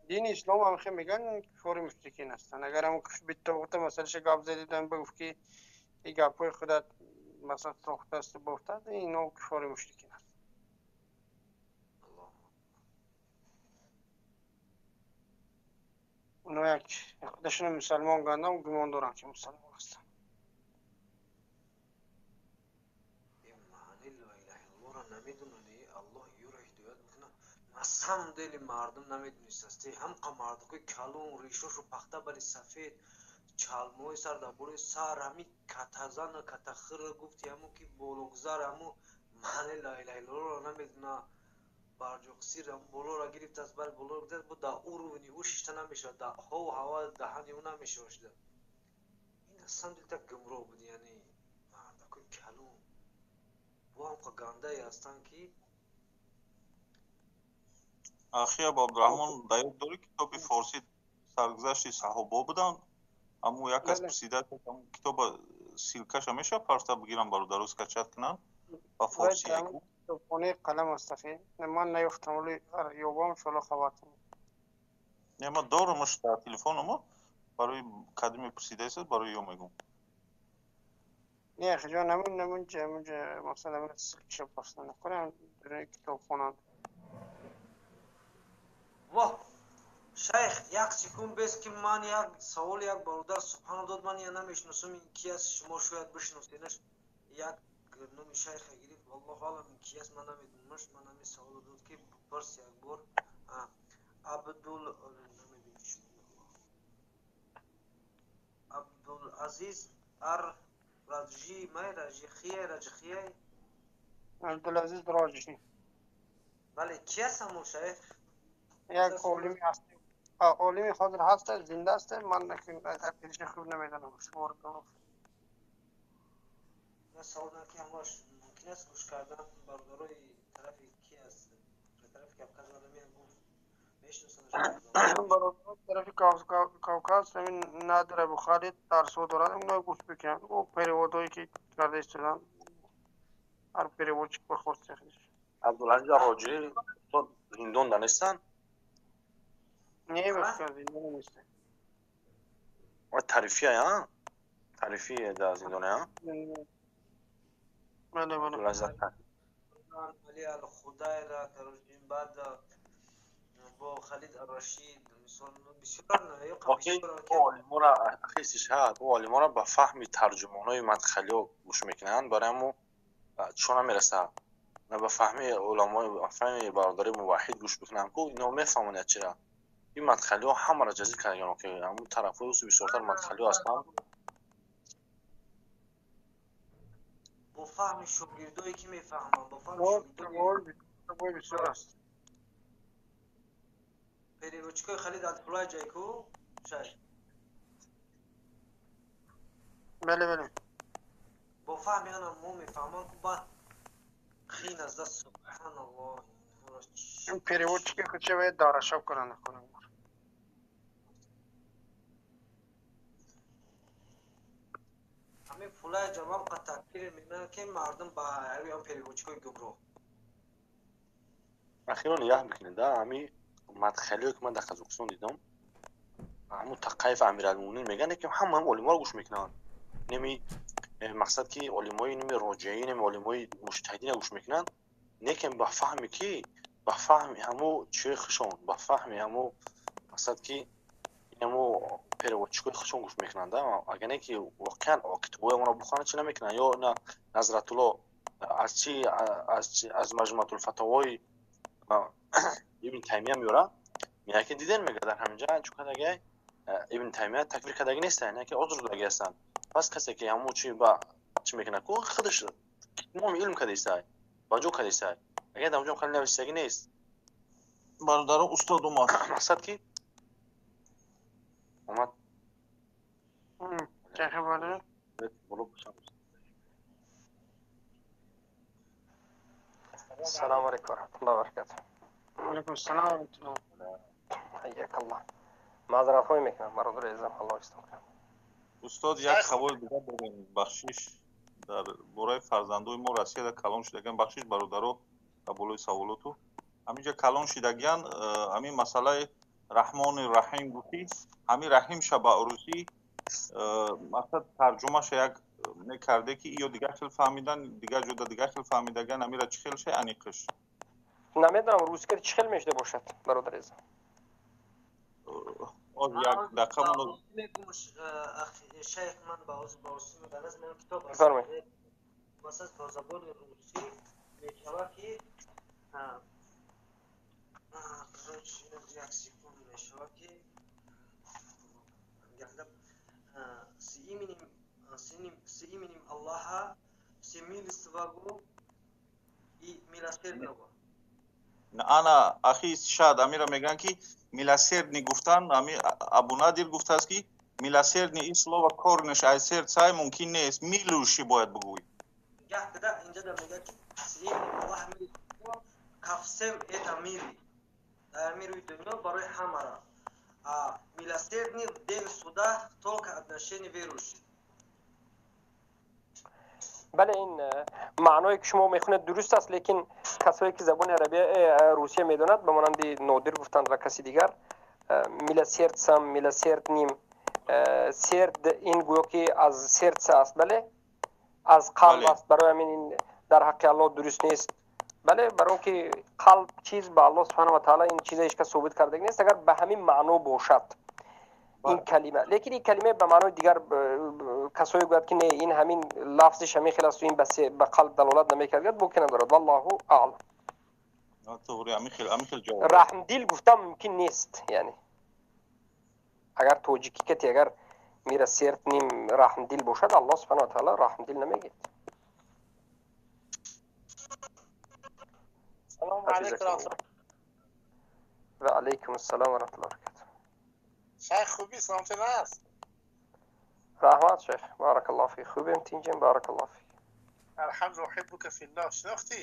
Дини ислом ҳам хе мегӯянд, куффори мушрикин ҳастанд. Агар ҳамн биттоғута масъалаша гап задидан, бигуфт, ки ин гапҳои худат масалан сохтаасту бофтааст, ино куффори мушрикин аст. Аллоҳу Оно як худашонро мусалмон гандам, гумон дорам, ки мусалмон ҳастанд. Маъни ла илаҳа иллаллоҳро намедонанд. Аллоҳ юро ҳидоят мекунад. На самом деле мардум намедонистаст. Ҳамқа мардукои калон, ришошу пахта бари сафед, чалмои сар дар бораи сар, ҳами катазана катахира гуфти, ҳамо ки бологзар, ҳамо маъни ла илаҳа иллаллоҳро намедона. Барҷоқсир болоро гирифтааст, бал болоро гирифтааст, бо дар уровни ӯ шишта намешавад, дар ҳову ҳаво даҳани ӯ намешавад шида. Ин на самом деле так гумроҳ буд, яъне мардакои калон бо ҳамқа гандае ҳастанд, ки Ахи Абу Абдурраҳмон, дар ёд дорӣ, китоби форсӣ саргузашти саҳобо буданд? Ҳамун як кас пурсида, китоба ссылкаша мешавад парта бигирам, бародаро скачать кунанд ба форсӣ? Китобхонаи қалам аст, ахи. Ман наёфтам, вале ёбам, иншоалло хабартон. Не, ман дорамаш дар телефонумо, барои кадоме пурсидаистад, барои ё мегӯм. Не, ахи ҷон, намун намунҷа амунҷа масалан амун ссылкаша паста накунам, китобхона. Воҳ, шайх, як секунд бес, ки ман як савол як бародар субҳано дод, ман я намешиносам, ин ки аст, шумо шояд бишиноседаш. Як номи шайха гирифт, валлоҳу алам, ин ки аст, ман намедонамаш. Ман ҳамин саволо дод, ки бипурс як бор. Абдул, Абдулазиз ар Раҷи, май Раҷихия, Раҷихия. Абдулазиз Роҷи. Бале, ки аст ҳамон шайх? Як олими ҳаст, олими ҳозир ҳаст, зинда аст, ман пеши хуб намедонам, шуморо. Савол дорам, ки ҳамаш мумкин аст гӯш кардан бародарои тарафи ки аст, тарафи Кавказ одамиам гуфт, мешиносанд. Бародарои тарафи Кавказ ҳамин Надир Абухалид дарсҳо дорад, оно гӯш бикунанд. О переводҳое ки карда истоданд, ҳар переводчик ба хости худаш. Абдулазиз Роҷӣ зиндон да нестанд? Не, бахшад, зиндон нестанд. Тарифия, а? Тарифия да зиндоне, а? Бале, бале. Али ал-Худайра, короче, баъд бо Халид ар-Рашид, мисол, бисёр. Олимора хисиш ҳаст, олимора ба фаҳми тарҷумонои мадхалиё гӯш мекунанд, барои ҳамо чо намерасад. На ба фаҳми уламои, ба фаҳми бародари муваҳҳид гӯш бикунанд, ку ино мефаҳмонад чира. Ин мадхалиҳо ҳамаро ҷазир кардагино, ки ҳамун тарафҳои усу бисёртар мадхалиҳо ҳастанд. Бо фаҳми шогирдое ки мефаҳманд, бо фаҳми шогирдои бисёр аст. Переводчикои Халид Алфулайҷай ку, шайх? Бале, бале. Бо фаҳми ана мо мефаҳманд, ку баъд хин аз даст, субҳаналлоҳ. Ин переводчики худша бояд дарашоб кунанд. Ҳамин фулай ҷавоб қа такфир мекунанд, ки мардум ба он переводчикои гумроҳ. Ахиро нигаҳ бикунед, да, ҳами мадхалиё ки ман дар Қазоқистон дидам, ҳамун Тақаев Амиралмӯминин мегӯянд, ки ҳама ҳам олиморо гӯш мекунанд. Неми мақсад ки олимои неми роҷеӣ, неми олимои муҷтаҳидина гӯш мекунанд, лекин ба фаҳми ки, ба фаҳми ҳамо чиёи хушон, ба фаҳми ҳамо мақсад ки ҳамо переводчикои хушон гӯш мекунанд. Агар не ки воқеан китобҳои онро бухонанд, чӣ намекунанд. Ё на Назратулло аз чи, аз Маҷмуатулфатовои Ибн Таймия меёрад, мегӯяд ки дидем, мегӯяд, дар ҳаминҷа чун кардагиай Ибн Таймия такфир кардаги нестанд, яъне ки озр додаги ҳастанд. Пас касе ки ҳамо чи ба чӣ мекунад, ку худаш тамоми илм кардистай, ба ҷо кардистай, агар дар онҷо хеле нависаги нест. Бародаро, устод омад. Мақсад ки омад. السلام عليكم ورحمة الله وبركاته. وعليكم السلام ورحمة الله. حياك الله. معذرت خواهی میکنم برادر عزیزم، الله استم. Устод, як савол дигар дорем, бахшиш, дар бораи фарзандои мо Россияда калон шудагиан. Бахшиш, бародаро, ба болои саволоту. Ҳаминҷа калон шидагиан, ҳамин масъалаи Раҳмони Раҳим гуфтӣ, ҳамин Раҳимша ба русӣ мақсад тарҷумаша як мекарде, ки ё дигар хел фаҳмидан, дигар ҷода дигар хел фаҳмидаган, амира чӣ хел ша аниқиш? Намедонам, русӣ чӣ хел мешуда бошад, бародар азизам. Оз як дақиқа мон. Шайх, ман ба русӣ мегӯям, ман китоб аст. Бифармоед. Масалан, ба забони русӣ мешавад ки, як секунд, мешавад ки с именем Аллаха всемилостивого и милосердного. Ана, ахи, шад амира мегӯянд, ки милосердный гуфтан, ами Абунадир гуфтааст, ки милосердный ин слово корнеш ай сердцай мумкин нест, милующий бояд бугӯй. Инҷа да мегӯяд, ки с именем Аллаха ко всем это мире, дар мири дунё барои ҳамара, а милосердный в день суда только отношение верующих. Бале, ин маъное ки шумо мехонед дуруст аст, лекин касое ки забони арабия русия медонад, ба монанди Нодир гуфтанд ва каси дигар, милосердсам, милосердним, серд ин гӯё ки аз сердца аст, бале, аз қалб аст. Барои ҳамин ин дар ҳаққи Аллоҳ дуруст нест. Бале, барои он ки қалб чиз ба Аллоҳ субҳанаҳу ва таъала ин чиза ҳеҷ кас собит кардаги нест, агар ба ҳамин маъно бошад ин калима. Лекин ин калима ба маънои дигар касое гӯяд ки не, ин ҳамин лафзиш ҳамин хел асту ин ба қалб далолат намекард, боке надорад. Валлоҳу аълам. Раҳмдил гуфтан мумкин нест, яъне агар тоҷикӣ кати агар милосердним раҳмдил бошад, Аллоҳ субҳанаҳу ва таъала раҳмдил намегӯяд. Салому алайкум. Ва алайкум ассалом ва раҳматуллоҳи ва баракатуҳ. Шайх, хуби, саломатӣ аст? Раҳмат, шайх, баракаллоҳу фик. Хубем, тинҷем, баракаллоҳу фик. Алҳамдулиллоҳ, уҳиббука филлоҳ. Шинохтӣ?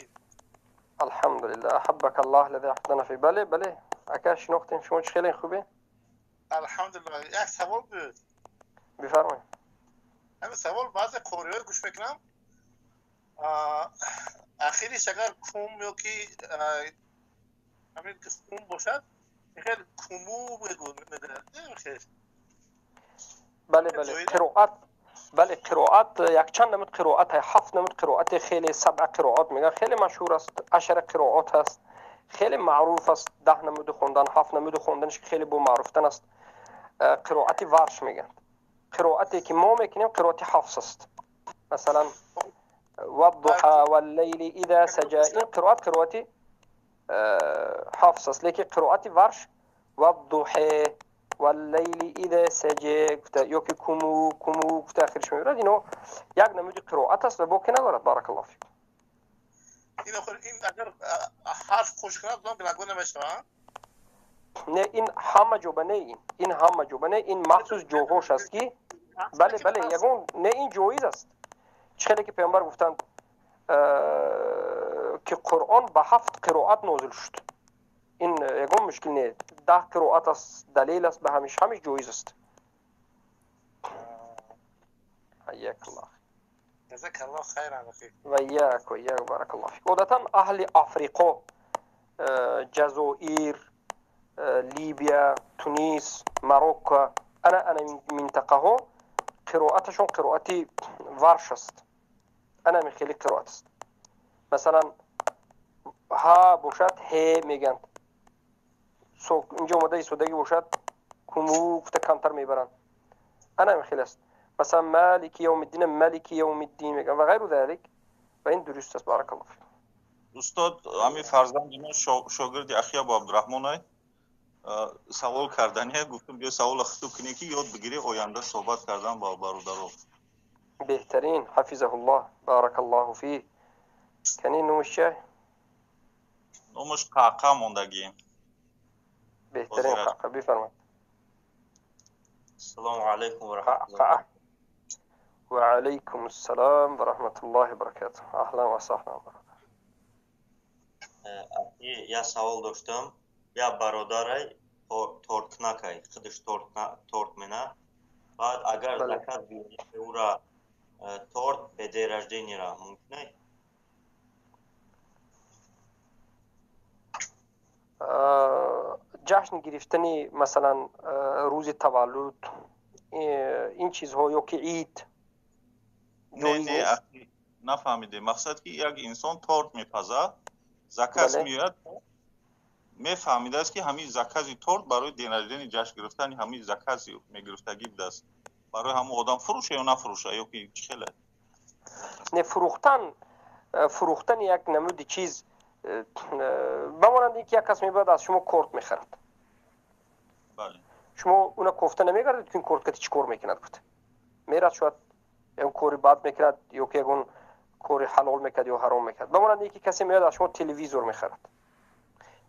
Алҳамдулиллоҳ, аҳаббака Аллоҳ аллази аҳбабтана фи. Бале, бале, ака, шинохтем. Шумо чӣ хеле хубе? Алҳамдулиллоҳ. Як савол буд. Бифармоед. Ҳамин савол, баъзе қориҳо гӯш мекунам, ахириш агар кум ё ки ҳамин кум бошад, хел куму мегӯяд. Бале, бале, қироат, бале, қироат якчанд намуд қироат, ҳафт намуд қироати хеле, сабъ қироат мегӯянд, хеле машҳур аст, ашара қироат аст, хеле маъруф аст, 10 намуди хондан, 7 намуди хонданаш хеле бо маъруфтан аст. Қироати варш мегӯянд. Қироате ки мо мекунем қироати ҳафс аст. Масалан, ваддуҳа валлайли иза саҷа, ин қироат қироати ҳафс аст, лекин қироати варш ваддуҳе валлайли иза саҷа гуфта ё ки куму куму гуфта ахирш мебарад. Ино як намуди қироат аст ва боке надорад. Баракаллоҳу фик. Ин агар ҳарф қӯш кунад, гунahгор намешавад? Не, ин ҳама ҷоба не, ин ҳама ҷоба не, ин махсус ҷоҳош аст ки бале, бале, ягон не, ин ҷоиз аст. Чӣ хеле ки паёмбар гуфтанд ки Қуръон ба 7 қироат нозил шуд. Ин ягон мушкил не, 10 қироат аст, далел аст, ба ҳамиш ҳамиш ҷоиз аст. Ҳайякаллоҳ. Ҷазакаллоҳ хайран. Ва ияк ва ияк, баракаллоҳ фик. Одатан аҳли Африқо, Ҷазоир, Либия, Тунис, Марокко, ана минтақаҳо қироаташон қироати варш аст. Ана ҳамин хеле қироат аст. Масалан, ҳа бошад, ҳе мегӯянд. Инҷо омада истодагӣ бошад, куму гуфта камтар мебаранд. Ана ҳамин хеле аст. Масалан, малики явмиддин, малики явмиддин мегӯянд ва ғайру залик. Ва ин дуруст аст. Баракаллоҳу фик. Устод, ҳамин фарзанди мо шогирди ахи Абу Абдураҳмон савол кардания, гуфтам биё савола хитоб кунем ки ёд бигирӣ оянда суҳбат кардан бо бародаро. Беҳтарин, ҳафизаҳуллоҳ, баракаллоҳу фи. Кани номаш чия? Номаш Қаъқа мондагӣ. Беҳтарин, Қаъқа, бифармоед. Ассалому алайкум ва раҳматуллоҳ. Ва алайкум ассалом ва раҳматуллоҳи ва баракатуҳ. Аҳлан ва саҳлан. Я савол доштам. Я бародарай торткнакай, худаш торт мена. Баъд агар заказ биёред ура торт бе день рождения мумкин ай? Ҷашн гирифтани масалан рӯзи таваллуд, ин чизҳо ё ки ид не, не, нафаҳмидем. Мақсад ки як инсон торт мепазад, заказ меояд, мефаҳмидааст ки ҳамин закази торт барои день рождения ҷашн гирифтани ҳамин закази мегирифтагӣ будааст. Барои ҳамон одам фурӯша ё нафурӯша ё ки чӣ хеле? Не, фурӯхтани як намуди чиз ба монанди ин ки як кас мебояд аз шумо корт мехарад. Шумо уна кофта намегардед ки ин корт кати чӣ кор мекунад гуфта. Мерад, шояд ягон кори бад мекунад ё ки ягон кори ҳалол мекунад ё ҳаром мекунад. Ба монанди ин ки касе меояд аз шумо телевизор мехарад.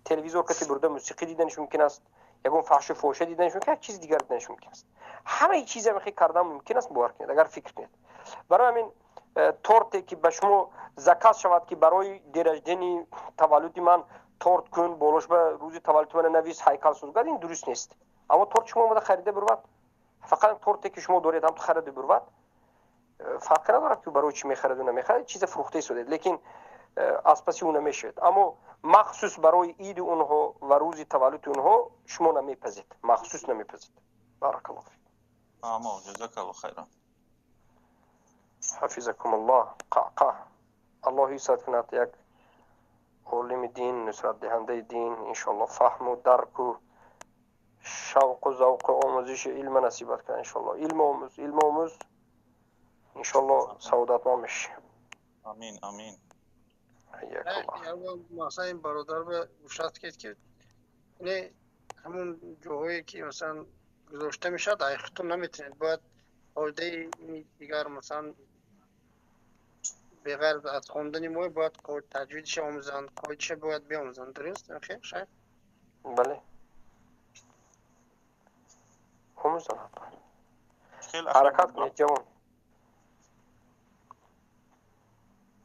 Телевизор кати бурда мусиқӣ диданиш мумкин аст, ягон фаҳшу фоҳиша диданиш мумкин, як чизи дигар диданиш мумкин аст. Ҳамаи чизе мехоҳӣ кардан мумкин аст, бовар кунед, агар фикр кунед. Барои ҳамин торте ки ба шумо заказ шавад ки барои день рождения таваллуди ман торт кун, болош ба рӯзи таваллуди ман навис, ҳайкал соз, ин дуруст нест. Аммо торт шумо омада харида бурвад, фақат торте ки шумо доред ҳам ту харида бурвад, Фарқе надорад, ки барои чӣ мехараду намехарад, чиза фурӯхта истодед, лекин аз паси ӯ намешавед. Аммо махсус барои иди онҳо ва рӯзи таваллуди онҳо шумо намепазед, махсус намепазед. Баракаллоҳ фик. Амо, ҷазакаллоҳ хайран. Ҳафизакум Аллоҳ. Қаъқа Аллоҳ ҳифзат кунад, як олими дин, нусратдиҳандаи дин, иншоаллоҳ фаҳму дарку шавқу завқу омӯзиши илма насибат кунад, иншоаллоҳ. Илм омӯз, илм омӯз, иншоаллоҳ саодатманд мешӣ. Амин, амин. Масалан, ин бародар ба гуфтааст, ки не, ҳамун ҷоҳое ки масалан гузошта мешавад, ай худтон наметавонед, бояд қоидаи дигар, масалан, беғайр аз хондани мо бояд таҷвидша омӯзанд, қоидаша бояд биомӯзанд. Дуруст, шайх? Бале, омӯзанд, ҳаракат кунед, ҷавон.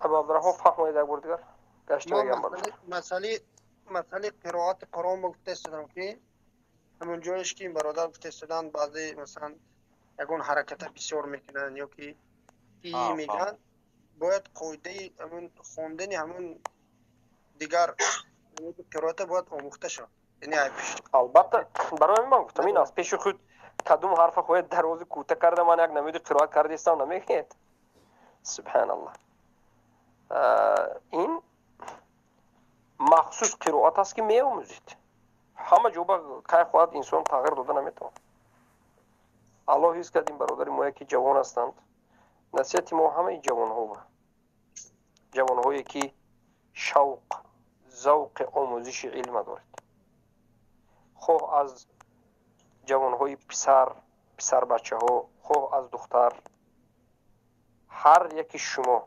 Абу Абдурраҳмон, фаҳмоед як бор дигар, гашта мегам. Масъалаи қироати Қуръон ба гуфта истодам, ки ҳамон ҷоеш ки ин бародар гуфта истоданд, баъзе масалан ягон ҳараката бисёр мекунанд ё ки и мегӯянд, бояд қоидаи ҳамун хондани ҳамун дигар қироата бояд омӯхта шавад. Албатта, барои ман гуфтам, ин аз пеши худ кадом ҳарфа хоҳед дарози кӯта карда, ман як намуди қироат кардаистам, намегӯед. Субҳаналлоҳ, ин махсус қироат аст, ки меомӯзед. Ҳама ҷо ба кай хоҳад инсон тағйир дода наметавонад. Аллоҳ ҳифз кард ин бародари моя, ки ҷавон ҳастанд. Насиҳати мо ҳамаи ҷавонҳо, ҷавонҳое ки шавқ, завқи омӯзиши илма доред, хоҳ аз ҷавонҳои писар, писарбачаҳо, хоҳ аз духтар, ҳар яки шумо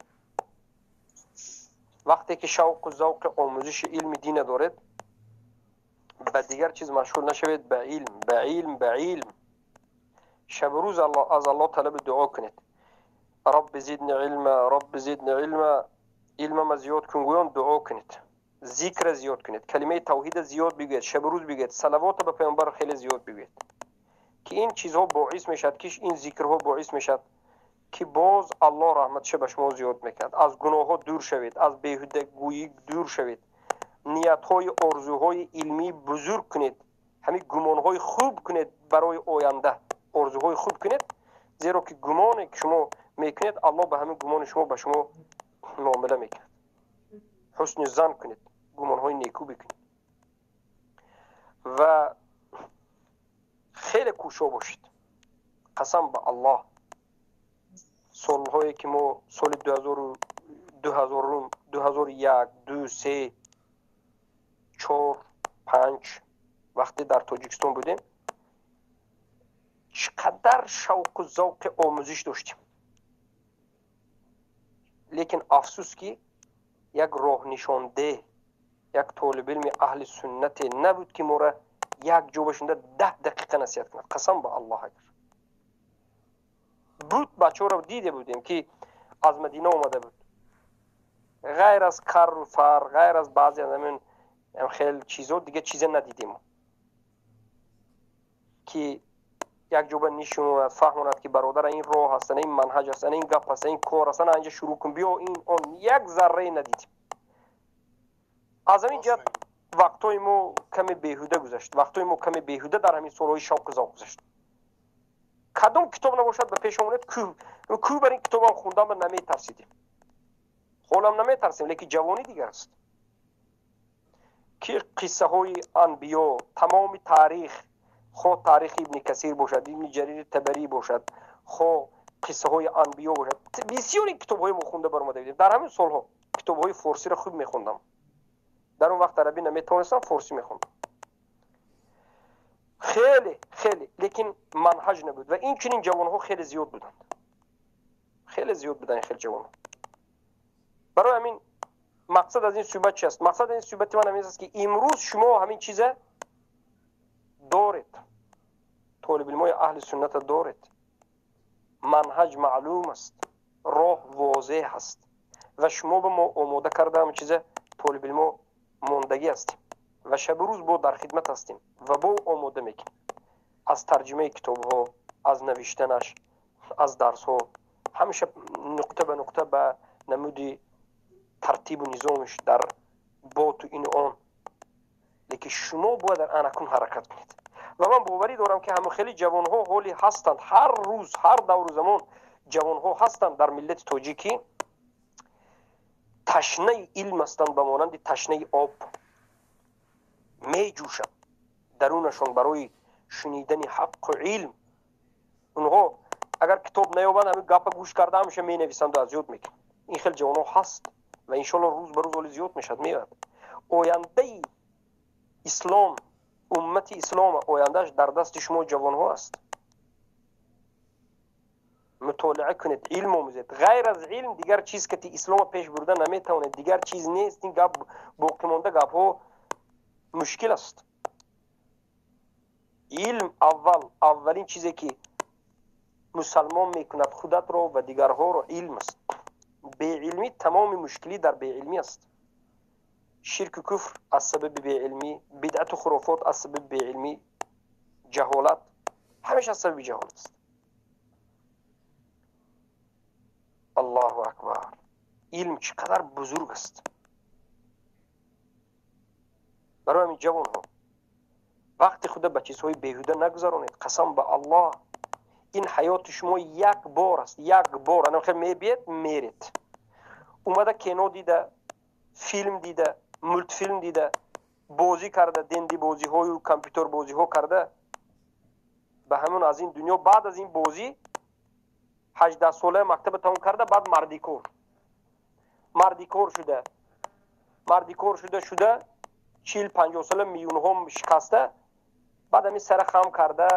вақте ки шавқу завқи омӯзиши илми дина доред, ба дигар чиз машғул нашавед, ба илм, ба илм, ба илм. Шабу рӯз аз Аллоҳ талаби дуо кунед: Рабби зидни илма, Рабби зидни илма, илмама зиёд кун гӯён дуо кунед, зикра зиёд кунед, калимаи тавҳида зиёд бигӯед, шабу рӯз бигӯед, салавота ба паёмбар хеле зиёд бигӯед, ки ин чизҳо боис мешавад, ки ин зикрҳо боис мешавад, ки боз Аллоҳ раҳматша ба шумо зиёд мекунад. Аз гуноҳҳо дур шавед, аз беҳудагӯӣ дур шавед, ниятҳои орзуҳои илмӣ бузург кунед, ҳамин гумонҳои хуб кунед, барои оянда орзуҳои хуб кунед, зеро ки гумоне ки шумо мекунед, Аллоҳ ба ҳамин гумони шумо ба шумо муомила мекунад. Ҳусни зан кунед, гумонҳои некӯ бикунед ва хеле кӯшо бошед. Қасам ба Аллоҳ, солҳое ки мо соли 2001, 2, 3, 4, 5 вақте дар Тоҷикистон будем, чӣ қадар шавқу завқи омӯзиш доштем, лекин афсӯс, ки як роҳнишондеҳ, як толибилми аҳли суннате набуд, ки моро як ҷо бошонда 10 дақиқа насиҳат кунад. Қасам ба Аллоҳ, агар буд, бачаҳоро диде будем, ки аз Мадина омада буд, ғайр аз карру фар, ғайр аз баъзе аз ҳамин хел чизо дига чизе надидем, ки як ҷоба нишонад, фаҳмонад, ки бародара, ин роҳ аст, ин манҳаҷ аст, ин гап аст, ин кор аст, ана инҷа шурӯъ кун, биё, ин он, як заррае надидем. Аз ҳамин ҷиҳат вақтҳои мо каме беҳуда гузашт, вақтҳои мо каме беҳуда дар ҳамин солҳои шавқу завқ гузашт. Кадом китоб набошад, ба пеш омонед, кӯ бар ин китобам хундан ба наметарсидем, ҳолам наметарсем, лекин ҷавонӣ дигар аст, ки қиссаҳои анбиё, тамоми таърих, хоҳ таърихи Ибни Касир бошад, Ибни Ҷарири Табарӣ бошад, хоҳ қиссаҳои анбиё бошад, бисёри китобҳои мо хунда баромада будем. Дар ҳамин солҳо китобҳои форсиро хуб мехондам. Дар он вақт арабӣ наметавонистам, форсӣ мехондам хеле хеле, лекин манҳаҷ набуд. Ва инчунин ҷавонҳо хеле зиёд буданд, хеле зиёд буданд хеле ҷавонҳо. Барои ҳамин мақсад аз ин суҳбат чи аст? Мақсад аз ин суҳбати ман ҳамин аст, ки имрӯз шумо ҳамин чиза доред, толибилмои аҳли сунната доред, манҳаҷ маълум аст, роҳ возеҳ аст ва шумо ба мо омода карда ҳамин чиза толибилмо мондагӣ ҳастем ва шабу рӯз бо дар хидмат ҳастем ва бо омода мекунем, аз тарҷумаи китобҳо, аз навиштанаш, аз дарсҳо. Ҳамеша нуқта ба нуқта ба намуди тартибу низомиш дар боту ину он. Лекин шумо бояд дар анакун ҳаракат кунед. Ва ман боварӣ дорам, ки ҳама хеле ҷавонҳо ҳоли ҳастанд. Ҳар рӯз, ҳар давру замон ҷавонҳо ҳастанд дар миллати тоҷикӣ, ташнаи илм ҳастанд, ба монанди ташнаи об меҷӯшанд дарунашон барои шунидани ҳаққу илм. Онҳо агар китоб наёбанд, ҳамин гапа гӯш карда, ҳамеша менависанду аз ёд мекунанд. Ин хел ҷавонҳо ҳаст ва иншоалло рӯз ба рӯз ҳоли зиёд мешавад, меояд. Ояндаи ислом, уммати ислом, ояндааш дар дасти шумо ҷавонҳо аст. Мутолиа кунед, илм омӯзед. Ғайр аз илм дигар чиз кати ислома пеш бурда наметавонед, дигар чиз нест. Ин гап боқимонда гапҳо мушкил аст. Илм аввал, аввалин чизе ки мусалмон мекунад худатро ва дигарҳоро, илм аст. Беилмӣ, тамоми мушкилӣ дар беилмӣ аст. Ширку куфр аз сабаби беилмӣ, бидъату хурофот аз сабаби беилмӣ, ҷаҳолат ҳамеша аз сабаби ҷаҳолат аст. Аллоҳу акбар! Илм чӣ қадар бузург аст! Барои ҳамин, ҷавонҳо, вақти худа ба чизҳои беҳуда нагузаронед. Қасам ба Аллоҳ, ин ҳаёти шумо як бор аст, як бор. Анахел мебиед, меред. Омада кино дида, филм дида, мултфилм дида, бозӣ карда, денди бозиҳою компютербозиҳо карда, ба ҳамон аз ин дунё, баъд аз ин бозӣ 18 солаи мактаба тамом карда, баъд мардикор шуда, мардикор шуда, 40-50 сола миюнҳо шикаста, баъд ҳамин сара хам карда,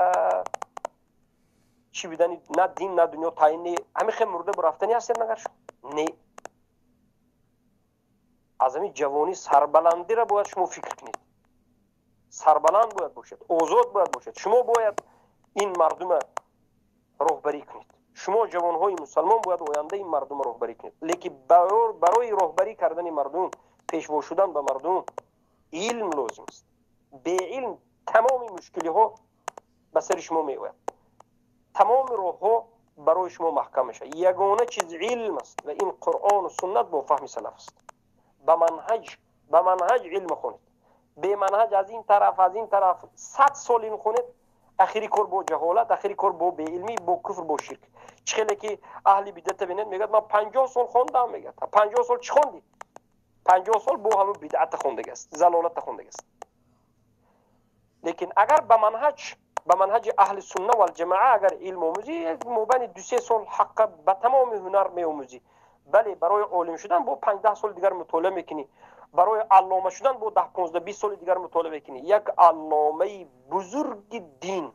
чӣ бидани, на дин, на дунё таъин не. Ҳамин хел мурда рафтани ҳастед магар шумо? Не. Аз ҳамин ҷавонӣ сарбаландиро бояд шумо фикр кунед. Сарбаланд бояд бошед, озод бояд бошед. Шумо бояд ин мардума роҳбарӣ кунед. Шумо ҷавонҳои мусалмон бояд ояндаи мардумро роҳбарӣ кунед. Лекин барои роҳбарӣ кардани мардум, пешво шудан ба мардум илм лозим аст. Беилм тамоми мушкилиҳо ба сари шумо меояд, тамоми роҳҳо барои шумо маҳкам мешавад. Ягона чиз илм аст ва ин Қуръону суннат бо фаҳми салаф аст. Ба манҳаҷ, ба манҳаҷ илм хонед. Беманҳаҷ аз ин тараф, аз ин тараф 100 сол илм хонед, ахири кор бо ҷаҳолат, ахири кор бо беилмӣ, бо куфр, бо ширк. Чӣ хеле ки аҳли бидъата бинед, мегӯяд: «Ман 50 сол хондам». Мегӯяд: «50 сол чӣ хондӣ?» 50 сол бо ҳамун бидъата хондагааст, залолата хондагааст. Лекин агар ба манҳаҷ, ба манҳаҷи аҳли сунна валҷамоа агар илм омӯзӣ, мобайни 2-3 сол ҳаққа ба тамоми ҳунар меомӯзӣ. Бале, барои олим шудан бо 5-10 соли дигар мутолиа мекунӣ, барои аллома шудан бо 10, 15, 20 соли дигар мутолиа мекунӣ. Як алломаи бузурги дин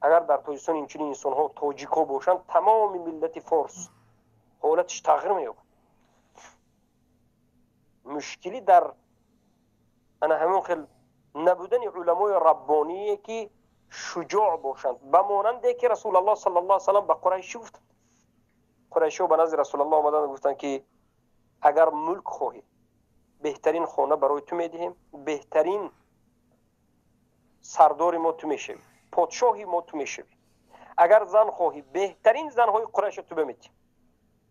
агар дар Тоҷикистон инчунин инсонҳо, тоҷикҳо бошанд, тамоми миллати форс ҳолатиш тағйир меёбад. Мушкилӣ дар ана ҳамон хел набудани уламои раббоние, ки шуҷоъ бошанд, ба монанде ки Расулаллоҳ саллаллоҳу алайhi васаллам ба қурайшӣ гуфтанд. Қурайшиҳо ба назди Расулаллоҳ омаданд, гуфтанд, ки агар мулк хоҳӣ, беҳтарин хона барои ту медиҳем, беҳтарин сардори мо ту мешавӣ, подшоҳи мо ту мешавӣ. Агар зан хоҳӣ, беҳтарин занҳои қурайша ту бимедиҳем.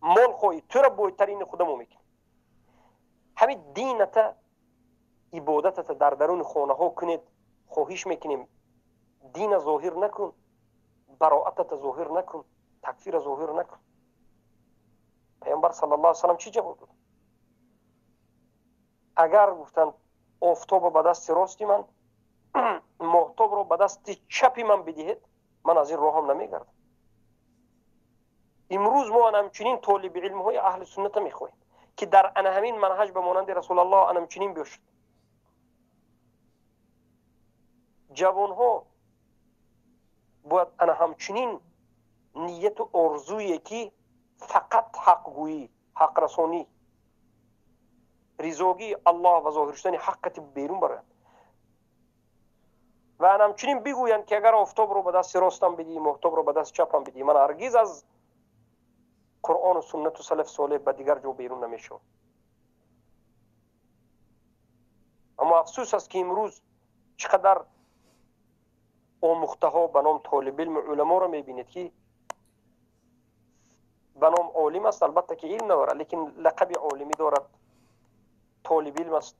Мол хоҳӣ, тура бойтарини худамо мекунем. Ҳамин дината, ибодатата дар даруни хонаҳо кунед, хоҳиш мекунем. Дина зоҳир накун, бароатата зоҳир накун, такфира зоҳир накун. Паёмбар саллаллоҳу алайhi васаллам чӣ ҷавоб дод? Агар гуфтанд, офтобро ба дасти рости ман, моҳтобро ба дасти чапи ман бидиҳед, ман аз ин роҳам намегардам. Имрӯз мо ҳамчунин толиби илмҳои аҳли сунната мехоҳем, ки дар ана ҳамин манҳаҷ ба монанди Расулаллоҳ ҳамчунин бошад. Ҷавонҳо бояд ана ҳамчунин нияту орзуе, ки фақат ҳақгӯӣ, ҳақрасонӣ, ризогии Аллоҳ ва зоҳир шудани ҳаққати берун бароянд ва ҳамчунин бигӯянд, ки агар офтобро ба дасти ростам бидиҳӣ, моҳтобро ба дасти чапам бидиҳӣ, ман ҳаргиз аз Қуръону суннату салаф солеҳ ба дигар ҷо берун намешавам. Аммо афсӯс аст, ки имрӯз чӣ қадар омӯхтаҳо ба ном толибилму уламоро мебинед, ки Ба ном олим аст, албатта ки илм надорад, лекин лақаби олимӣ дорад, толиби илм аст.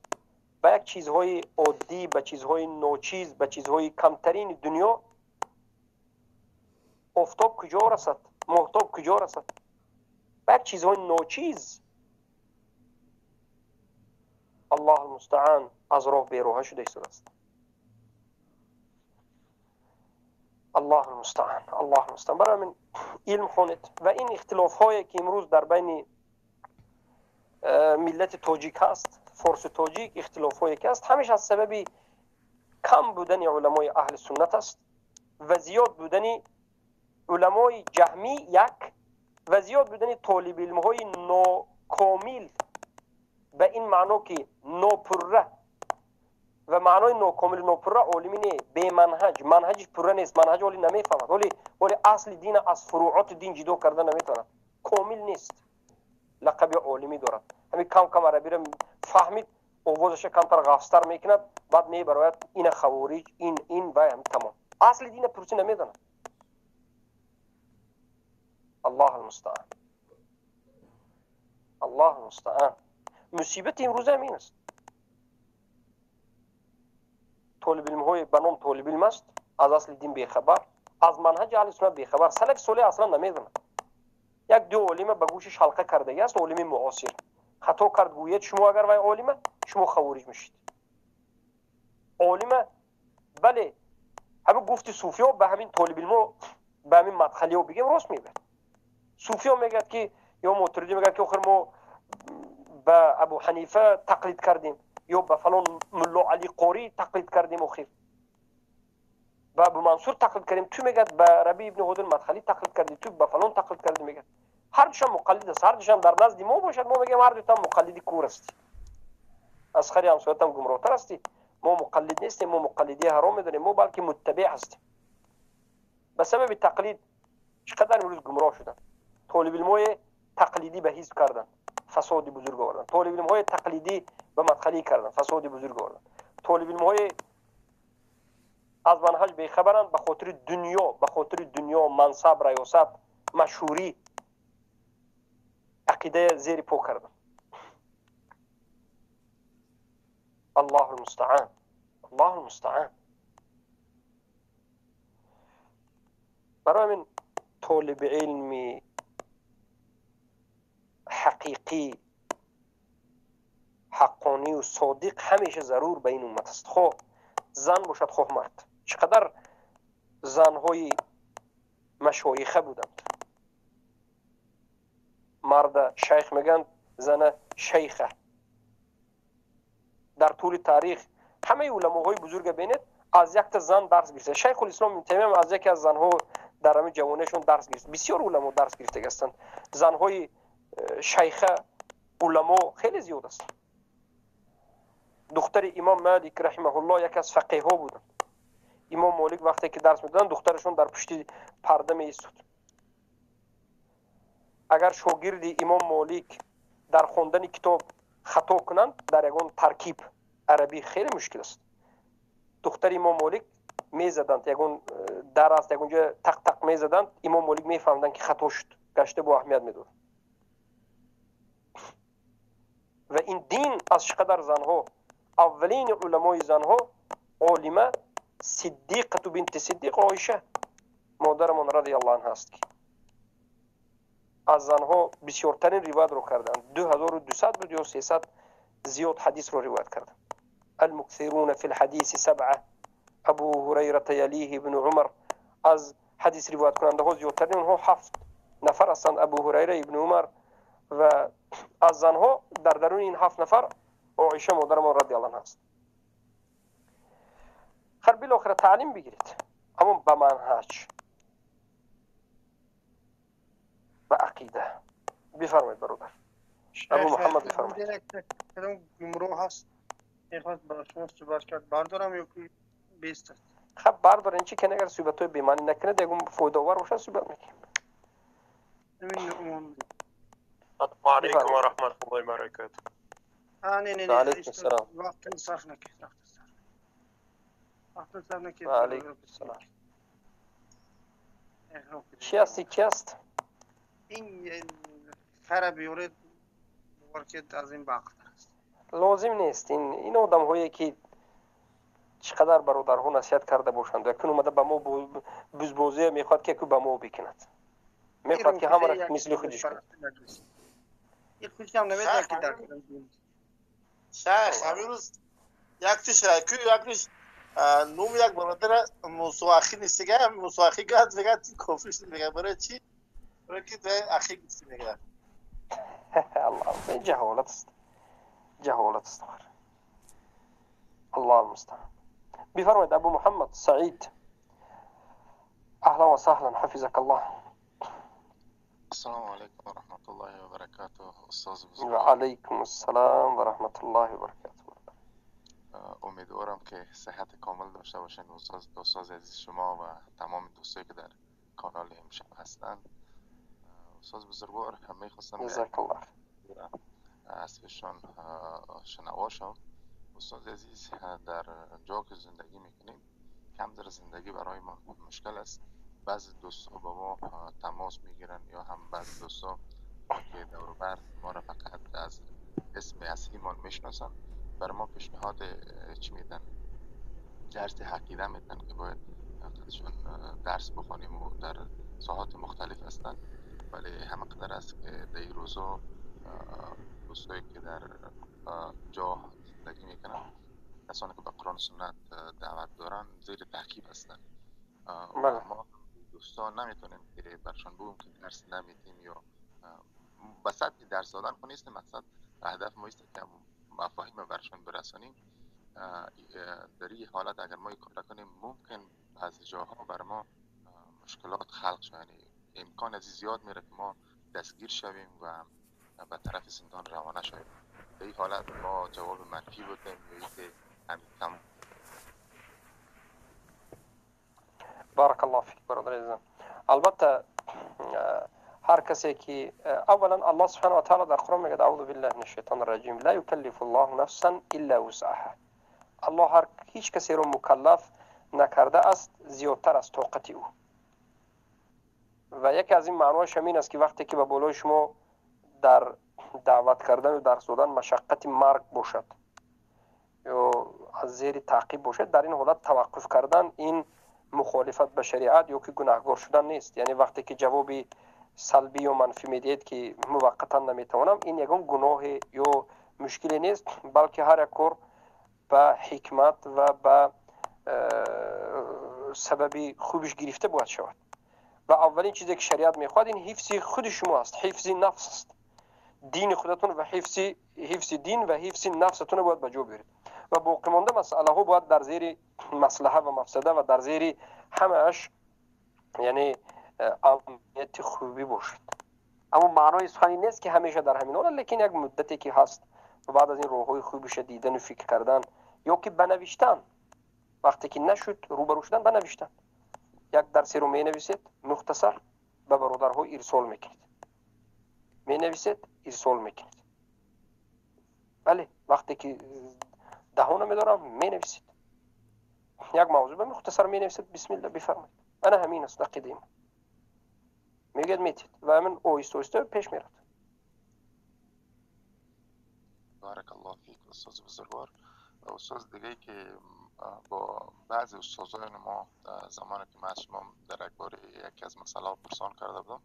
Ба як чизҳои оддӣ, ба чизҳои ночиз, ба чизҳои камтарини дунё офтоб куҷо расад, моҳтоб куҷо расад, ба як чизҳои ночиз аллоҳ алмустаан аз роҳ бероҳа шуда истодааст. Аллоҳ алмустаан, аллоҳ алмустаан. Барои ҳамин илм хонед ва ин ихтилофҳое ки имрӯз дар байни миллати тоҷик ҳаст, форсу тоҷик ихтилофҳое ки ҳаст, ҳамеша аз сабаби кам будани уламои аҳли суннат аст ва зиёд будани уламои ҷаҳмӣ як ва зиёд будани толибилмҳои нокомил, ба ин маъно ки нопурра ва маънои нокомил нопурра олимӣ не, беманҳаҷ, манҳаҷиш пурра нест, манҳаҷ оли намефаҳмад, оли асли дина аз фуруъоти дин ҷудо карда наметавонад, комил нест, лақаби олимӣ дорад. Ҳамин кам кам арабиро фаҳмид, овозаша камтар ғафзтар мекунад, баъд мебарояд ина хавориҷ, ин вай ҳам тамом. Асли дина пурсӣ намедонад. Аллоҳ алмустаан, аллоҳ алмустаан. Мусибати имрӯза ҳамин аст. Толибилмҳои ба ном толибилм аст, аз асли дин бехабар, аз манҳаҷи аҳли суннат бехабар, салафи солеҳ аслан намедонад. Як ду олима ба гӯшиш ҳалқа кардагӣ аст, олими муосир. Хато кард гӯяд шумо агар вай олима, шумо хавориҷ мешид. Олима, бале, ҳамин гуфти суфиё ба ҳамин толибилмо, ба ҳамин мадхалиё бигем рост мегӯяд. Суфиё мегӯяд ки ё Мотуридӣ мегӯяд ки охир мо ба Абу Ҳанифа тақлид кардем, ё ба фалон Мулло Али Қорӣ тақлид кардем, охир ба Абу Мансур тақлид кардем. Ту мегӯяд ба Раби ибни Ҳодил Мадхалӣ тақлид кардӣ, ту ба фалон тақлид кардӣ мегӯяд. Ҳар душам муқаллид аст, ҳар душам дар назди мо бошад, мо мегӯем ҳар дутам муқаллиди кур ҳастӣ, аз хари ҳамсоятам гумроҳтар ҳастӣ. Мо муқаллид нестем, мо муқаллидии ҳаром медонем, мо балки муттабеъ ҳастем. Ба сабаби тақлид чӣ қадар имрӯз гумроҳ шуданд. Толибилмҳои тақлидӣ ба ҳизб карданд, фасоди бузург оварданд. Толибилмҳои тақлидӣ ба мадхалӣ карданд, фасоди бузург оварданд. Толибилмҳои аз манҳаҷ бехабаранд, ба хотири дунё, ба хотири дунё, мансаб, раёсат, машҳурӣ ақидая зери по карданд. Аллоҳу алмустаан, аллоҳу алмустаан. Барои ҳамин толиби илми ҳақиқӣ, ҳаққонию содиқ ҳамеша зарур ба ин уммат аст, хоҳ зан бошад, хоҳ мард. Чӣ қадар занҳои машоиха буданд. Марда шайх мегӯянд, зана шайха. Дар тӯли таърих ҳамаи уламоҳои бузурга бинед, аз якта зан дарс гирифта. Шайхулислом ибн Таймия аз яке аз занҳо дар ҳамин ҷавониашон дарс гирифт. Бисёр уламо дарс гирифтага ҳастанд. Занҳои шайха уламо хеле зиёд ҳастанд. Духтари имом Малик раҳимаҳуллоҳ яке аз фақеҳҳо буданд. Имом Молик вақте ки дарс медоданд, духтарашон дар пушти парда меистод. Агар шогирди имом Молик дар хондани китоб хато кунанд, дар ягон таркиб арабӣ хеле мушкил аст, духтари имом Молик мезаданд, ягон дар аст, ягон ҷо тақ-тақ мезаданд, имом Молик мефаҳмиданд ки хато шуд, гашта бо аҳамият медод. Ва ин дин аз чӣ қадар занҳо, аввалини уламои занҳо олима Сиддиқату бинти Сиддиқ Оиша модарамон радиаллоҳу анҳа аст, ки аз занҳо бисёртарин ривоятро карданд. 2200 буд ё 300 зиёд ҳадисро ривоят карданд. Алмуксируна фи лҳадиси сабъа, Абу Ҳурайрата ялиҳи ибну Умар. Аз ҳадис ривояткунандаҳо зиёдтарин онҳо 7 нафар ҳастанд, Абу Ҳурайра, ибну Умар ва аз занҳо дар даруни ин 7 нафар Оиша модарамон радиаллоҳу анҳа аст. Хар билохира таълим бигиред, аммо ба манҳаҷ, ба ақида. Бифармоед бародар Абу Муҳаммад, бифармоед. Гумроҳ ҳаст, мехост ба шумо суҳбат кард, бардорам ё ки бест аст? Хаб бардорен, чӣ кани агар суҳбатҳои бемаънӣ накунад, ягон фоидаовар бошад суҳбат мекунем. Алейкум ва раҳматуллоҳи ва баракатуҳ. Не, не, не, Алейкум салом. Вақтни сарф накунед, вақтни сарф накунед. Ва алейкум салом. Чӣ ҳасти, ки аст? Ин хара биёред, бовар ки аз ин баъқтар аст. Лозим нест. Ин одамҳое ки чӣ қадар бародарҳо насиҳат карда бошанд, якун омада ба мо бузбозия мехоҳад, ки яку ба мо бикунад, мехоҳад ки ҳамаро мисли худиш кунад. Шайх, ҳамин рӯз яктиш яктиш номи як бародара мусоахӣ нестига, мусоахӣ гад мегад, ти кофир шуди, мегад. Барои чӣ? Барои ки ахӣ гуфти, мегад. Аллоҳ, ҷаҳолат аст, ҷаҳолат аст. Аллоҳ المستعان. بفرمایید ابو محمد سعید، اهلا وسهلا، حفظك الله. السلام علیکم و رحمت الله و برکاته استاد. و علیکم السلام و رحمت الله و برکاته. امیدوارم که صحت کامل داشته باشین استاد عزیز، شما و تمام دوستایی که در کانال امشب هستند. استاد بزرگوار، میخواستم جزاک الله از ایشان شنوا شم. استاد عزیز، در جا که زندگی میکنیم کم در زندگی برای ما مشکل است. بعضی دوستا با ما تماس میگیرن یا هم بعضی دوستا که دور بر ما را فقط از اسم اصلی ما میشناسن، بر ما پیشنهاد چی میدن؟ درس عقیده میدن که باید قدشون درس بخوانیم و در ساحات مختلف هستن. ولی همه قدر است که در این روزا دوستایی که در جا زندگی میکنن، کسانی که به قرآن سنت دعوت دارن، زیر تعقیب هستن. ما دوستان نمیتونیم که برشان بگیم که درس نمیتیم یا به سطح درس دادن خو نیست. مقصد هدف ما است که مفاهیم برشان برسانیم. در این حالت اگر ما این کار کنیم، ممکن بعضی جاها بر ما مشکلات خلق شود، یعنی امکان از زیاد میره که ما دستگیر شویم و به طرف زندان روانه شویم. در این حالت ما جواب منفی بدیم یا اینکه همین کم. بارک الله فیک برادر عزیزم. البته هر کسی که اولا الله سبحانه و تعالی در قرآن میگه، اعوذ بالله من الشیطان الرجیم، لا یکلف الله نفسا الا وسعها. الله هر هیچ کسی رو مکلف نکرده است زیادتر از طاقت او. و یکی از این معناش همین است که وقتی که به بالای شما در دعوت کردن و درس دادن مشقت مرگ باشد یا از زیر تعقیب باشد، در این حالت توقف کردن این مخالفت به شریعت یا که گناهگار شدن نیست. یعنی وقتی که جوابی سلبی یا منفی میدهید که موقتا نمیتوانم، این یگان گناه یا مشکلی نیست، بلکه هر یک کار به حکمت و به سبب خوبش گرفته باید شود. و اولین چیزی که شریعت میخواد این حفظ خود شما است، حفظ نفس است. دین خودتون و حفظ دین و حفظ نفستون باید به جا بیارید. و باقی مانده مسئله ها باید در زیر مصلحه و مفسده و در زیر همه‌اش یعنی امنیت خوبی باشد. اما معنای سخنی نیست که همیشه در همین حال، لیکن یک مدتی که هست و بعد از این راه‌های خوبش دیدن و فکر کردن یا که بنوشتن، وقتی که نشد روبرو شدن بنوشتن، یک درسی رو مینویسید مختصر به برادرها ارسال میکنید، مینویسید ارسال میکنید. بله، وقتی که دهانه میدارم مینویسید یک موضوع به مختصر مینویسید، بسم الله بفرمایید، انا همین است عقیده ما، میگید میتید و همین آهسته آهسته پیش میرد. بارک الله فیک استاد بزرگوار. استاد دیگه که با بعضی استادان ما زمانی که من از شما در یک بار یکی از مسئله پرسان کرده بودم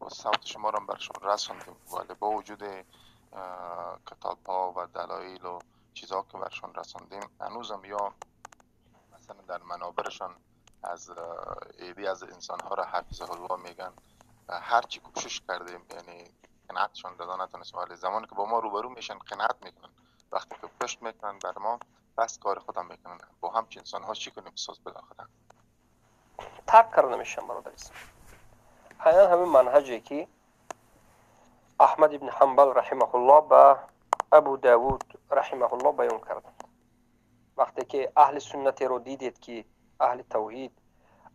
و صوت شما را برشون رسوندیم، ولی با وجود کتاب ها و دلایل و چیزها که برشون رسوندیم، هنوزم یا مثلا در منابرشان از ایدی از انسان ها را حفظه الله میگن. هرچی کوشش کردیم یعنی قناعتشون دادن نتونستیم، ولی زمانی که با ما روبرو میشن قناعت میکنن، وقتی که پشت میکنن بر ما بس کار خودم میکنن. با همچین انسان ها چی کنیم استاد؟ بالاخره ترک کرده میشن برادر. حیان همین منهجی که احمد ابن حنبل رحمه الله به ابو داود رحمه الله بیان کردند. وقتی که اهل سنت رو دیدید که اهل توحید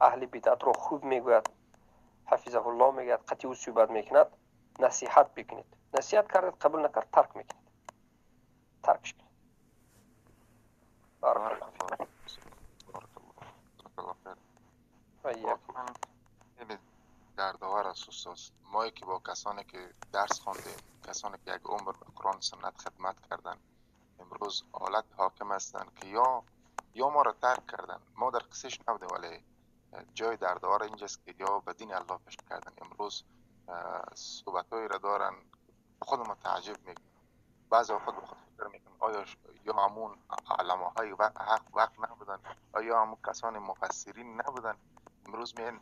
اهل بدعت رو خوب میگوید، حفظه الله میگوید، قطعی او صحبت میکند، نصیحت بکنید. نصیحت کردید قبول نکرد ترک میکنید، ترکش کنید. بارک الله فیک. خیلی دردآور است. است استاد. ما که با کسانی که درس خواندیم، کسانی که یک عمر به قرآن سنت خدمت کردن، امروز حالت حاکم هستند که یا ما را ترک کردن. ما در قصهش نبودیم، ولی جای دردآور اینجاست که یا به دین الله پشت کردن. امروز صحبت‌هایی را دارن خود ما تعجب میکنیم. بعضی خود به خود فکر میکنن آیا یا همون علماهای حق وقت نبودن، آیا همون کسان مفسرین نبودن. امروز میان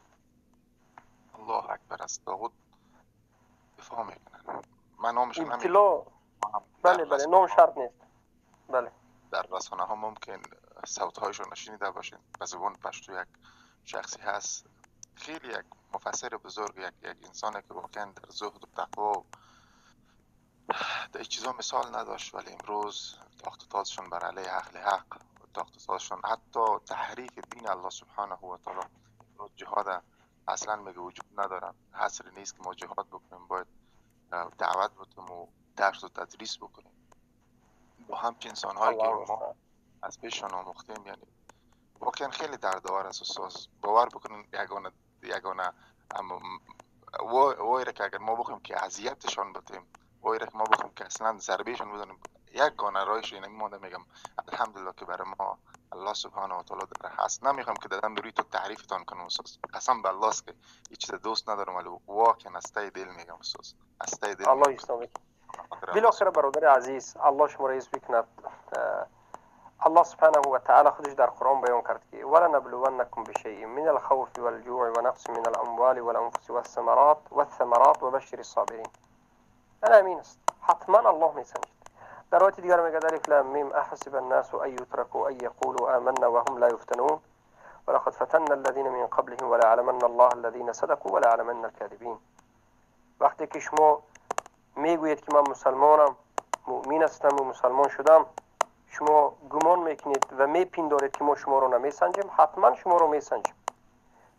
الله اکبر از طاغوت دفاع میکنن. من نامشون ابتلا. بله بله، نام شرط نیست. بله، در رسانه ها ممکن صوت هایشون نشنیده باشین. به زبان پشتو یک شخصی هست، خیلی یک مفسر بزرگ، یک انسانه که واقعا در زهد و تقوا در چیزا مثال نداشت، ولی امروز تاخت تازشون بر علیه اهل حق، تاخت تازشون حتی تحریف دین الله سبحانه و تعالی. امروز جهاد اصلا میگه وجود نداره، حصر نیست که ما جهاد بکنیم، باید دعوت بکنیم و درس و تدریس بکنیم. با همچین انسان‌هایی که ما از پیششان آموختیم، یعنی واقعا خیلی دردآور است استاد. باور بکنین یگانه وای را که اگر ما بخوایم که اذیتشان بتیم، وای را که ما بخوایم که اصلا ضربهشان بزنیم، یک گانه راهش اینه مانده. میگم الحمدلله که برای ما الله سبحانه و تعالی در هست. نمیخوام که دادم روی تو تعریفتان کنم استاد، قسم به الله است که هیچ چیز دوست ندارم، ولی واقعا از ته دل میگم استاد، از ته دل. الله یستوی. بالاخره برادر عزیز، الله شما را حفظ بکند. الله سبحانه و تعالی خودش در قرآن بیان کرد که ولنبلونکم بشیء من الخوف والجوع ونقص من الاموال والانفس والثمرات وبشر الصابرین. انا امین است، حتما الله میسنجد. در روایت دیگر میگه الف لام میم احسب الناس ان يتركوا ان يقولوا آمنا وهم لا يفتنون ولقد فتنا الذين من قبلهم وليعلمن الله الذين صدقوا وليعلمن الكاذبين. وقتی که شما میگویید که من مسلمانم، مؤمن هستم و مسلمان شدم، شما گمان میکنید و میپندارید که ما شما رو نمیسنجیم. حتما شما رو میسنجیم.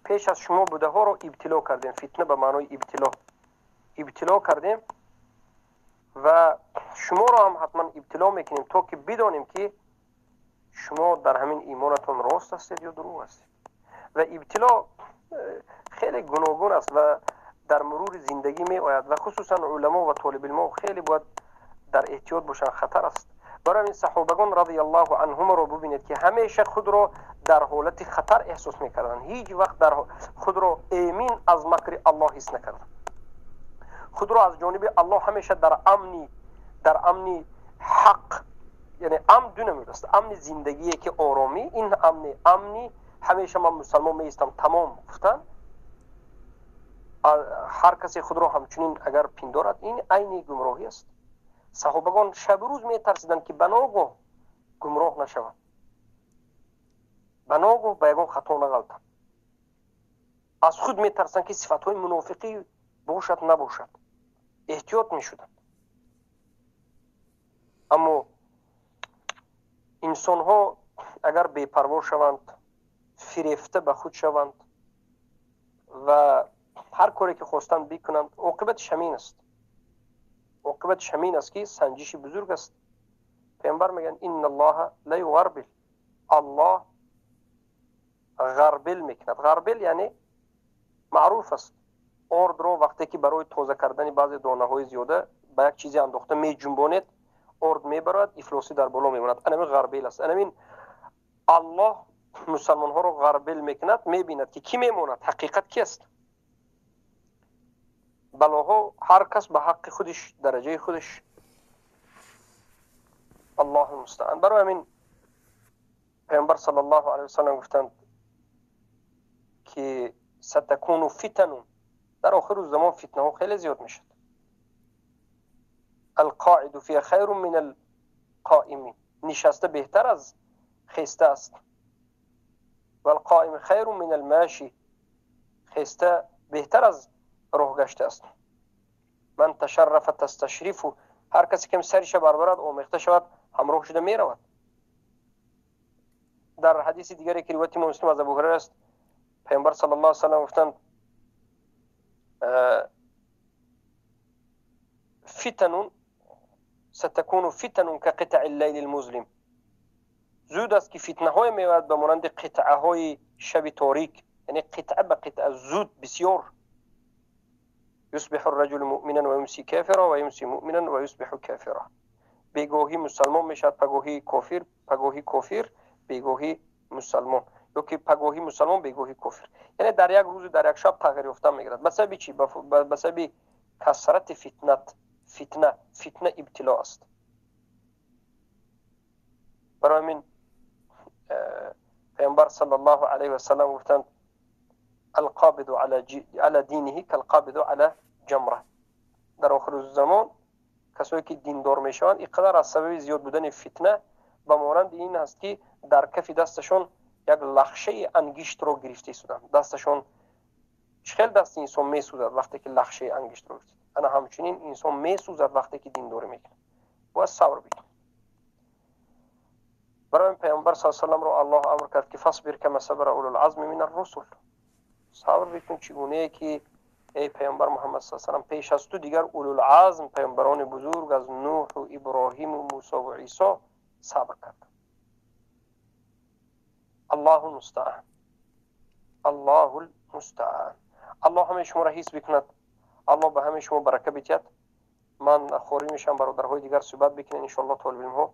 پیش از شما بوده ها رو ابتلا کردیم. فتنه به معنای ابتلا، ابتلا کردیم و شما رو هم حتما ابتلا میکنیم تا که بدانیم که شما در همین ایمانتون راست هستید یا دروغ هستید. و ابتلا خیلی گوناگون است و در مرور زندگی می آید و خصوصا علما و طالب علم خیلی باید در احتیاط باشن، خطر است. برای این صحابگان رضی الله عنهم رو ببینید که همیشه خود رو در حالت خطر احساس میکردن، هیچ وقت در خود رو امین از مکر الله حس نکردن. خود رو از جانب الله همیشه در امنی حق، یعنی امن دو نمود است، امن زندگی که آرامی، این امنی همیشه من مسلمان میستم تمام گفتن. هر کسی خود رو همچنین اگر پندارد، این عین گمراهی است. صحابگان شب روز میترسیدند که بناگاه گمراه نشوند، بناگاه به یگان خطا نغلطند. از خود میترسند که صفتهای منافقی باشد نباشد، احتیاط میشدند. اما انسانها اگر بی‌پروا شوند، فریفته به خود شوند و هر کاری که خواستند بکنند، عاقبتش همین است. عاقبتش همین است که سنجش بزرگ است. پیامبر میگن ان الله لا یغربل، الله غربل میکند. غربل یعنی معروف است، آرد رو وقتی که برای تازه کردن بعضی دانه های زیاده به یک چیزی انداخته می جنباند، آرد میبرد، افلاسی در بالا میماند. انمی غربل است. انمی الله مسلمان ها رو غربل میکند، میبیند که کی میماند، حقیقت کی است. بلاها هر کس به حق خودش، درجه خودش. الله المستعان. برای همین پیامبر صلی الله علیه و سلم گفتند که ستکون فتن، در آخر زمان فتنه ها خیلی زیاد میشد. القاعد فی خیر من القائم، نشسته بهتر از خسته است. و القائم خیر من الماشی، خسته بهتر از راه گشته است. من تشرف تستشریف، هر کسی که سرش بربرد آمیخته شود همراه شده می رود. در حدیث دیگری که روایت مسلم از ابو هریره است، پیامبر صلی الله علیه و سلم گفتند فتن ستكون فتن كقطع الليل المظلم. زود است که فتنه های میآید به مانند قطعه های شب تاریک، یعنی قطعه به قطعه زود بسیار. يصبح الرجل مؤمنا ويمسي كافرا ويمسي مؤمنا ويصبح كافرا. Бегоҳӣ мусалмон мешавад, пагоҳӣ кофир, пагоҳӣ кофир, бегоҳӣ мусалмон, ё ки пагоҳӣ мусалмон, бегоҳӣ кофир. Яъне дар як рӯзу дар як шаб тағйир ёфта мегирад. Ба сабаби чӣ? Ба сабаби касрати фитнат. Фитна ибтило аст. Барои ҳамин паёмбар саллаллоҳу алайҳи васаллам гуфтанд: القابض على دينه كالقابض على جمره. Дар охири замон касое ки диндор мешаванд, ин қадар аз сабаби зиёд будани фитна ба монанди ин аст, ки дар кафи дасташон як лахшаи ангиштро гирифта истоданд. Дасташон чӣ хел дасти инсон месӯзад вақте ки лахшаи ангиштро гирифта, ана ҳамчунин инсон месӯзад вақте ки диндорӣ мекунад. Бояд сабр бикунад. Барои паёмбар с салламро Аллоҳ амр кард, ки فاصبر كما صبر أولو العزم من الرسل. Сабр бикун чӣ гунае ки эй паёмбар Муҳаммад с саллам пеш аз ту дигар улулазм, паёмбарони бузург аз Нуҳу Иброҳиму Мусову Исо сабр карданд. Аллоҳу мустаан, Аллоҳу мустаан. Аллоҳ ҳамаи шуморо ҳис бикунад, Аллоҳ ба ҳамаи шумо барака битиҳад. Ман хорӣ мешавам, бародарҳои дигар суҳбат бикунед иншоаллоҳ, толибилмҳо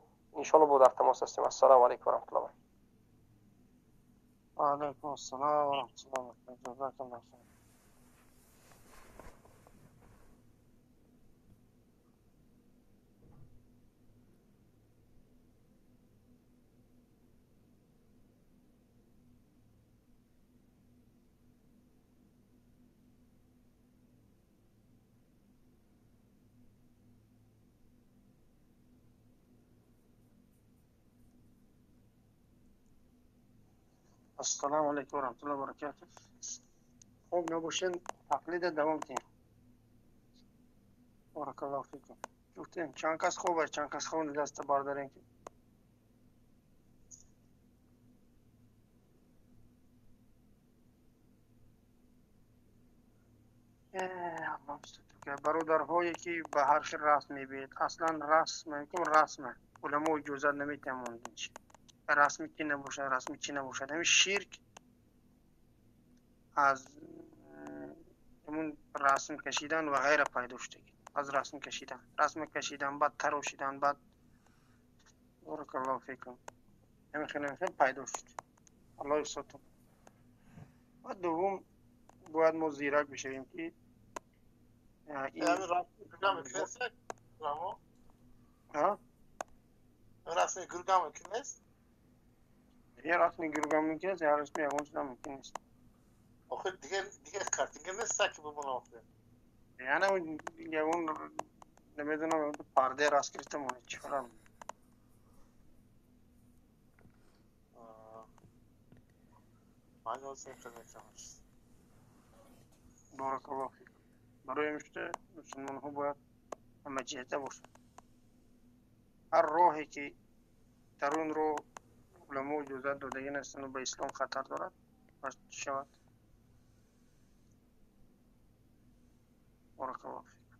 иншоаллоҳ бо дар тамос ҳастем. Ассалому алайкум ва раҳматуллоҳ. Ва алайкум ассалом ва раҳматуллоҳ ва баракатуҳ. Ҷазакаллоҳ хайр. Ассалому алайкум ва раҳматуллоҳи ва баракатуҳ. Хуб, набошен, тақлида давом кунем. Баракаллоҳу фикум. Гуфтем, чанд кас хуб аст, чанд кас хуб даста бардарем ки. Бародарҳое ки ба ҳар хел расм мебиед, аслан расм, мумкин расме. Уламо иҷозат наметиҳанд чи. Расми ки набошад, расми чӣ набошад. Ҳамин ширк аз ҳамун расм кашидан ва ғайра пайдо шудагӣ. Аз расм кашидан, расм кашидан, баъд тарошидан, баъд баракаллоҳу фикум. Ҳамин хел ҳамин хел пайдо шуд. Аллоҳ ҳифзатон. Баъд дуввум бояд мо зирак бишавем ки расми гургам мумкин нест? Я расми гургам мумкин аст, я расми ягон чизам мумкин нест. Охир дигар картинка нест, ки бимонам охир. Яъне ягон намедонам парда раст гирифта монед, чӣ кора? Ман ҳозир мекунам. Баракаллоҳу фикум. Барои ҳамин шуда мусулмонҳо бояд ҳамаҷиҳата бошанд. Ҳар роҳе ки дар он роҳ уламо иҷозат додагӣ нестанд ба ислом хатар дорад, пас чӣ шавад? Баракаллоҳу фикум.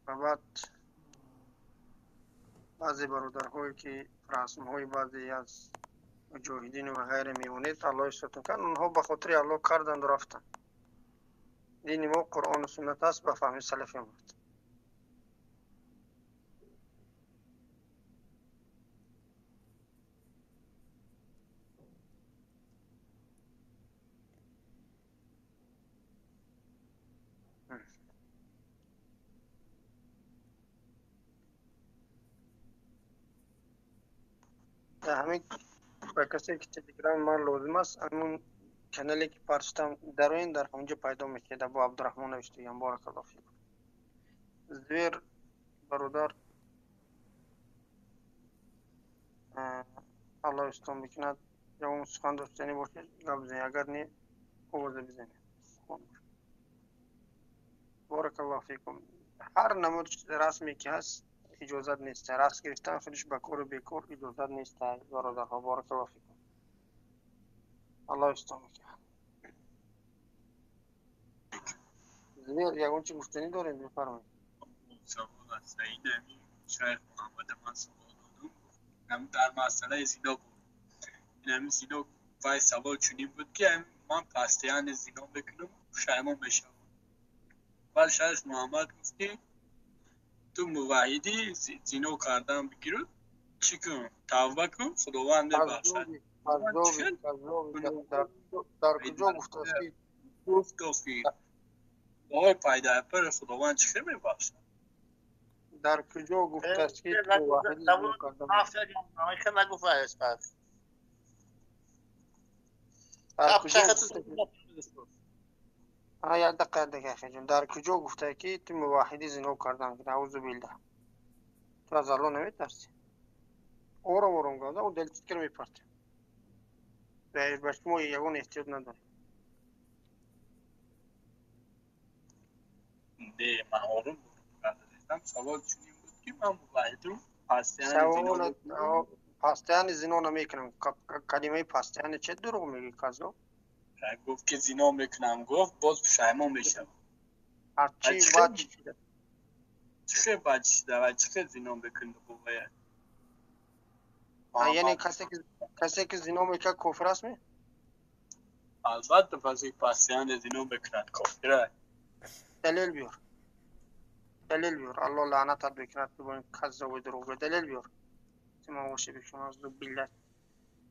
Ва баъд баъзе бародарҳое ки расмҳои баъзе аз муҷоҳидин ва ғайра мемонед, Аллоҳ ҳифзатон кунад, онҳо ба хотири Аллоҳ карданду рафтанд. Дини мо Қуръону суннат аст, ба фаҳми салафи уммат. Ҳамин ба касе ки телеграм ман лозим аст, ҳамун канале ки парчтам дароин, дар ҳамонҷо пайдо мекунед. Абу Абдурраҳмон навиштагиам. Баракаллоҳу фикум. Звер бародар, Аллоҳ ҳифзатон бикунад. Ягон сухан доштанӣ бошед, гап бизанед, агар не, овоза бизанед. Баракаллоҳу фикум. Ҳар намуд расме ки ҳаст иҷозат нест. Расм гирифтан худиш ба кору бекор иҷозат нест, бародарҳо. Баракаллоҳу фикум. Аллоҳ ҳифзатон бикунад. Звер, ягон чӣ гуфтанӣ дорем? Бифармоед. Савол аз Саид Амин Шайх Муҳаммад ман савол додум дар масъалаи зино буд. Ин ҳамин зино вай савол чунин буд, ки Ман пастияни зино мекунам, пушаймон мешавам. Баъд шайх Муҳаммад гуфт, ки ту муваҳҳидӣ, зино кардан бигиру чӣ кун, тавба кун, Худованд мебахшад. Дар куҷо гуфтааст ки гуфт охир оғои пайдарпар Худованд чӣ хел мебахшад? Дар куҷо гуфтааст ки як дақиқа дигар ахиҷон, дар куҷо гуфта ки ту муваҳҳидӣ зино кардан? Аузу биллаҳ, ту аз Аллоҳ наметарсӣ? Ором ором гавда, ӯ делтикр мепартем. Ба шумо ягон эҳтиёт надорем. Не, ман ором гап савол чунин буд, ки ман муваҳҳидум, пастияни зино пастияни зино намекунам. Калимаи пастияни че дурӯғ мегӯӣ, казо? Гуфт ки зино мекунам, гуфт боз пушаймон мешавам. Ҳарчи баъд чӣ шуда? Чӣ хел баъд чӣ шуда? Чӣ хел зино мекунӣ бобоя? Яъне касе ки зино мекунад кофир аст ми? Албатта, касе ки пастияни зино мекунад кофир аст. Далел биёр. Далел биёр. Аллоҳ лаънатат бикунад ту бо ин каззоби дурӯғгӯ. Далел биёр. Симавоши бикун аз биллат.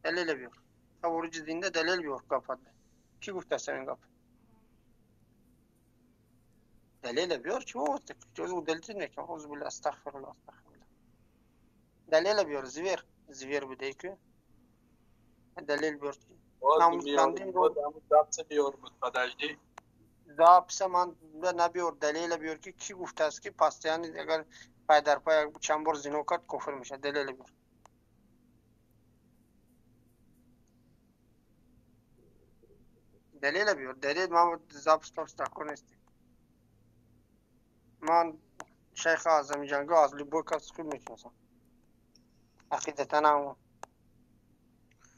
Далел биёр. Хавориҷи зинда далел биёр гапат. Кӣ гуфтааст ҳамин гап? Далел биёр, чӣ гуфта? Далел мекунам. Аузу биллаҳ, астағфируллоҳ, астағфируллоҳ. Далел биёр, звер, звер буде ку. Далел биёр. Записа ман набиёр, далел биёр ки кӣ гуфтааст ки пастияни агар пай дар пай чанд бор зино кард кофир мешавад. Далел биёр. Далел биёр. Далел ман запис топс такор нестем. Ман шайх Аъзами Ҷанго аз любой кас хуб мешиносам. Ақидатан ҳам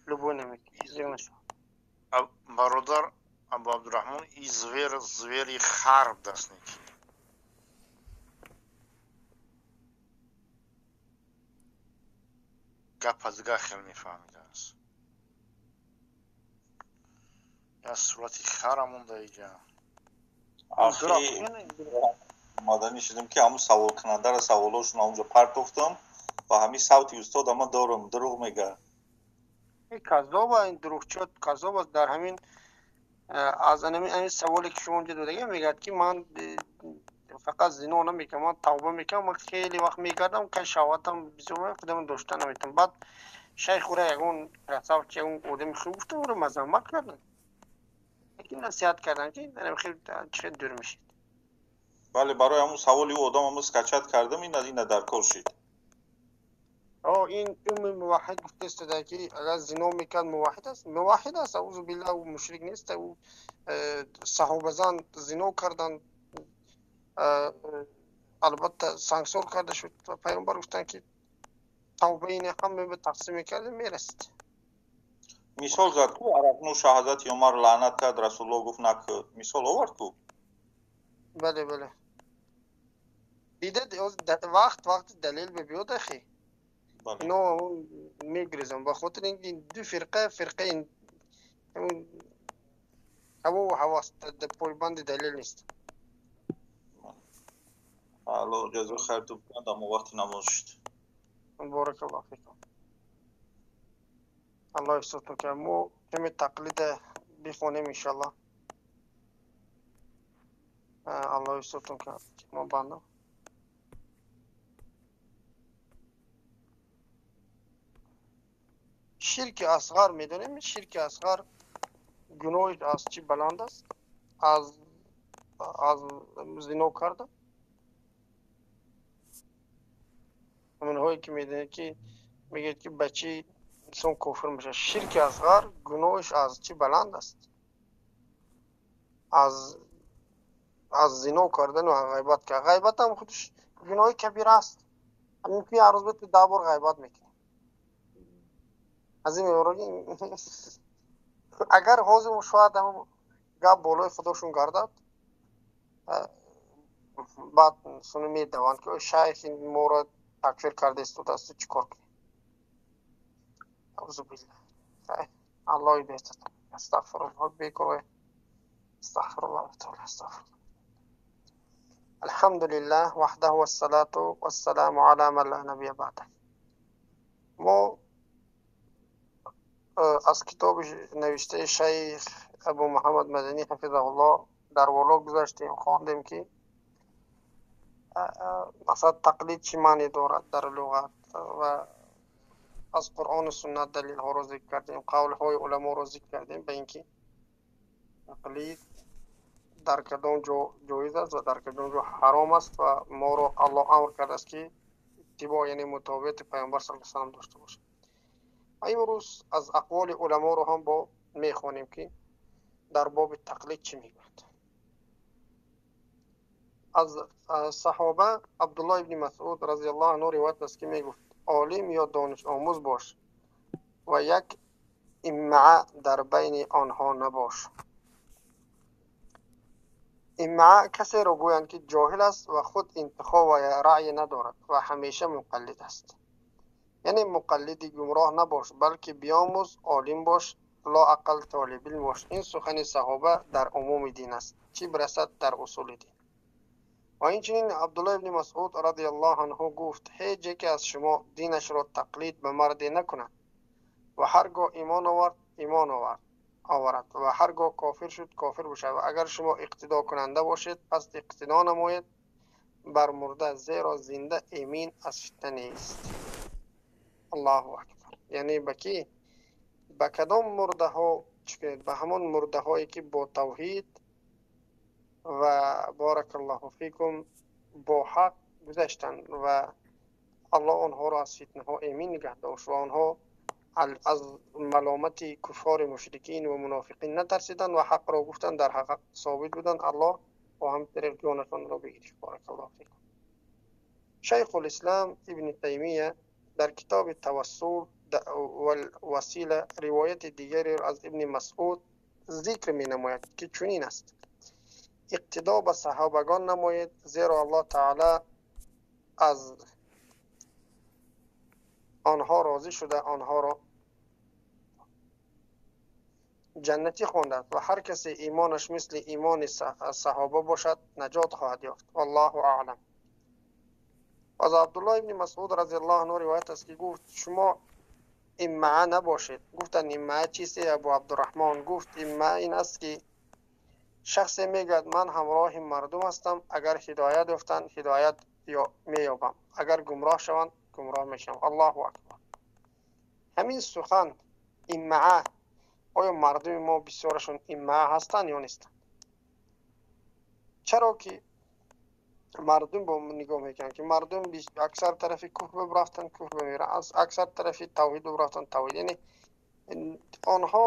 любой намекунам. Бародар Абу Абдурраҳмон, и звер звери хар даст неки. Гап аз га хел мефаҳмидааст. Я сурати хара монда иҷа. Ахи омаданӣ шудем ки ҳамун саволкунандаро саволошон ҳамунҷо партофтам ва ҳамин савти устод ама дорам, дурӯғ мега. Казоба, ин дурӯғчо казоб аст. Дар ҳамин аз ҳамин саволе ки шумо онҷо додагӣ мегӯяд ки ман фақат зино намекунам, ман тавба мекунам, ман хеле вақт мекардам, кай шаҳватам бисёр худам дошта наметавонам. Баъд шайх ӯра ягон красавчи, ягон одами хуб гуфта, ӯро мазаммат карданд, лекин насиҳат карданд ки чӣ хел дур мешид. Бале, барои ҳамун саволи ӯ одам ама скачать кардам, ина дар кор шид. Ин умми муваҳҳид гуфта истода ки агар зино мекард муваҳҳид аст, муваҳҳид аст, аузу биллаҳ, ӯ мушрик нест, ӯ саҳобазан зино карданд, албатта сангсор карда шуд ва пайғамбар гуфтанд ки тавбаи ин ҳама ба тақсим мекардем мерасид. Мисол зад ку арабнӯша ҳазрати Умар лаънат кард, Расулуллоҳ гуфт накӯ. Мисол овард ку? Бале, бале. Дида вақт вақти далел бибиёд ахи. Ино мегрезам ба хотири ин ки ду фирқа, фирқаи ҳавову ҳавас пойбанди далел нест. Аллоҳ ҷазои хайр ту бикунад, аммо вақти намоз шуд. Боракаллоҳу фикум. Аллоҳ ҳифзатон кунад. Мо каме тақлида бихонем иншаллоҳ. Аллоҳ ҳифзатон кунад. Мо бандам. Ширки асғар медонем, ширки асғар гуноҳи аз чӣ баланд аст? Аз зино карда. Ҳаминҳое ки медонед ки мегӯяд ки ба чӣ инсон кофир мешавад. Ширки асғар гуноҳиш аз чӣ баланд аст? Аз зино кардан ва ғайбат кардан. Ғайбат ҳам худаш гуноҳи кабира аст. Ҳамин ки ҳар рӯз ба ту 10 бор ғайбат мекунӣ. Аз ин меорагӣ агар ҳозир шояд ҳам гап болои худошон гардад, баъд суни медаванд ки шайх моро такфир карда истодааст, чӣ кор кунем? Аузу биллаҳ. Аллоҳ ҳидоятат. Астағфируллоҳ, бекор. Астағфируллоҳ, астағфируллоҳ. Алҳамдулиллаҳ ваҳдаҳу вассалату вассаламу ала ман ла набийя баъдаҳ. Мо аз китоби навиштаи шайх Абу Муҳаммад Маданӣ ҳафизаҳуллоҳ дар боло гузаштем, хондем ки масалан тақлид чӣ маъне дорад дар луғат ва аз Қуръону суннат далилҳоро зикр кардем, қавлҳои уламоро зикр кардем ба ин ки тақлид дар кадом ҷо ҷоиз аст ва дар кадом ҷо ҳаром аст ва моро Аллоҳ амр кардааст ки иттибоъ, яъне мутобиати Пайғамбар саллаллоҳу алайҳи васаллам дошта бошем. Ва имрӯз аз ақволи уламоро ҳам бо мехонем ки дар боби тақлид чӣ мегӯяд. Аз саҳоба Абдуллоҳ ибни Масъуд разияллоҳу анҳу ривоят аст ки мегуфт: олим ё донишомӯз бош ва як иммаа дар байни онҳо набош. Иммаа касеро гӯянд ки ҷоҳил аст ва худ интихоб ва раъй надорад ва ҳамеша муқаллид аст. Яъне муқаллиди гумроҳ набош, балки биомӯз, олим бош, лоақал толибилм бош. Ин сухани саҳоба дар умуми дин аст, чӣ бирасад дар усули дин. Ва инчунин Абдуллоҳ ибни Масъуд радияллоҳу анҳу гуфт: ҳеҷ яке аз шумо динашро тақлид ба марде накунад ва ҳар гоҳ имон овард, имон оварад ва ҳар гоҳ кофир шуд, кофир бошад. Ва агар шумо иқтидокунанда бошед, пас иқтидо намоед бар мурда, зеро зинда эмин аз фитна нест. Аллоҳу акбар. Яъне ба ки? Ба кадом мурдаҳо чӣ кунед? Ба ҳамон мурдаҳое ки бо тавҳид ва баракаллоҳу фикум бо ҳақ гузаштанд ва Аллоҳ онҳоро аз фитнаҳо эмин нигаҳ дошт ва онҳо аз маломати куффори мушрикин ва мунофиқин натарсиданд ва ҳақро гуфтанд, дар ҳақ собит буданд. Аллоҳ бо ҳам тариқ ҷонашонро бигирифт. Баракаллоҳу фикум. Шайхулислам ибни Таймия дар китоби Тавассул вал васила ривояти дигареро аз ибни Масъуд зикр менамояд ки чунин аст: иқтидо ба саҳобагон намоед, зеро Аллоҳ таъоло аз онҳо розӣ шуда онҳоро ҷаннатӣ хондааст ва ҳар касе имонаш мисли имони саҳоба бошад наҷот хоҳад ёфт. Валлоҳу аълам. Аз Абдуллоҳ ибни Масъуд разияллоҳу анҳу ривоят аст ки гуфт: шумо иммаа набошед. Гуфтанд: иммаа чист, эй Абу Абдурраҳмон? Гуфт: иммаа ин аст ки шахсе мегӯяд: ман ҳамроҳи мардум ҳастам, агар ҳидоят ёфтанд ҳидоят меёбам, агар гумроҳ шаванд гумроҳ мешавам. Аллоҳу акбар. Ҳамин сухан иммаа, оё мардуми мо бисёрашон иммаа ҳастанд ё нестанд? Чаро ки мардум бо нигоҳ мекунанд ки мардум аксар тарафи куфр рафтанд, куфр мераванд, аксар тарафи тавҳид рафтанд, тавҳид. Яъне онҳо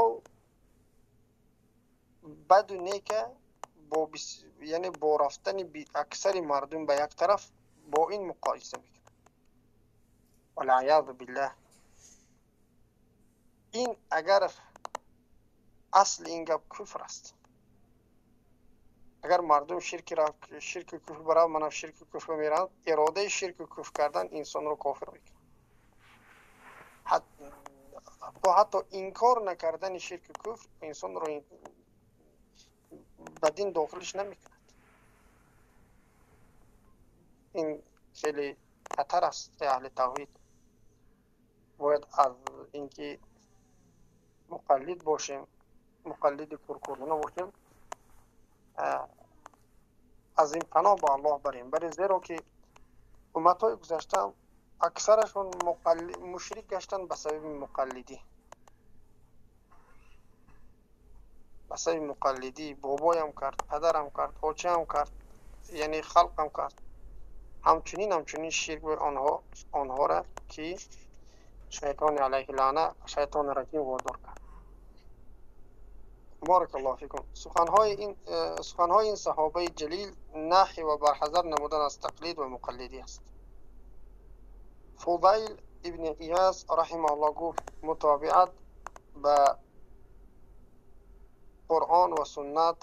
баду нека бо яъне бо рафтани аксари мардум ба як тараф бо ин муқоиса мекунанд. Валъаязу биллаҳ. Ин агар асли ин гап куфр аст. Агар мардум ширку куфр баравад, манам ширку куфр мераванд, иродаи ширку куфр кардан инсонро кофир мекунад. Ҳатто инкор накардани ширку куфр инсонро ба дин дохилиш намекунад. Ин хеле хатар аст. Аҳли тавҳид бояд аз инки муқаллид бошем, муқаллиди куркурона бошем, аз ин паноҳ ба Аллоҳ барем. Бале, зеро ки умматҳои гузашта аксарашон мушрик гаштанд ба сабаби муқаллидӣ. Ба сабаби муқаллидӣ бобоям кард, падарам кард, очаам кард, яъне халқам кард. Ҳамчунин ширк буд онҳоро ки шайтони алайҳи лаъна, шайтони раҷим водор кард. Баракаллоҳу фикум. Суханҳои ин саҳобаи ҷалил наҳй ва барҳазар намудан аз тақлид ва муқаллидӣ аст. Фудайл ибни Ияс раҳимаҳуллоҳ гуфт: мутобиат ба Қуръон ва суннат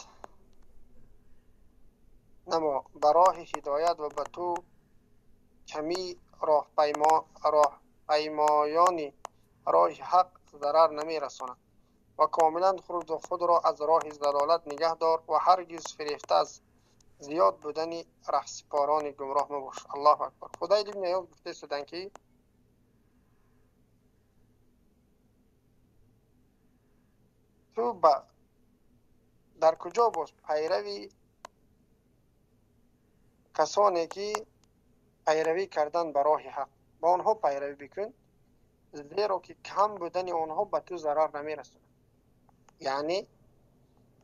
намо, ба роҳи ҳидоят ва ба ту камӣ роҳпаймоёни роҳи ҳақ зарар намерасонад. و کاملا خود را از راه ضلالت نگه دار و هرگز فریفته از زیاد بودن رهسپاران گمراه مباش. الله اکبر. خدای ابن عیاض گفته شدن که تو با در کجا باش پیروی کسانی که پیروی کردن به راه حق، با آنها پیروی بکن، زیرا که کم بودن آنها به تو ضرر نمیرساند. یعنی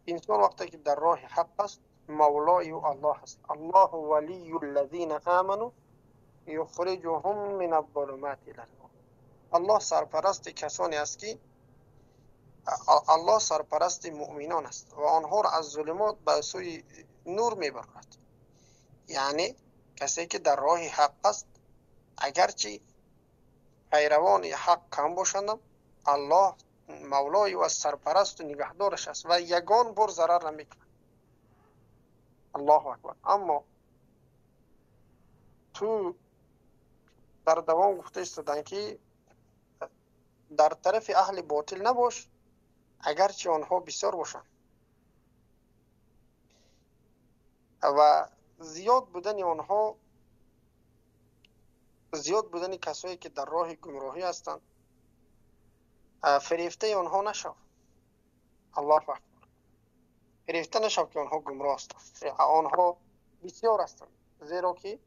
انسان وقتی که در راه حق است مولای او الله است. الله ولی الذین آمنوا یخرجهم من الظلمات الی النور. الله سرپرست کسانی است که الله سرپرست مؤمنان است و آنها را از ظلمات به سوی نور میبرد. یعنی کسی که در راه حق است اگرچه پیروان حق کم باشند، الله مولای و سرپرست و نگهدارش است و یگان بار ضرر نمیکند. الله اکبر. اما تو در دوام گفته استادن که در طرف اهل باطل نباش اگرچه آنها بسیار باشند و زیاد بودن آنها، زیاد بودن کسایی که در راه گمراهی هستند، فریفته آنها نشو. الله اکبر. فریفته نشو که آنها گمراه هستند، آنها بسیار هستند، زیرا که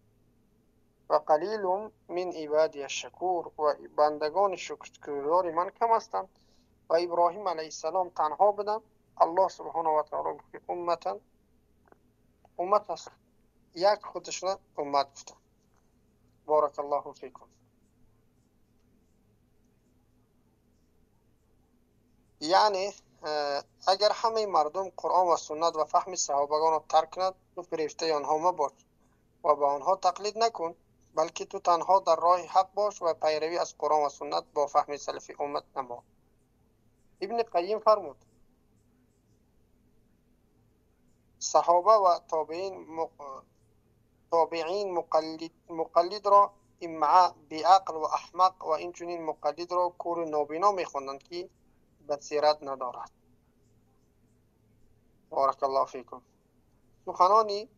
و قلیل من عبادی الشکور، و بندگان شکرگزار من کم هستند. و ابراهیم علیه السلام تنها بودند. الله سبحانه و تعالی گفت که امتا، امت هست، یک خودشون امت گفتن. بارک الله فیکم. یعنی اگر همه مردم قرآن و سنت و فهم صحابگان را ترک کنند، تو فریفته آنها مباش و به آنها تقلید نکن، بلکه تو تنها در راه حق باش و پیروی از قرآن و سنت با فهم سلف امت نما. ابن قیم فرمود صحابه و تابعین مقلد را امعا بیعقل و احمق و اینچنین مقلد را کور نابینا میخوندند که بصیرت ندارد. بارک الله فیکم. سخنان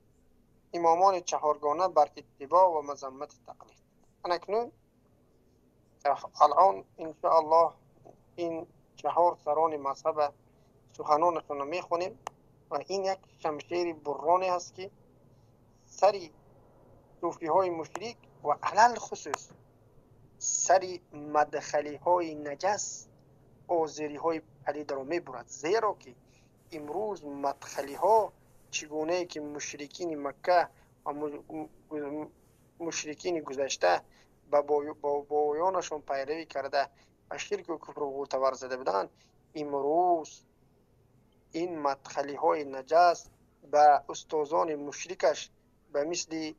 امامان چهارگانه بر اتباع و مذمت تقلید. اکنون الان ان شاء الله این چهار سران مذهب سخنانشون رو میخونیم و این یک شمشیر برانی هست که سری صوفی های مشرک و علل خصوص سری مدخلی های نجس آذری های پلید رو میبرد، زیرا که امروز مدخلی ها چگونه که مشرکین مکه و مشرکین گذشته با بابایانشون پیروی کرده و شرک و کفر و غوطه ورزده بودند، امروز این مدخلی های نجس به استادان مشرکش به مثل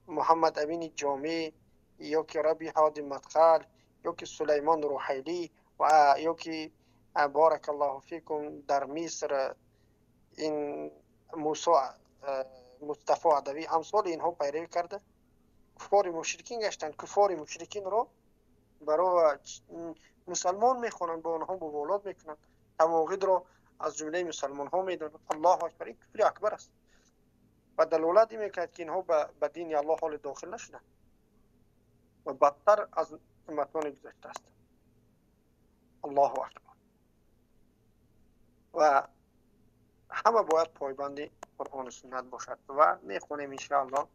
محمد امین جامی یا که ربی هادی مدخل یا که سلیمان روحیلی و یا که بارک الله فیکم در مصر این موسی مصطفی عدوی امثال اینها پیروی کرده کفار مشرکین گشتند. کفار مشرکین رو برای مسلمان میخوانند، با آنها مبالات میکنند، تواغید رو از جمله مسلمان ها میدانند. الله اکبر. این کفر اکبر است و دلالت میکرد که اینها به دین الله حال داخل نشدند و بدتر از امتان گذشته است. الله اکبر. و همه باید پایبند قرآن و سنت باشد و میخونیم ان شاء الله.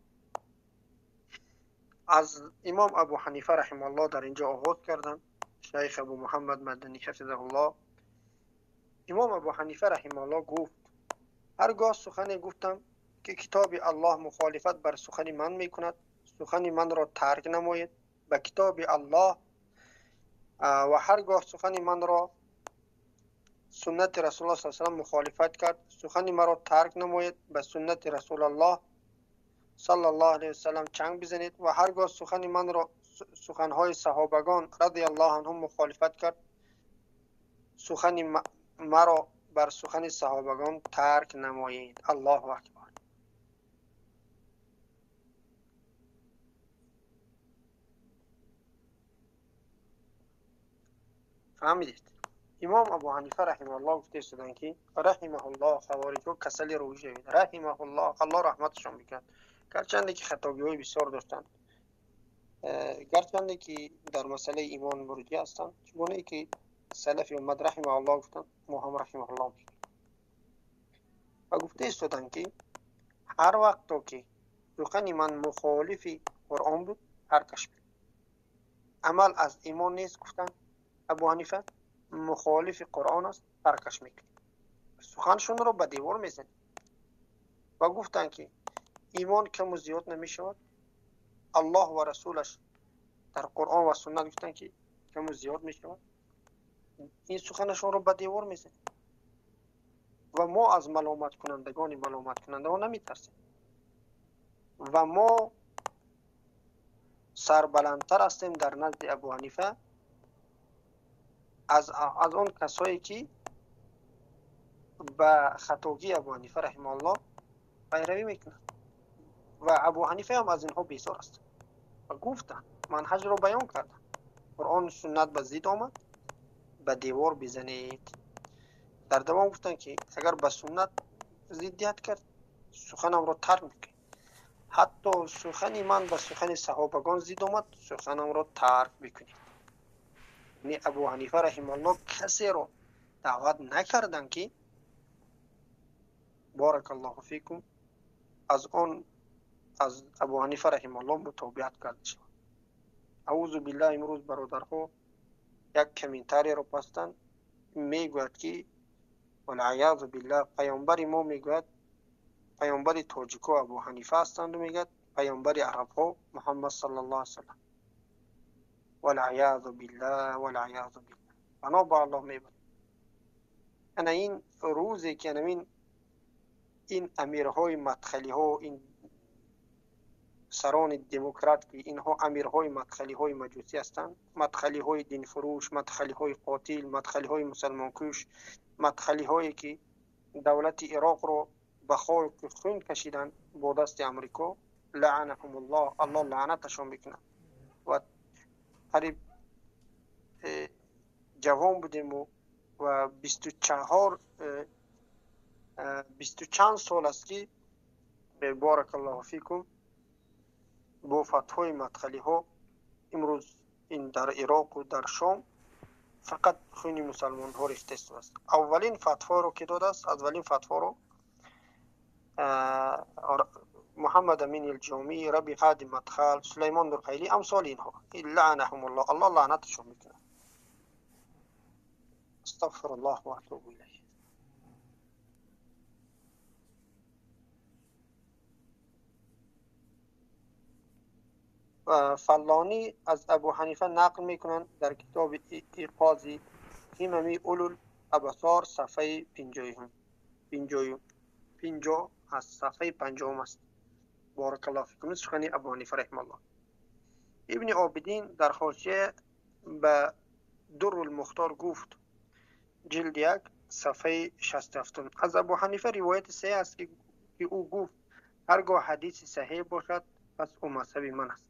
از امام ابو حنیفه رحمه الله در اینجا آغاز کردن، شیخ ابو محمد مدنی حفظه الله. امام ابو حنیفه رحمه الله گفت هرگاه سخنی گفتم که کتاب الله مخالفت بر سخن من میکند، سخن من را ترک نمایید به کتاب الله، و هرگاه سخن من را سنت رسول الله صلی الله علیه و سلم مخالفت کرد، سخن مرا ترک نمایید به سنت رسول الله صلی الله علیه و سلم چنگ بزنید، و هرگاه سخن من را سخنهای صحابگان رضی الله عنهم مخالفت کرد، سخن مرا بر سخن صحابگان ترک نمایید. الله اکبر. فهمیدید؟ Имом Абу Ҳанифа раҳимаҳуллоҳ гуфта истоданд, ки раҳимаҳуллоҳ хавориҷҳо касали рӯҳӣ шавед. Раҳимаҳуллоҳ, Аллоҳ раҳматашон бикунад. Гарчанде ки хатогиҳои бисёр доштанд, гарчанде ки дар масъалаи имон мурҷиа ҳастанд, чунонае ки салафи уммат раҳимаҳуллоҳ гуфтанд, мо ҳам раҳимаҳуллоҳ мегӯем. Ва гуфта истоданд, ки ҳар вақто ки сухани ман мухолифи Қуръон буд, таркаш мекунам. Амал аз имон нест, гуфтанд Абу Ҳанифа, мухолифи Қуръон аст, таркаш мекунем. Суханшонро ба девор мезанем. Ва гуфтанд, ки имон каму зиёд намешавад. Аллоҳ ва расулаш дар Қуръон ва суннат гуфтанд, ки каму зиёд мешавад. Ин суханашонро ба девор мезанем. Ва мо аз маломаткунандагони маломаткунандаҳо наметарсем. Ва мо сарбаландтар ҳастем дар назди Абу Ҳанифа аз он касое ки ба хатогии Абу Ҳанифа раҳимаҳуллоҳ пайравӣ мекунанд. Ва Абу Ҳанифа ҳам аз инҳо безор аст. Ва гуфтанд, манҳаҷро баён карданд. Қуръону суннат ба зид омад, ба девор бизанед. Дар давом гуфтанд, ки агар ба суннат зиддият кард, суханамро тарк мекунед. Ҳатто сухани ман ба сухани саҳобагон зид омад, суханамро тарк бикунед. Яъне Абу Ҳанифа раҳимаҳуллоҳ касеро даъват накарданд, ки баракаллоҳу фикум аз он аз Абу Ҳанифа раҳимаҳуллоҳ мутобиат карда шавад. Аузу биллаҳ, имрӯз бародарҳо як комментарияро пастанд, мегӯяд, ки валъаязу биллаҳ, паёмбари мо мегӯяд, паёмбари тоҷикҳо Абу Ҳанифа ҳастанду мегӯяд, паёмбари арабҳо Муҳаммад саллаллоҳу алайҳи васаллам. Валъаязу биллаҳ, валъаязу биллаҳ. Паноҳ ба Аллоҳ мебарем. Ана ин рӯзе ки анамин ин амирҳои мадхалиҳо, ин сарони демократ, ки инҳо амирҳои мадхалиҳои маҷусӣ ҳастанд, мадхалиҳои динфурӯш, мадхалиҳои қотил, мадхалиҳои мусалмонкуш, мадхалиҳое ки давлати Ироқро ба хоки хун кашиданд бо дасти Амрико, лаъанаҳумуллоҳ, Аллоҳ лаънаташон бикунад. Ва қариб ҷавон будему ва 24, бисту чанд сол аст, ки баракаллоҳу фикум бо фатвои мадхалиҳо имрӯз ин дар Ироқу дар Шом фақат хуни мусалмонҳо рехта истодааст. Аввалин фатворо ки додааст, аввалин фатворо Муҳаммад Амин Илҷомӣ, Раби Ҳади Мадхал, Сулаймон Нурхайли, амсоли инҳо. Лаъанаҳумуллоҳ, Аллоҳ лаънаташон мекунад. Астағфируллоҳ ва атубу илайҳ. Фаллонӣ аз Абу Ҳанифа нақл мекунанд дар китоби Иқози ҳимами улул абсор, сафҳаи 50 аз сафҳаи 50 аст. Баракаллоҳу фикум. Сухани Абу Ҳанифа раҳимаҳуллоҳ. Ибни Обидин дар ҳошия ба Дуррул Мухтор гуфт, ҷилди 1 сафҳаи 67, аз Абу Ҳанифа ривояти саҳеҳ аст, ки ӯ гуфт: ҳаргоҳ ҳадиси саҳеҳ бошад, пас ӯ мазҳаби ман аст.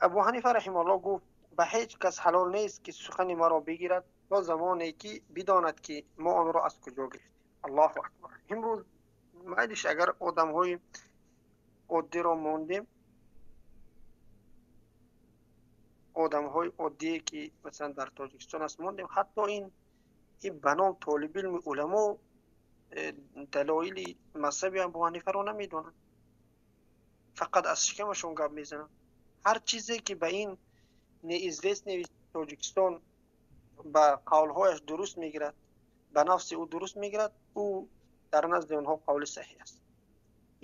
Абу Ҳанифа раҳимаҳуллоҳ гуфт: ба ҳеҷ кас ҳалол нест, ки сухани маро бигирад то замоне ки бидонад, ки мо онро аз куҷо гирифтем. Аллоҳу акбар. Имрӯз майлиш агар одамҳои оддиро мондем, одамҳои оддие ки масалан дар Тоҷикистон аст мондем, ҳатто ин ба ном толибилми уламо далоили мазҳаби Абу Ҳанифаро намедонанд, фақат аз шикамашон гап мезананд. Ҳар чизе ки ба ин неизвестный Тоҷикистон ба қавлҳояш дуруст мегирад, ба нафси ӯ дуруст мегирад, ӯ дар назди онҳо қавли саҳеҳ аст.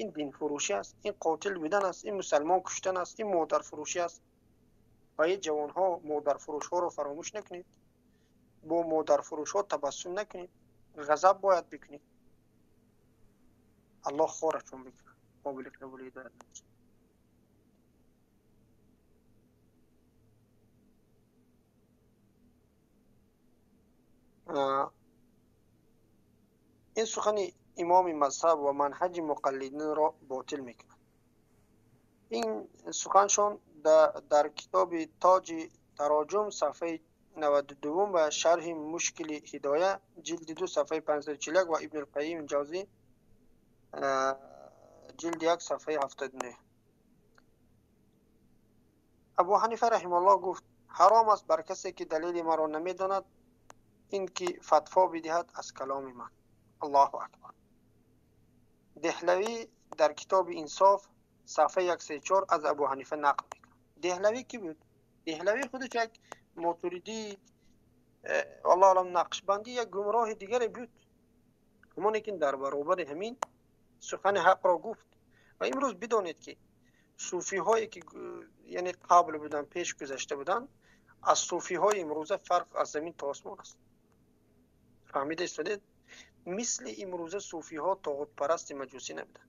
Ин динфурӯшӣ аст, ин қотил будан аст, ин мусалмон куштан аст, ин модарфурӯшӣ аст. Ва ин ҷавонҳо модарфурӯшҳоро фаромӯш накунед, бо модарфурӯшҳо табассум накунед, ғазаб бояд бикунед. Аллоҳ хорашон бикунад, қобили қабули ҳидоят набошад. Ин сухани имоми мазҳаб ва манҳаҷи муқаллидинро ботил мекунад. Ин суханшон дар китоби Тоҷи Тароҷум саҳфаи 92 و شرح مشکل هدایه جلد 2 صفحه 541 و ابن القیم جوزی جلد 1 صفحه 79. ابو حنیفه رحمه الله گفت حرام است بر کسی که دلیل مرا نمیداند این که فتوا بدهد از کلام من. الله اکبر. دهلوی در کتاب انصاف صفحه 134 از ابو حنیفه نقل میکند. دهلوی کی بود؟ دهلوی خودش یک ماتوریدی والله اعلم نقشبندی یک گمراه دیگری بود، همانی که در برابر همین سخن حق را گفت. و امروز بدانید که صوفی هایی که یعنی قبل بودن، پیش گذشته بودن، از صوفی های امروزه فرق از زمین تا آسمان است. فهمیده استادید؟ مثل امروزه صوفی ها طاغوت پرست مجوسی نبودن،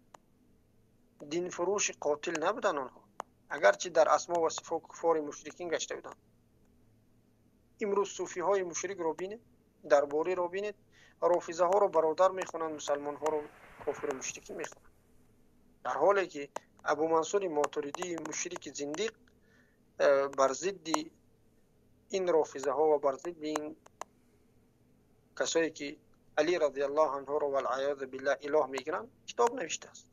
دین فروش قاتل نبودن آنها، اگرچه در اسما و صفات کفار مشرکین گشته بودند. امروز صوفی های مشرک رو بینید، درباری رو بینید، رافضه ها رو برادر میخونند، مسلمان ها رو کافر مشرکی میخونند، در حالی که ابو منصور ماتریدی مشرک زندیق بر ضد این رافضه ها و بر ضد این کسایی که علی رضی الله عنه رو والعیاذ بالله اله میگیرند کتاب نوشته است.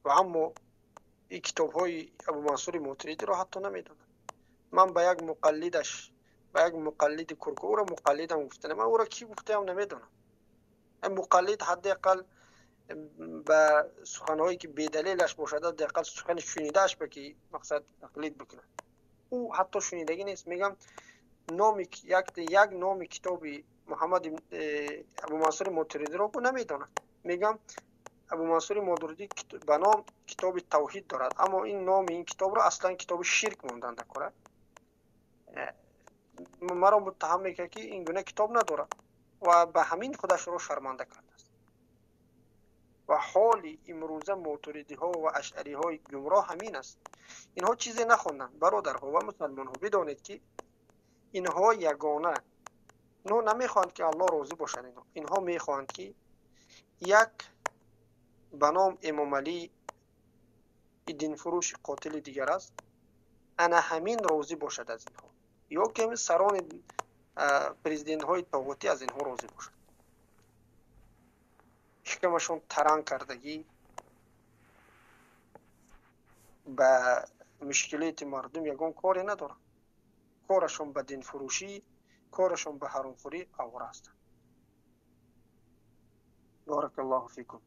و اما این کتاب های ابو منصور ماتریدی را حتی نمیدونند. من به یک مقلدش، به یک مقلد کرکو، او را مقلدم گفتنم، من او را کی گفته هم نمیدونم. مقلد حداقل به سخنهایی که بدلیلش باشد، حداقل سخن شنیدهش به که مقصد تقلید بکنه، او حتی شنیدگی نیست. میگم نام یک نام کتابی محمد ابو منصور ماتریدی را نمیدونم. میگم ابو منصور ماتریدی به نام کتاب توحید دارد، اما این نام این کتاب را اصلا کتاب شرک موندن نکنه. مرا متهم میکنه که این گونه کتاب ندارد و به همین خودش را شرمنده کرده است. و حال امروزه ماتریدی ها و اشعری های گمراه همین است. اینها چیزی نخوندن برادرها و مسلمان ها. بدانید که اینها یگانه، اینها نمیخواهند که الله راضی باشد. اینها میخواهند که یک به نام امام علی دین فروش قاتل دیگر است، انا همین راضی باشد از اینها، یا که سران پرزیدنت های طاغوتی از اینها راضی باشد. شکمشون تران کردگی به مشکلات مردم یگان کاری ندارن، کارشون به دین فروشی، کارشون به حرامخوری آواره است. بارک الله فیکم.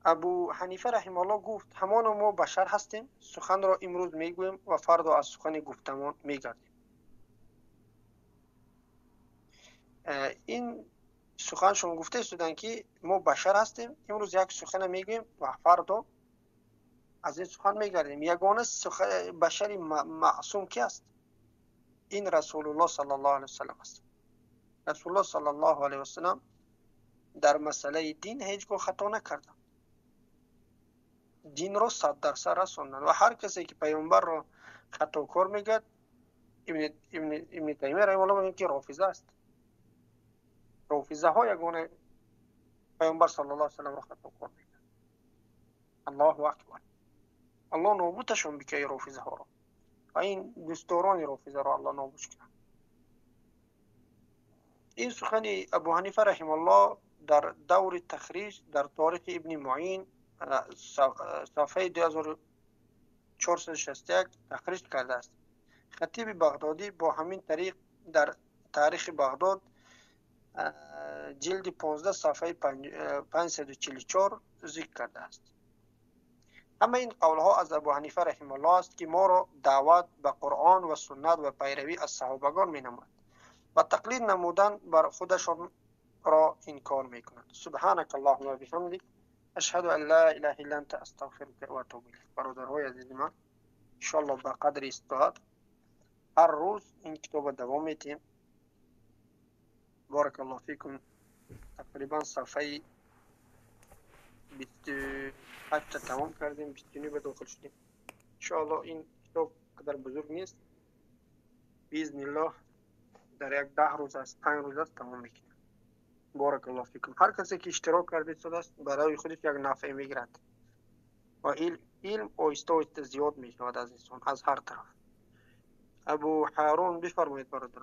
ابو حنیفه رحمه الله گفت همان ما بشر هستیم، سخن را امروز میگوییم و فردا از سخن گفتمان میگردیم. این سخن شما گفته شدن که ما بشر هستیم، امروز یک سخن میگوییم و فردا از این سخن میگردیم. یگانه بشری معصوم کی است؟ این رسول الله صلی الله علیه وسلم است. رسول الله صلی الله علیه وسلم در مسئله دین هیچگاه خطا نکردن، دین رو 100% رسوندن. و هر کسی که پیامبر رو خطاکار میگه، ابن تیمیه رحمه الله میگه که رافضه است. رافضه ها یگانه پیامبر صلی الله علیه وسلم رو خطاکار میگه. الله اکبر. الله نابودشون بکنه رافضه ها رو، و این دوستداران رافضه رو الله نابود کنه. این سخن ابو حنیفه رحمه الله در دور تخریج در تاریخ ابن معین صفحه 2461 تخریج کرده است. خطیب بغدادی با همین طریق در تاریخ بغداد جلد 15 صفحه 544 ذکر کرده است. اما این قولها از ابو حنیفه رحمه الله است که ما را دعوت به قرآن و سنت و پیروی از صحابگان می نماید و تقلید نمودن بر خودشان را انکار می کنند. سبحانك اللهم و بحمدک اشهد ان لا اله الا انت استغفرک و اتوب الیک. برادرهای عزیز من، ان شاء الله به قدر استطاعت هر روز این کتاب دوام میتیم. بارک الله فیکم. تقریبا صفحه 28 تمام کردیم، 29 به داخل شدیم. ان شاء الله این کتاب قدر بزرگ نیست، باذن الله در یک 10 روز است، 5 روز است تمام میکنیم. بارک الله فیکم. هر کسی که اشتراک کرده است برای خودش یک نفع میگیرد. Ва илм оҳиста оҳиста зиёд мешавад аз инсон аз ҳар тараф. Абу Ҳарун, бифармоед, бародар.